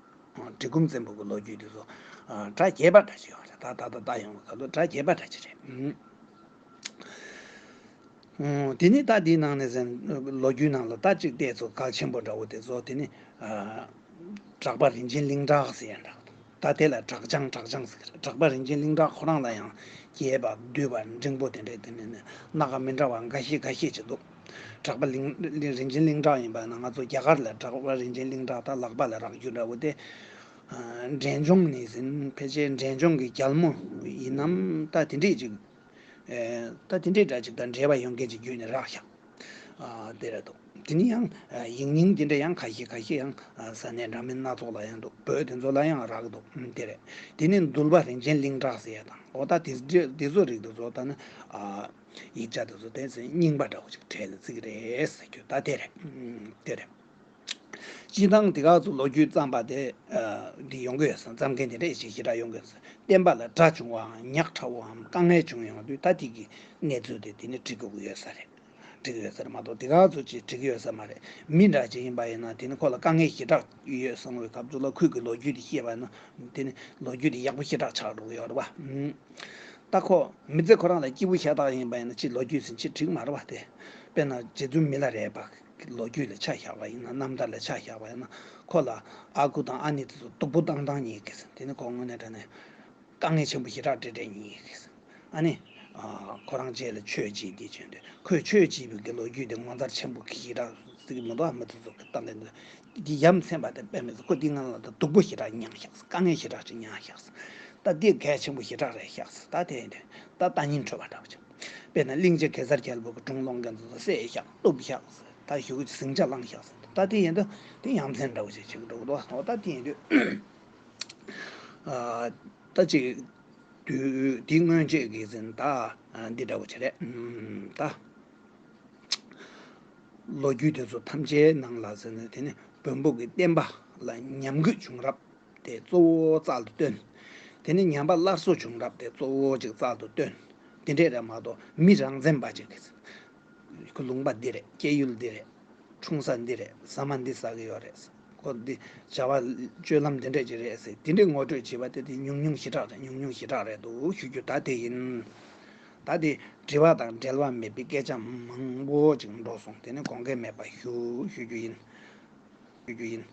གྲི་གུམ་བཙན་པོ་གི་ལོ་རྒྱུས་དེ་ཚོ་གྲ་རྒྱས་པ་འདྲ་ཅིག་ཡོད་རེད། ད་ད་ད་ད་ཡོང་བའི་སྐབས་ལ་གྲ་རྒྱས་པ་འདྲ་ཅིག་རེད། དེ་ནས་ད་འདིའི་ནང་ནས་ཟེར་ལོ་རྒྱུས་ནང་ལ་ད་ཅིག་བལྟས་ཚོ་གལ་ཆེན་པོ་འདྲ་བོ་དེ་ཚོ་དེ་ནི་གྲགས་པ་རིན་ཆེན་གླིང་གྲགས་ཟེར་ཡ་འདྲ། ད་དེ་ལ་གྲགས་ལྗང་གྲགས་ལྗང་ཟེར་གི་རེད། གྲགས་པ་རིན་ཆེན་གླིང་གྲགས་ཁོ་རང་ལ་ཡང་རྒྱས་པ་བསྡུས་པ་འབྲིང་པོ་དེ་འདྲས་དེ་ནས་ནི་སྣ་ཁ་མི་འདྲ་བ་འགའ་ཤས་འགའ་ཤས་ཅིག་འདུག་གྲགས་པ་གླིང་རིན་ཆེན་གླིང་གྲགས་ཡིན་པ་ན་ང་ཚོ་རྒྱ་གར་ལ་གྲགས་པ་རིན་ཆེན་གླིང་གྲགས་ད་ལག་པ་ལ་རག་རྒྱུ་འདྲ་བོ་དེ། འབྲས་ལྗོངས་ནས་ཟིན་ཕལ་ཆེར་འབྲས་ལྗོངས་ཀྱི་རྒྱལ་མོ་ཡིན་ནམ་ད་དེ་འདྲས་ཅིག་ད་དེ་འདྲས་འདྲ་ཅིག་དང་འབྲེལ་བ་ཡོད་མཁན་ཅིག་བརྒྱུད་ནས་རག་ཤག་དེ་རེད་འདུག་དེ་ནི་ཡང་ཡིག་རྙིང་དེ་འདྲ་ཡང་ཁ་ཤས་ཁ་ཤས་ཡང་ས་གནས་འདྲ་མིན་སྣ་ཚོགས་ལ་ཡང་འདུག་བོད་དེ་ཚོ་ལ་ཡང་རག་འདུག་དེ་རེད། དེ་ནི་འདུལ་བ་རིན་ཆེན་གླིང་གྲགས་ཟེར་ཡ་དང་འོ་ད་དེ་དེ་ཚོ་རིགས་དེ་ཚོ་ད་ནི་ཡིག་ཆ་དེ་ཚོ་དེ་ཚོ་རྙིང་པ་འདྲ་བོ་ཅིག་གྲས་ལ་བརྩི་གི་རེད་ཟེར་རྒྱུ་ད་དེ་རེད། དེ་རེད། སྤྱིར་བཏང་དེ་ག་ཚོ་ལོ་རྒྱུས་བརྩམས་པ་དེ་འདི་ཡོང་གི་ཡོད་ཙང་བརྩམས་མཁན་དེ་འདྲ་ཞིག་ཞེ་དྲག་ཡོང་གི་ཡོད་ཙང་བསྟན་པ་ལ་དགྲ་བྱུང་བའམ་ཉག་ཕྲ་བོའམ་དཀའ་ངལ་བྱུང་ཡོང་དུས་ད་དེ་གི་གནས་ཚུལ་དེ་དེ་ནི་འབྲི་དགོས་ཀྱི་ཡོད་ས་རེད། འབྲི་གི་ཡོད་ས་རེད་མ་གཏོགས་དེ་ག་ཚོ་ཅིག་འབྲི་གི་ཡོད་ས་མ་རེད། མི་འདྲ་ཅིག་ཡིན་པ་ཡིན་ན་དེ་ནི་ཁོ་ལ་དཀའ་ངལ་ཞེ་དྲག་ཡོད་གསུངས་པའི་སྐབས་སུ་ལ་ཁོས་ཀྱི་ལོ་རྒྱུས་དེ་བཤད་པ་ཡིན་ན་དེ་ནི་ལོ་རྒྱུས་དེ་ཡག་པོ་ཞེ་དྲག་ཆགས་འགྲོ་གི་ཡོད་རེད་བ། ད་ཁོ་མི་ཚེ་ཁོ་རང་ལ་སྐྱིད་པོ་ཤ་སྟག་ཡིན་པ་ཡིན་ན་ཅི་ལོ་རྒྱུས་ཟིན་ཅི་འགྲིག་མ་རེད་བ། དེ་དཔེར་ན་རྗེ་བཙུན་མི་ལ་རས་པ་ལོ་རྒྱུས་ལ་ཆ་བཞག་པ་ཡིན་ན་རྣམ་ཐར་ལ་ཆ་བཞག་པ་ཡིན་ན་ཁོ་ལ་ཨ་ཁུ་དང་ཨ་ནེ་དེ་ཚོ་སྡུག་པོ་བཏང་བཏང་ཉེས་ཀྱི་ཟིན། དེ་ནི་ཁོ་དངོས་གནས་དྲང་གནས་དཀའ་ངལ་ཆེན་པོ་ཞེ་དྲག་འཕྲད་འཕྲད་ཉེས་ཀྱི་ཟིན། ཨ་ནི་ཁོ་རང་རྗེས་ལ་ཆོས་བྱེད་འདི་བྱོན་དུས་ཁོས་ཆོས་བྱེད་པའི་གི་ལོ་རྒྱུས་དེ་ངོ་མཚར་ཆེན་པོ་གི་ཞེ་དྲག་ཟིག་མི་འདུག་ཨ་མི་ཚོ་ཚོ་གི་ལྟ་ལེན་དུ། འདི་ཡ་མཚན་པ་དེ་དཔེ་མི་སྲིད་ཁོ་འདི་ང་ལ་ད་སྡུག་པོ་ཞེ་དྲག་མྱངས་ཤག་དཀའ་ངལ་ཞེ་དྲག་ཅིག་མྱངས་ཤག་ད་འདི་གལ་ཆེན་པོ་ཞེ་དྲག་རེད་ཤག་ད་དེ་ཡིན་དུས་ད་ལྟ་ཉིན་འཕྲོད་པ་འདྲ་བོ་ཅིག་དཔེར་ན་གླིང་རྗེ་གེ་སར་རྒྱལ་པོ་གི་སྒྲུང་སློང་མཁན་ཚོ་བསད་ཤག་གཏུབ་ཤག་ད་ཞུ་གུ་ཟིང་ཆ་བསླངས་ཤག་ད་དེ་ཡིན་དུས་དེ་ཡ་མཚན་འདྲ་བོ་ཅིག་བྱེད་ཀྱི་འགྲོ་གི་འདུག་འོ་ད་དེ་ཡིན་དུས་ད་ཅིག་དུས་དེ་སྔོན་ཆད་ཀྱི་ཟིན་ད་འདི་འདྲ་བོ་ཅིག་རེད་ད། ལོ་རྒྱུས་དེ་ཚོ་ཐམས་ཅད་ནང་ལ་ཟེར་ནས་དེ་ནི་བོན་པོ་གི་བསྟན་པ་ལ་ཉམས་རྒུད་བྱུང་རབས་དེ་གཙོ་བོ་རྩལ་དུ་བཏོན། དེ་ནི་ཉམས་པ་སླར་གསོ་བྱུང་རབས་དེ་གཙོ་བོ་ཅིག་རྩལ་དུ་བཏོན། དེ་འདྲས་རེད་མ་གཏོགས་མི་རང་བཙན་པ་ཅིག་གིས་ཁོ་ལུང་པ་འདི་རེད། སྐྱེས་ཡུལ་འདི་རེད། འཁྲུངས་ས་འདི་རེད། ཟ་མ་འདི་ཟ་གི་ཡོད་རེད། ཁོ་འདི་བྱ་བ་སྤྱོད་ལམ་འདི་འདྲས་ཅིག་རེད་ཟེར་དེ་འདྲས་ངོ་སྤྲོད་བྱས་པ་དེ་དེ་ཉུང་ཉུང་ཞེ་དྲག་རེད། ཉུང་ཉུང་ཞེ་དྲག་རེད་འདུག་ཞུ་རྒྱུ་ད་དེ་ཡིན། ད་དེ་དྲི་བ་དང་འབྲེལ་བ་མེད་པའི་སྐད་ཆ་མང་པོ་ཅིག་འགྲོ་སོང་། དེ་ནི་དགོངས་འགལ་མེད་པ་ཞུ་ཞུ་རྒྱུ་ཡིན། ཞུ་རྒྱུ་ཡིན།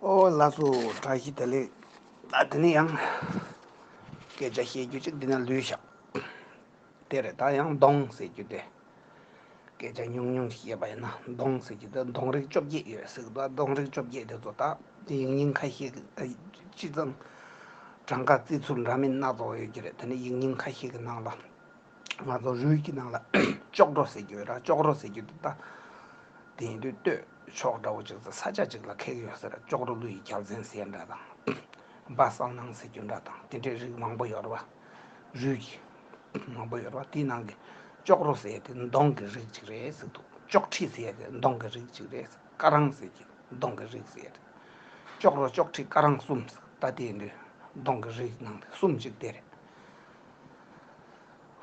ཨོ་ལགས་སོ། བཀྲ་ཤིས་བདེ་ལེགས། ད་དེ་ནི་ཡང་ སྐད་ཆ་བཤད་རྒྱུ་ཅིག་འདི་ན་ལུས་བཞག་དེ་རེད། ད་ཡང་གདོང་ཟེར་རྒྱུ་དེ། སྐད་ཆ་ཉུང་ཉུང་ཞིག་བཤད་པ་ཡིན་ན་གདོང་ཟེར་རྒྱུ་དེ་གདོང་རིགས་བཅོ་བརྒྱད་ཡོད་ཟེར་གི་འདུག་གདོང་རིགས་བཅོ་བརྒྱད་དེ་ཚོ་ད་ཡིག་རྙིང་ཁ་ཤས་ཀྱི་ཅི་ཙམ་གྲངས་ཀ་བརྩི་ཚུལ་འདྲ་མིན་སྣ་ཚོགས་ཡོད་ཀྱི་རེད། དེ་ནི་ཡིག་རྙིང་ཁ་ཤས་ཀྱི་ནང་ལ། ང་ཚོ་རུས་ཀྱི་ནང་ལ་ལྕོག་རོ་ཟེར་རྒྱུ་ར། ལྕོག་རོ་ཟེར་རྒྱུ་དེ་ད་དེ་ཡིན་དུས་སྟོད་ཕྱོགས་འདྲ་བོ་ཅིག་ས་ཆ་ཅིག་ལ་ཁེགས་ཡོད་ཟེར། ལྕོག་རོ་ཀླུ་ཡི་རྒྱལ་མཚན་ཟེར་འདྲ་དང་། སྦ་གསལ་སྣང་ཟེར་རྒྱུ་འདྲ་དང་དེ་འདྲའི་རིགས་མང་པོ་ཡོད་རེད་བ། རུས་ཀྱི་མང་པོ་ཡོད་རེད་བ། དེའི་ནང་གི་ལྕོག་རོ་ཟེར་དེ་གདོང་གི་རིགས་ཅིག་རེད་ཟེར་འདུག་ལྕོག་ཁྲི་ཟེར་དེ་གདོང་གི་རིགས་ཅིག་རེད། ཀ་རང་ཟེར་གྱི་གདོང་གི་རིགས་ཟེར་དེ། ལྕོག་རོ་ལྕོག་ཁྲི་ཀ་རང་གསུམ་ཟེར། ད་དེ་ཡིན་དུས་གདོང་གི་རིགས་ནང་དེ་གསུམ་ཅིག་དེ་རེད།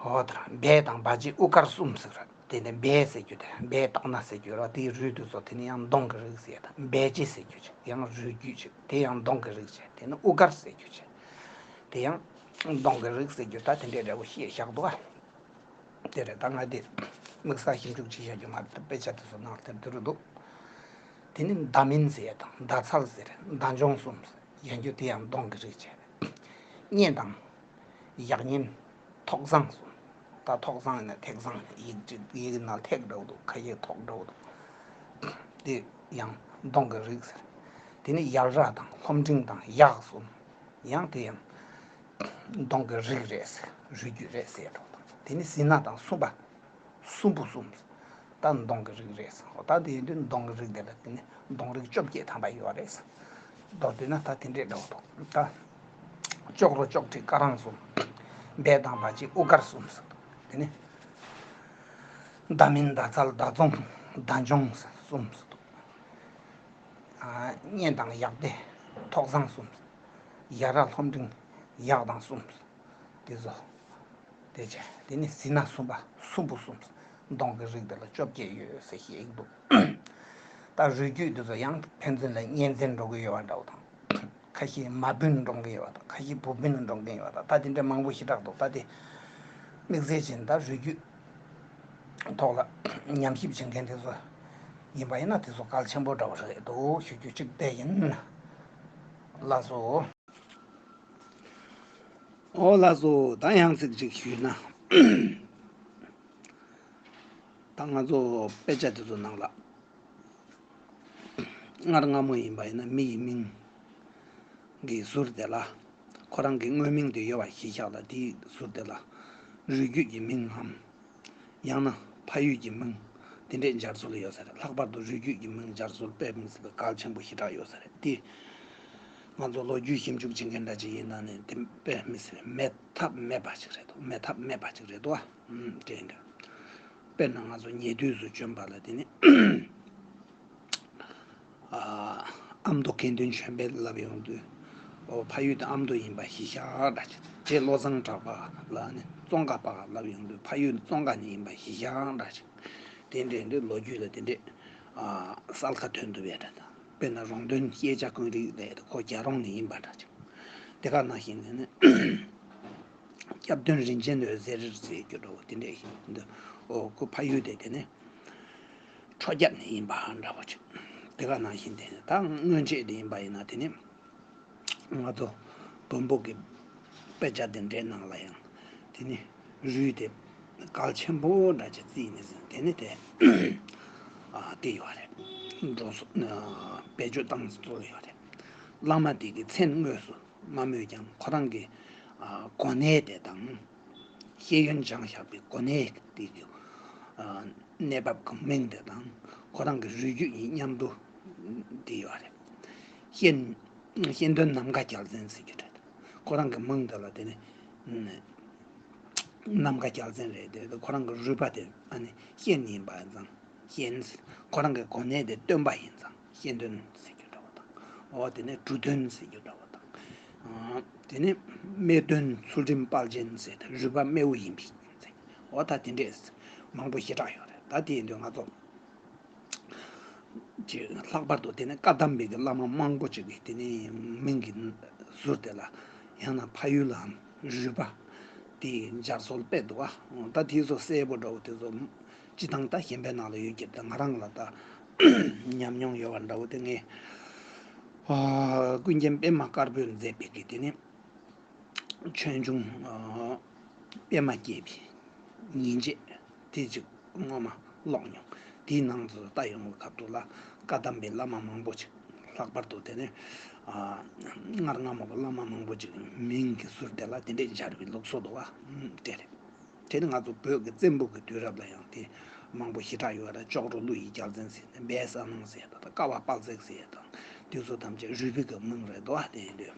འོ་ད་སྦལ་དང་སྦ་རྗེ་དབུ་དཀར་གསུམ་ཟེར། དེ་ནས་སྦལ་ཟེར་རྒྱུ་དེ་སྦལ་སྟག་སྣ་ཟེར་རྒྱུ་ར། དེའི་རུས་དེ་ཚོ་དེ་ནི་ཡང་གདོང་གི་རིགས་ཟེར། ད་སྦལ་རྗེ་ཟེར་རྒྱུ་ཅིག་ཡང་རུས་རྒྱུད་ཅིག་དེ་ཡང་གདོང་གི་རིགས་ཅིག་དེ་ནི་དབུ་དཀར་ཟེར་རྒྱུ་ཅིག་དེ་ཡང་གདོང་གི་རིགས་ཟེར་རྒྱུ་ད་དེ་འདྲའི་འདྲ་བོ་བཤད་བཞག་འདུག་ཨ། དེ་རེད། ད་ང་དེ་དམིགས་བསལ་ཞིབ་འཇུག་བྱེད་བཞག་རྒྱུ་མ་རེད། དཔེ་ཆ་དེ་ཚོ་ནང་དེར་འདི་རུ་འདུག་དེ་ནི་མདའ་མིན་ཟེར་དང་མདའ་ཚལ་ཟེར། མདའ་མཆོང་གསུམ་ཟེར་ཡོང་རྒྱུ་དེ་ཡང་གདོང་གི་རིགས་བྱས་པས། གཉེན་དང་ཡག་ཉེན་ཐོག་བཟང་གསུམ། ད་ཐོག་བཟང་ཡིན་ན་ཐེག་བཟང་ཡིན་ན་ཡིག་ཅིག་ཡིག་ནང་ཐེག་འདྲ་བོ་འདུག་ཁ་ཡིག་ཐོག་འདྲ་བོ་འདུག་དེ་ཡང་གདོང་གི་རིགས་ཟེར། དེ་ནི་ཡལ་ར་དང་ལྷོ་འབྲིང་དང་གཡག་གསུམ། ཡང་དེ་ཡང་གདོང་གི་རིགས་རེད་ཟེར། རུས་རྒྱུད་རེད་ཟེར་འགྲོ་དང་། དེ་ནི་ཟི་ན་དང་སུམ་པ། སུམ་བུ་གསུམ། ད་གདོང་གི་རིགས་རེད་ཟེར། ད་དེ་ཡིན་དུས་གདོང་གི་རིགས་དེ་ལ་དེ་ནི་གདོང་རིགས་བཅོ་བརྒྱད་ཐམ་པ་ཡོད་རེད་ཟེར། མདོར་བསྡུས་ན་ད་དེ་འདྲས་འདྲ་བོ་འདུག་ད་ལྕོག་རོ་ལྕོག་ཁྲི་ཀ་རང་གསུམ། སྦལ་དང་སྦ་རྗེ་དབུ་དཀར་གསུམ་ཟེར། དེ་ནི་མདའ་མིན་མདའ་ཚལ་མདའ་རྫོང་མདའ་མཆོང་གསུམ་ཟེར་འདུག་གཉེན་དང་ཡག་སྡེ་ཐོག་བཟང་གསུམ། ཡ་ར་ལྷོ་འབྲིང་ཡག་དང་གསུམ། དེ་ཚོ་དེ་བྱས། དེ་ནི་ཟི་ན་སུམ་པ་སུམ་བུ་གསུམ། གདོང་གི་རིགས་དེ་ལ་བཅོ་བརྒྱད་ཡོད་ཟེར་བཤད་ཀྱི་འདུག་ད་རུས་རྒྱུད་དེ་ཚོ་ཡང་ཕན་ཚུན་ལ་གཉེན་ཚན་འགྲོ་གི་ཡོད་པ་འདྲ་བོ་དང་། ཁ་ཤས་མ་བུན་འགྲོ་གི་ཡོད་པ་དང་། ཁ་ཤས་བུ་བུན་འགྲོ་གི་ཡོད་པ་དང་། ད་དེ་འདྲ་མང་པོ་ཞེ་དྲག་འདུག་ད་དེ་དམིགས་བསལ་བྱས་ན་ད་རུས་རྒྱུད་ཐོག་ལ་ཉམས་ཞིབ་བྱེད་མཁན་དེ་ཚོ་ཡིན་པ་ཡིན་ན་དེ་ཚོ་གལ་ཆེན་པོ་འདྲ་བོ་རེད་འདུག་ཞུ་རྒྱུ་གཅིག་དེ་ཡིན། ལགས་སོ། ཨོ་ལགས་སོ། ད་ཡང་ཚིག་གཅིག་ཞུས་ན། ད་ང་ཚོ་དཔེ་ཆ་དེ་ཚོ་ནང་ལ་སྔར་སྔ་མོ་ཡིན་པ་ཡིན་ན་མི་ཡི་མིང་གི་ཟུར་དེ་ལ་ཁོ་རང་གི་དངོས་མིང་དེ་ཡོད་པ་གཞི་བཞག་ལ་དེའི་ཟུར་དེ་ལ་རུས་རྒྱུད་ཀྱི་མིང་ངམ། ཡང་ན་ཕ་ཡུལ་གྱི་མིང་དེ་འདྲས་སྦྱར་སྲོལ་ཡོད་ས་རེད། ལྷག་པར་དུ་རུས་རྒྱུད་ཀྱི་མིང་སྦྱར་སྲོལ་དཔེ་མི་སྲིད་པའི་གལ་ཆེན་པོ་ཞེ་དྲག་ཡོད་ས་རེད་དེ། ང་ཚོ་ལོ་རྒྱུས་ཞིབ་འཇུག་བྱེད་མཁན་འདྲ་ཅིག་ཡིན་ན་ནི་དེ་དཔེ་མི་སྲིད་པའི་མེད་ཐབས་མེད་པ་ཅིག་རེད་འདུག་མེད་ཐབས་མེད་པ་ཅིག་རེད་འདུག་ཨ། ཨུམ། དེ་འདྲ། དཔེར་ན་ང་ཚོ་ཉེ་དུས་སུ་བྱོན་པ་ལ་དེ་ནི། ཨ། ཨ་མདོ་དགེ་འདུན་ཆོས་འཕེལ་ལབ་ཡོང་དུས། ཨོ་ཕ་ཡུལ་དེ་ཨ་མདོ་ཡིན་པ་གཞི་བཞག་འདྲ་ཅིག་རྗེ་བློ་བཟང་གྲགས་པ་ལ་ནི་ཙོང་ཁ་པ་ལབ་ཡོང་དུས་ཕ་ཡུལ་ཙོང་ཁ་ནས་ཡིན་པ་གཞི་བཞག་འདྲ་ཅིག་དེ་འདྲའི་འདི་ལོ་རྒྱུས་ལ་དེ་འདྲའི་ཨ་གསལ་ཁ་ཐོན་ཐུབ་པའི་འདྲ་དང་། དཔེར་ན་རོང་སྟོན་སྐྱེས་ཆ་ཀུན་རིག་ལས་ཁོ་རྒྱལ་རོང་ནས་ཡིན་པ་འདྲ་ཅིག་དེ་ག་ནང་བཞིན་དེ་ནི། སྐྱབས་དོན་རིན་ཆེན་འོད་ཟེར་ཟེར་རྒྱུ་འདྲ་བོ་དེ་འདྲས་ཤིག་འདུག་ཨོ་ཁོ་ཕ་ཡུལ་དེ་དེ་ནི་ཁྲོ་རྒྱལ་ནས་ཡིན་པ་འདྲ་བོ་ཅིག་དེ་ག་ནང་བཞིན་དེ་ནི་ད་སྔོན་ཆད་དེ་ཡིན་པ་ཡིན་ན་དེ་ནི་ང་ཚོ་བོན་པོ་གི་དཔེ་ཆ་དེ་འདྲའི་ནང་ལ་ཡང་དེ་ནི་རུས་དེ་གལ་ཆེན་པོ་འདྲ་ཅིག་བརྩིས་ནས་ཟིན་དེ་ནི་དེ་ཨ་དེ་ཡོད་རེད། འགྲོ་སོ་བེད་སྤྱོད་བཏང་སྲོལ་ཡོད་རེད། བླ་མ་དེ་གི་མཚན་དངོས་སུ། མ་སྨོས་ཀྱང་ཁོ་རང་གི་ཨ་གོ་གནས་དེ་དང་། ཤེས་ཡོན་སྦྱངས་བཞག་པའི་གོ་གནས་དེ་གི་ཨ་གནས་བབ་ཀྱི་མིང་དེ་དང་ཁོ་རང་གི་རུས་རྒྱུད་ཀྱི་མཉམ་དུ་དེ་ཡོད་རེད། ཤེས་ཤེས་ལྡན་ནམ་མཁའ་རྒྱལ་མཚན་ཟེར་གྱི་རེད། ཁོ་རང་གི་མིང་དེ་ལ་དེ་ནི་ནམ་མཁའ་རྒྱལ་མཚན་རེད་དེ། ཁོ་རང་གི་རུས་པ་དེ་ཨ་ནི་ཤེས་ཡིན་པ་ཙང་། ཤེས། ཁོ་རང་གི་གོ་གནས་དེ་སྟོན་པ་ཡིན་ཙང་ཤེས་ལྡན་ཟེར་རྒྱུ་འདྲ་བོ་དང་། འོ་དེ་ནས་གྲུ་སྟོན་ཟེར་རྒྱུ་འདྲ་བོ་དང་། ཨ་དེ་ནས་སྨད་སྟོན་ཚུལ་ཁྲིམས་དཔལ་ཆེན་ཟེར་ཏེ་རུས་པ་སྨེ་བོ་ཡིན་པའི་ཟེར། འོ་ད་དེ་འདྲས་མང་པོ་ཞེ་དྲག་ཡོད་རེད། ད་དེ་ཡིན་དུས་ང་ཚོ་ཅིག་ལྷག་པར་དུ་དེ་ནས་བཀའ་གདམས་པའི་གི་བླ་མ་མང་པོ་ཅིག་གི་དེ་ནས་མིང་གི་ཟུར་དེ་ལ་ཡང་ན་ཕ་ཡུལ་ལའམ་རུས་པ་དེ་སྦྱར་སྲོལ་དཔེ་འདུག་ཨ། ད་དེ་ཚོ་གསལ་པོ་འདྲ་བོ་དེ་ཚོ། སྤྱི་བཏང་ད་གཞན་པའི་ནང་ལ་ཡོད་ཀྱི་རེད། ད་ང་རང་ལ་ད་ཉམས་མྱོང་ཡོད་པ་འདྲ་བོ་དེ་ངས་ཨ་ཀུན་མཁྱེན་པད་མ་དཀར་པོས་མཛད་པའི་གི་དེ་ནི་ ཆོས་འབྱུང་ཨ་པད་མ་རྒྱས་པའི་ཉིན་བྱེད་དེ་ཅིག་སྔོན་མ་ཀློག་མྱོང་། དེའི་ནང་དུ་ལྟ་ཡོང་བའི་སྐབས་དུ་ལ་བཀའ་གདམས་པའི་བླ་མ་མང་པོ་ཅིག། ལྷག་པར་དུ་དེ་ནས་ཨ་སྔར་སྔ་མོ་གི་བླ་མ་མང་པོ་ཅིག་མིང་གི་ཟུར་དེ་ལ་དེ་འདྲས་སྦྱར་བའི་ལུགས་སྲོལ་འདུག་བ། ཨུམ། དེ་རེད། དེ་ནི་ང་ཚོ་བོད་ཀྱི་བཙན་པོ་གི་དུས་རབས་ལ་ཡང་དེ་མང་པོ་ཞེ་དྲག་ཡོད་རེད། ལྕོག་རོ་ཀླུ་ཡི་རྒྱལ་མཚན་ཟེར་ནས་སྦས་ས་གནང་ཟེར་ཡ་དང་། ཀ་བ་དཔལ་བརྩེགས་ཟེར་ཡ་དང་། དེ་ཚོ་ཐམས་ཅད་རུས་པའི་གི་མིང་རེད་འདུག་བ། དེ་ཡིན་དུས་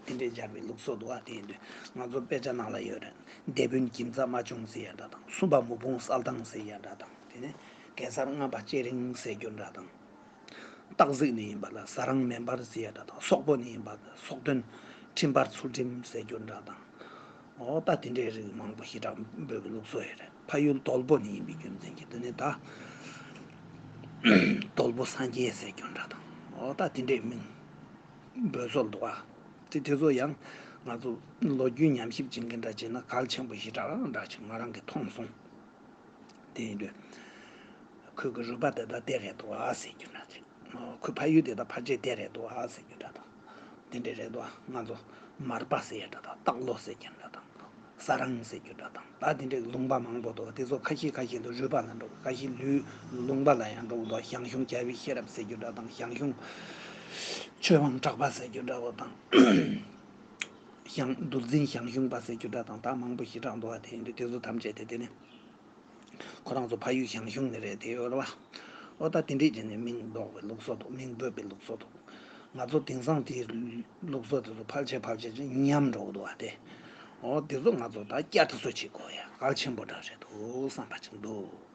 དེ་འདྲས་སྦྱར་བའི་ལུགས་སྲོལ་འདུག་བ། དེ་ཡིན་དུས་ང་ཚོ་དཔེ་ཆ་ནང་ལ་ཡོད་རེད། སྡེ་དཔོན་གྱིམ་ཚ་རྨ་ཆུང་ཟེར་ཡ་འདྲ་དང་། སུམ་པ་མུ་བོང་གསལ་ཐང་ཟེར་ཡ་འདྲ་དང་། དེ་ནས་གེ་སར་ལྔ་པ་ལྕེ་རིང་ཟེར་རྒྱུ་འདྲ་དང་། སྟག་གཟིག་ནས་ཡིན་པ་ལ་ཟ་རང་མེ་འབར་ཟེར་ཡ་འདྲ་དང་། སོག་པོ་ནས་ཡིན་པ་ལ་སོག་སྟོན་འཕྲིན་འབར་ཚུལ་ཁྲིམས་ཟེར་རྒྱུ་འདྲ་དང་། འོ་ད་དེ་འདྲའི་རིགས་མང་པོ་ཞེ་དྲག་འབོད་པའི་ལུགས་སྲོལ་ཡོད་རེད། ཕ་ཡུལ་དོལ་པོ་ནས་ཡིན་པའི་རྒྱུ་མཚན་གྱིས་དེ་ནས་ད་དོལ་པོ་སངས་རྒྱས་ཟེར་རྒྱུ་འདྲ་དང་། འོ་ད་དེ་འདྲའི་མིང་འབོད་སྲོལ་འདུག་ཨ། དེ་དེ་ཚོ་ཡང་ང་ཚོ་ལོ་རྒྱུས་ཉམས་ཞིབ་བྱེད་མཁན་འདྲ་བྱས་ན་གལ་ཆེན་པོ་ཞེ་དྲག་འདྲ་ཅིག་ང་རང་གིས་མཐོང་སོང་། དེ་ཡིན་དུས་ཁོས་གི་རུས་པ་དེ་དག་དེ་རེད་འདུག་ཨ་ཟེར་རྒྱུ་འདྲ་ཅིག། ཁོའི་ཕ་ཡུལ་དེ་དག་ཕལ་ཆེར་དེ་རེད་འདུག་ཨ་ཟེར་རྒྱུ་འདྲ་དང་། དེ་འདྲ་རེད་འདུག་ཨ། ང་ཚོ་མར་པ་ཟེར་ཡ་འདྲ་དང་། སྟག་ལོ་ཟེར་རྒྱུ་འདྲ་དང་། ཟ་རང་ཟེར་རྒྱུ་འདྲ་དང་། ད་དེ་འདྲའི་ལུང་པ་མང་པོ་འདུག། དེ་ཚོ་ཁ་ཤས་ཁ་ཤས་ལ་རུས་པ་ལ་འགྲོ། ཁ་ཤས་ལུས་ལུང་པ་ལ་ཡང་འགྲོ་གི་འདུག། ཞང་ཞུང་རྒྱལ་བའི་ཤེས་རབ་ཟེར་རྒྱུ་འདྲ་དང་། ཞང་ཞུང་ཆོས་དབང་གྲགས་པ་ཟེར་རྒྱུ་འདྲ་བོ་དང་། ཞང་། འདུལ་འཛིན་ཞང་ཞུང་པ་ཟེར་རྒྱུ་འདྲ་དང་། ད་མང་པོ་ཞེ་དྲག་འདུག་བ། དེ་ཡིན་དུས་དེ་ཚོ་ཐམས་ཅད་དེ་དེ་ནི་ཁོ་རང་ཚོ་ཕ་ཡུལ་ཞང་ཞུང་ནས་རེད་དེ་ཡོད་རེད་བ། ཨོ་ད་དེ་འདྲས་བྱས་ནས་མིང་འདོགས་པའི་ལུགས་སྲོལ་འདུག། མིང་འབོད་པའི་ལུགས་སྲོལ་འདུག། ང་ཚོ་དེང་སང་དེའི་ལུགས་སྲོལ་དེ་ཚོ་ཕལ་ཆེར་ཕལ་ཆེར་ཉམས་འགྲོ་གི་འདུག་བ་དེ། ཨོ་དེ་ཚོ་ང་ཚོ་ད་བསྐྱར་དུ་གསོ་བྱེད་དགོས་ཡ་གལ་ཆེན་པོ་འདྲ་རེད་འདུག་བསམ་པ་ཅིག་འདུག།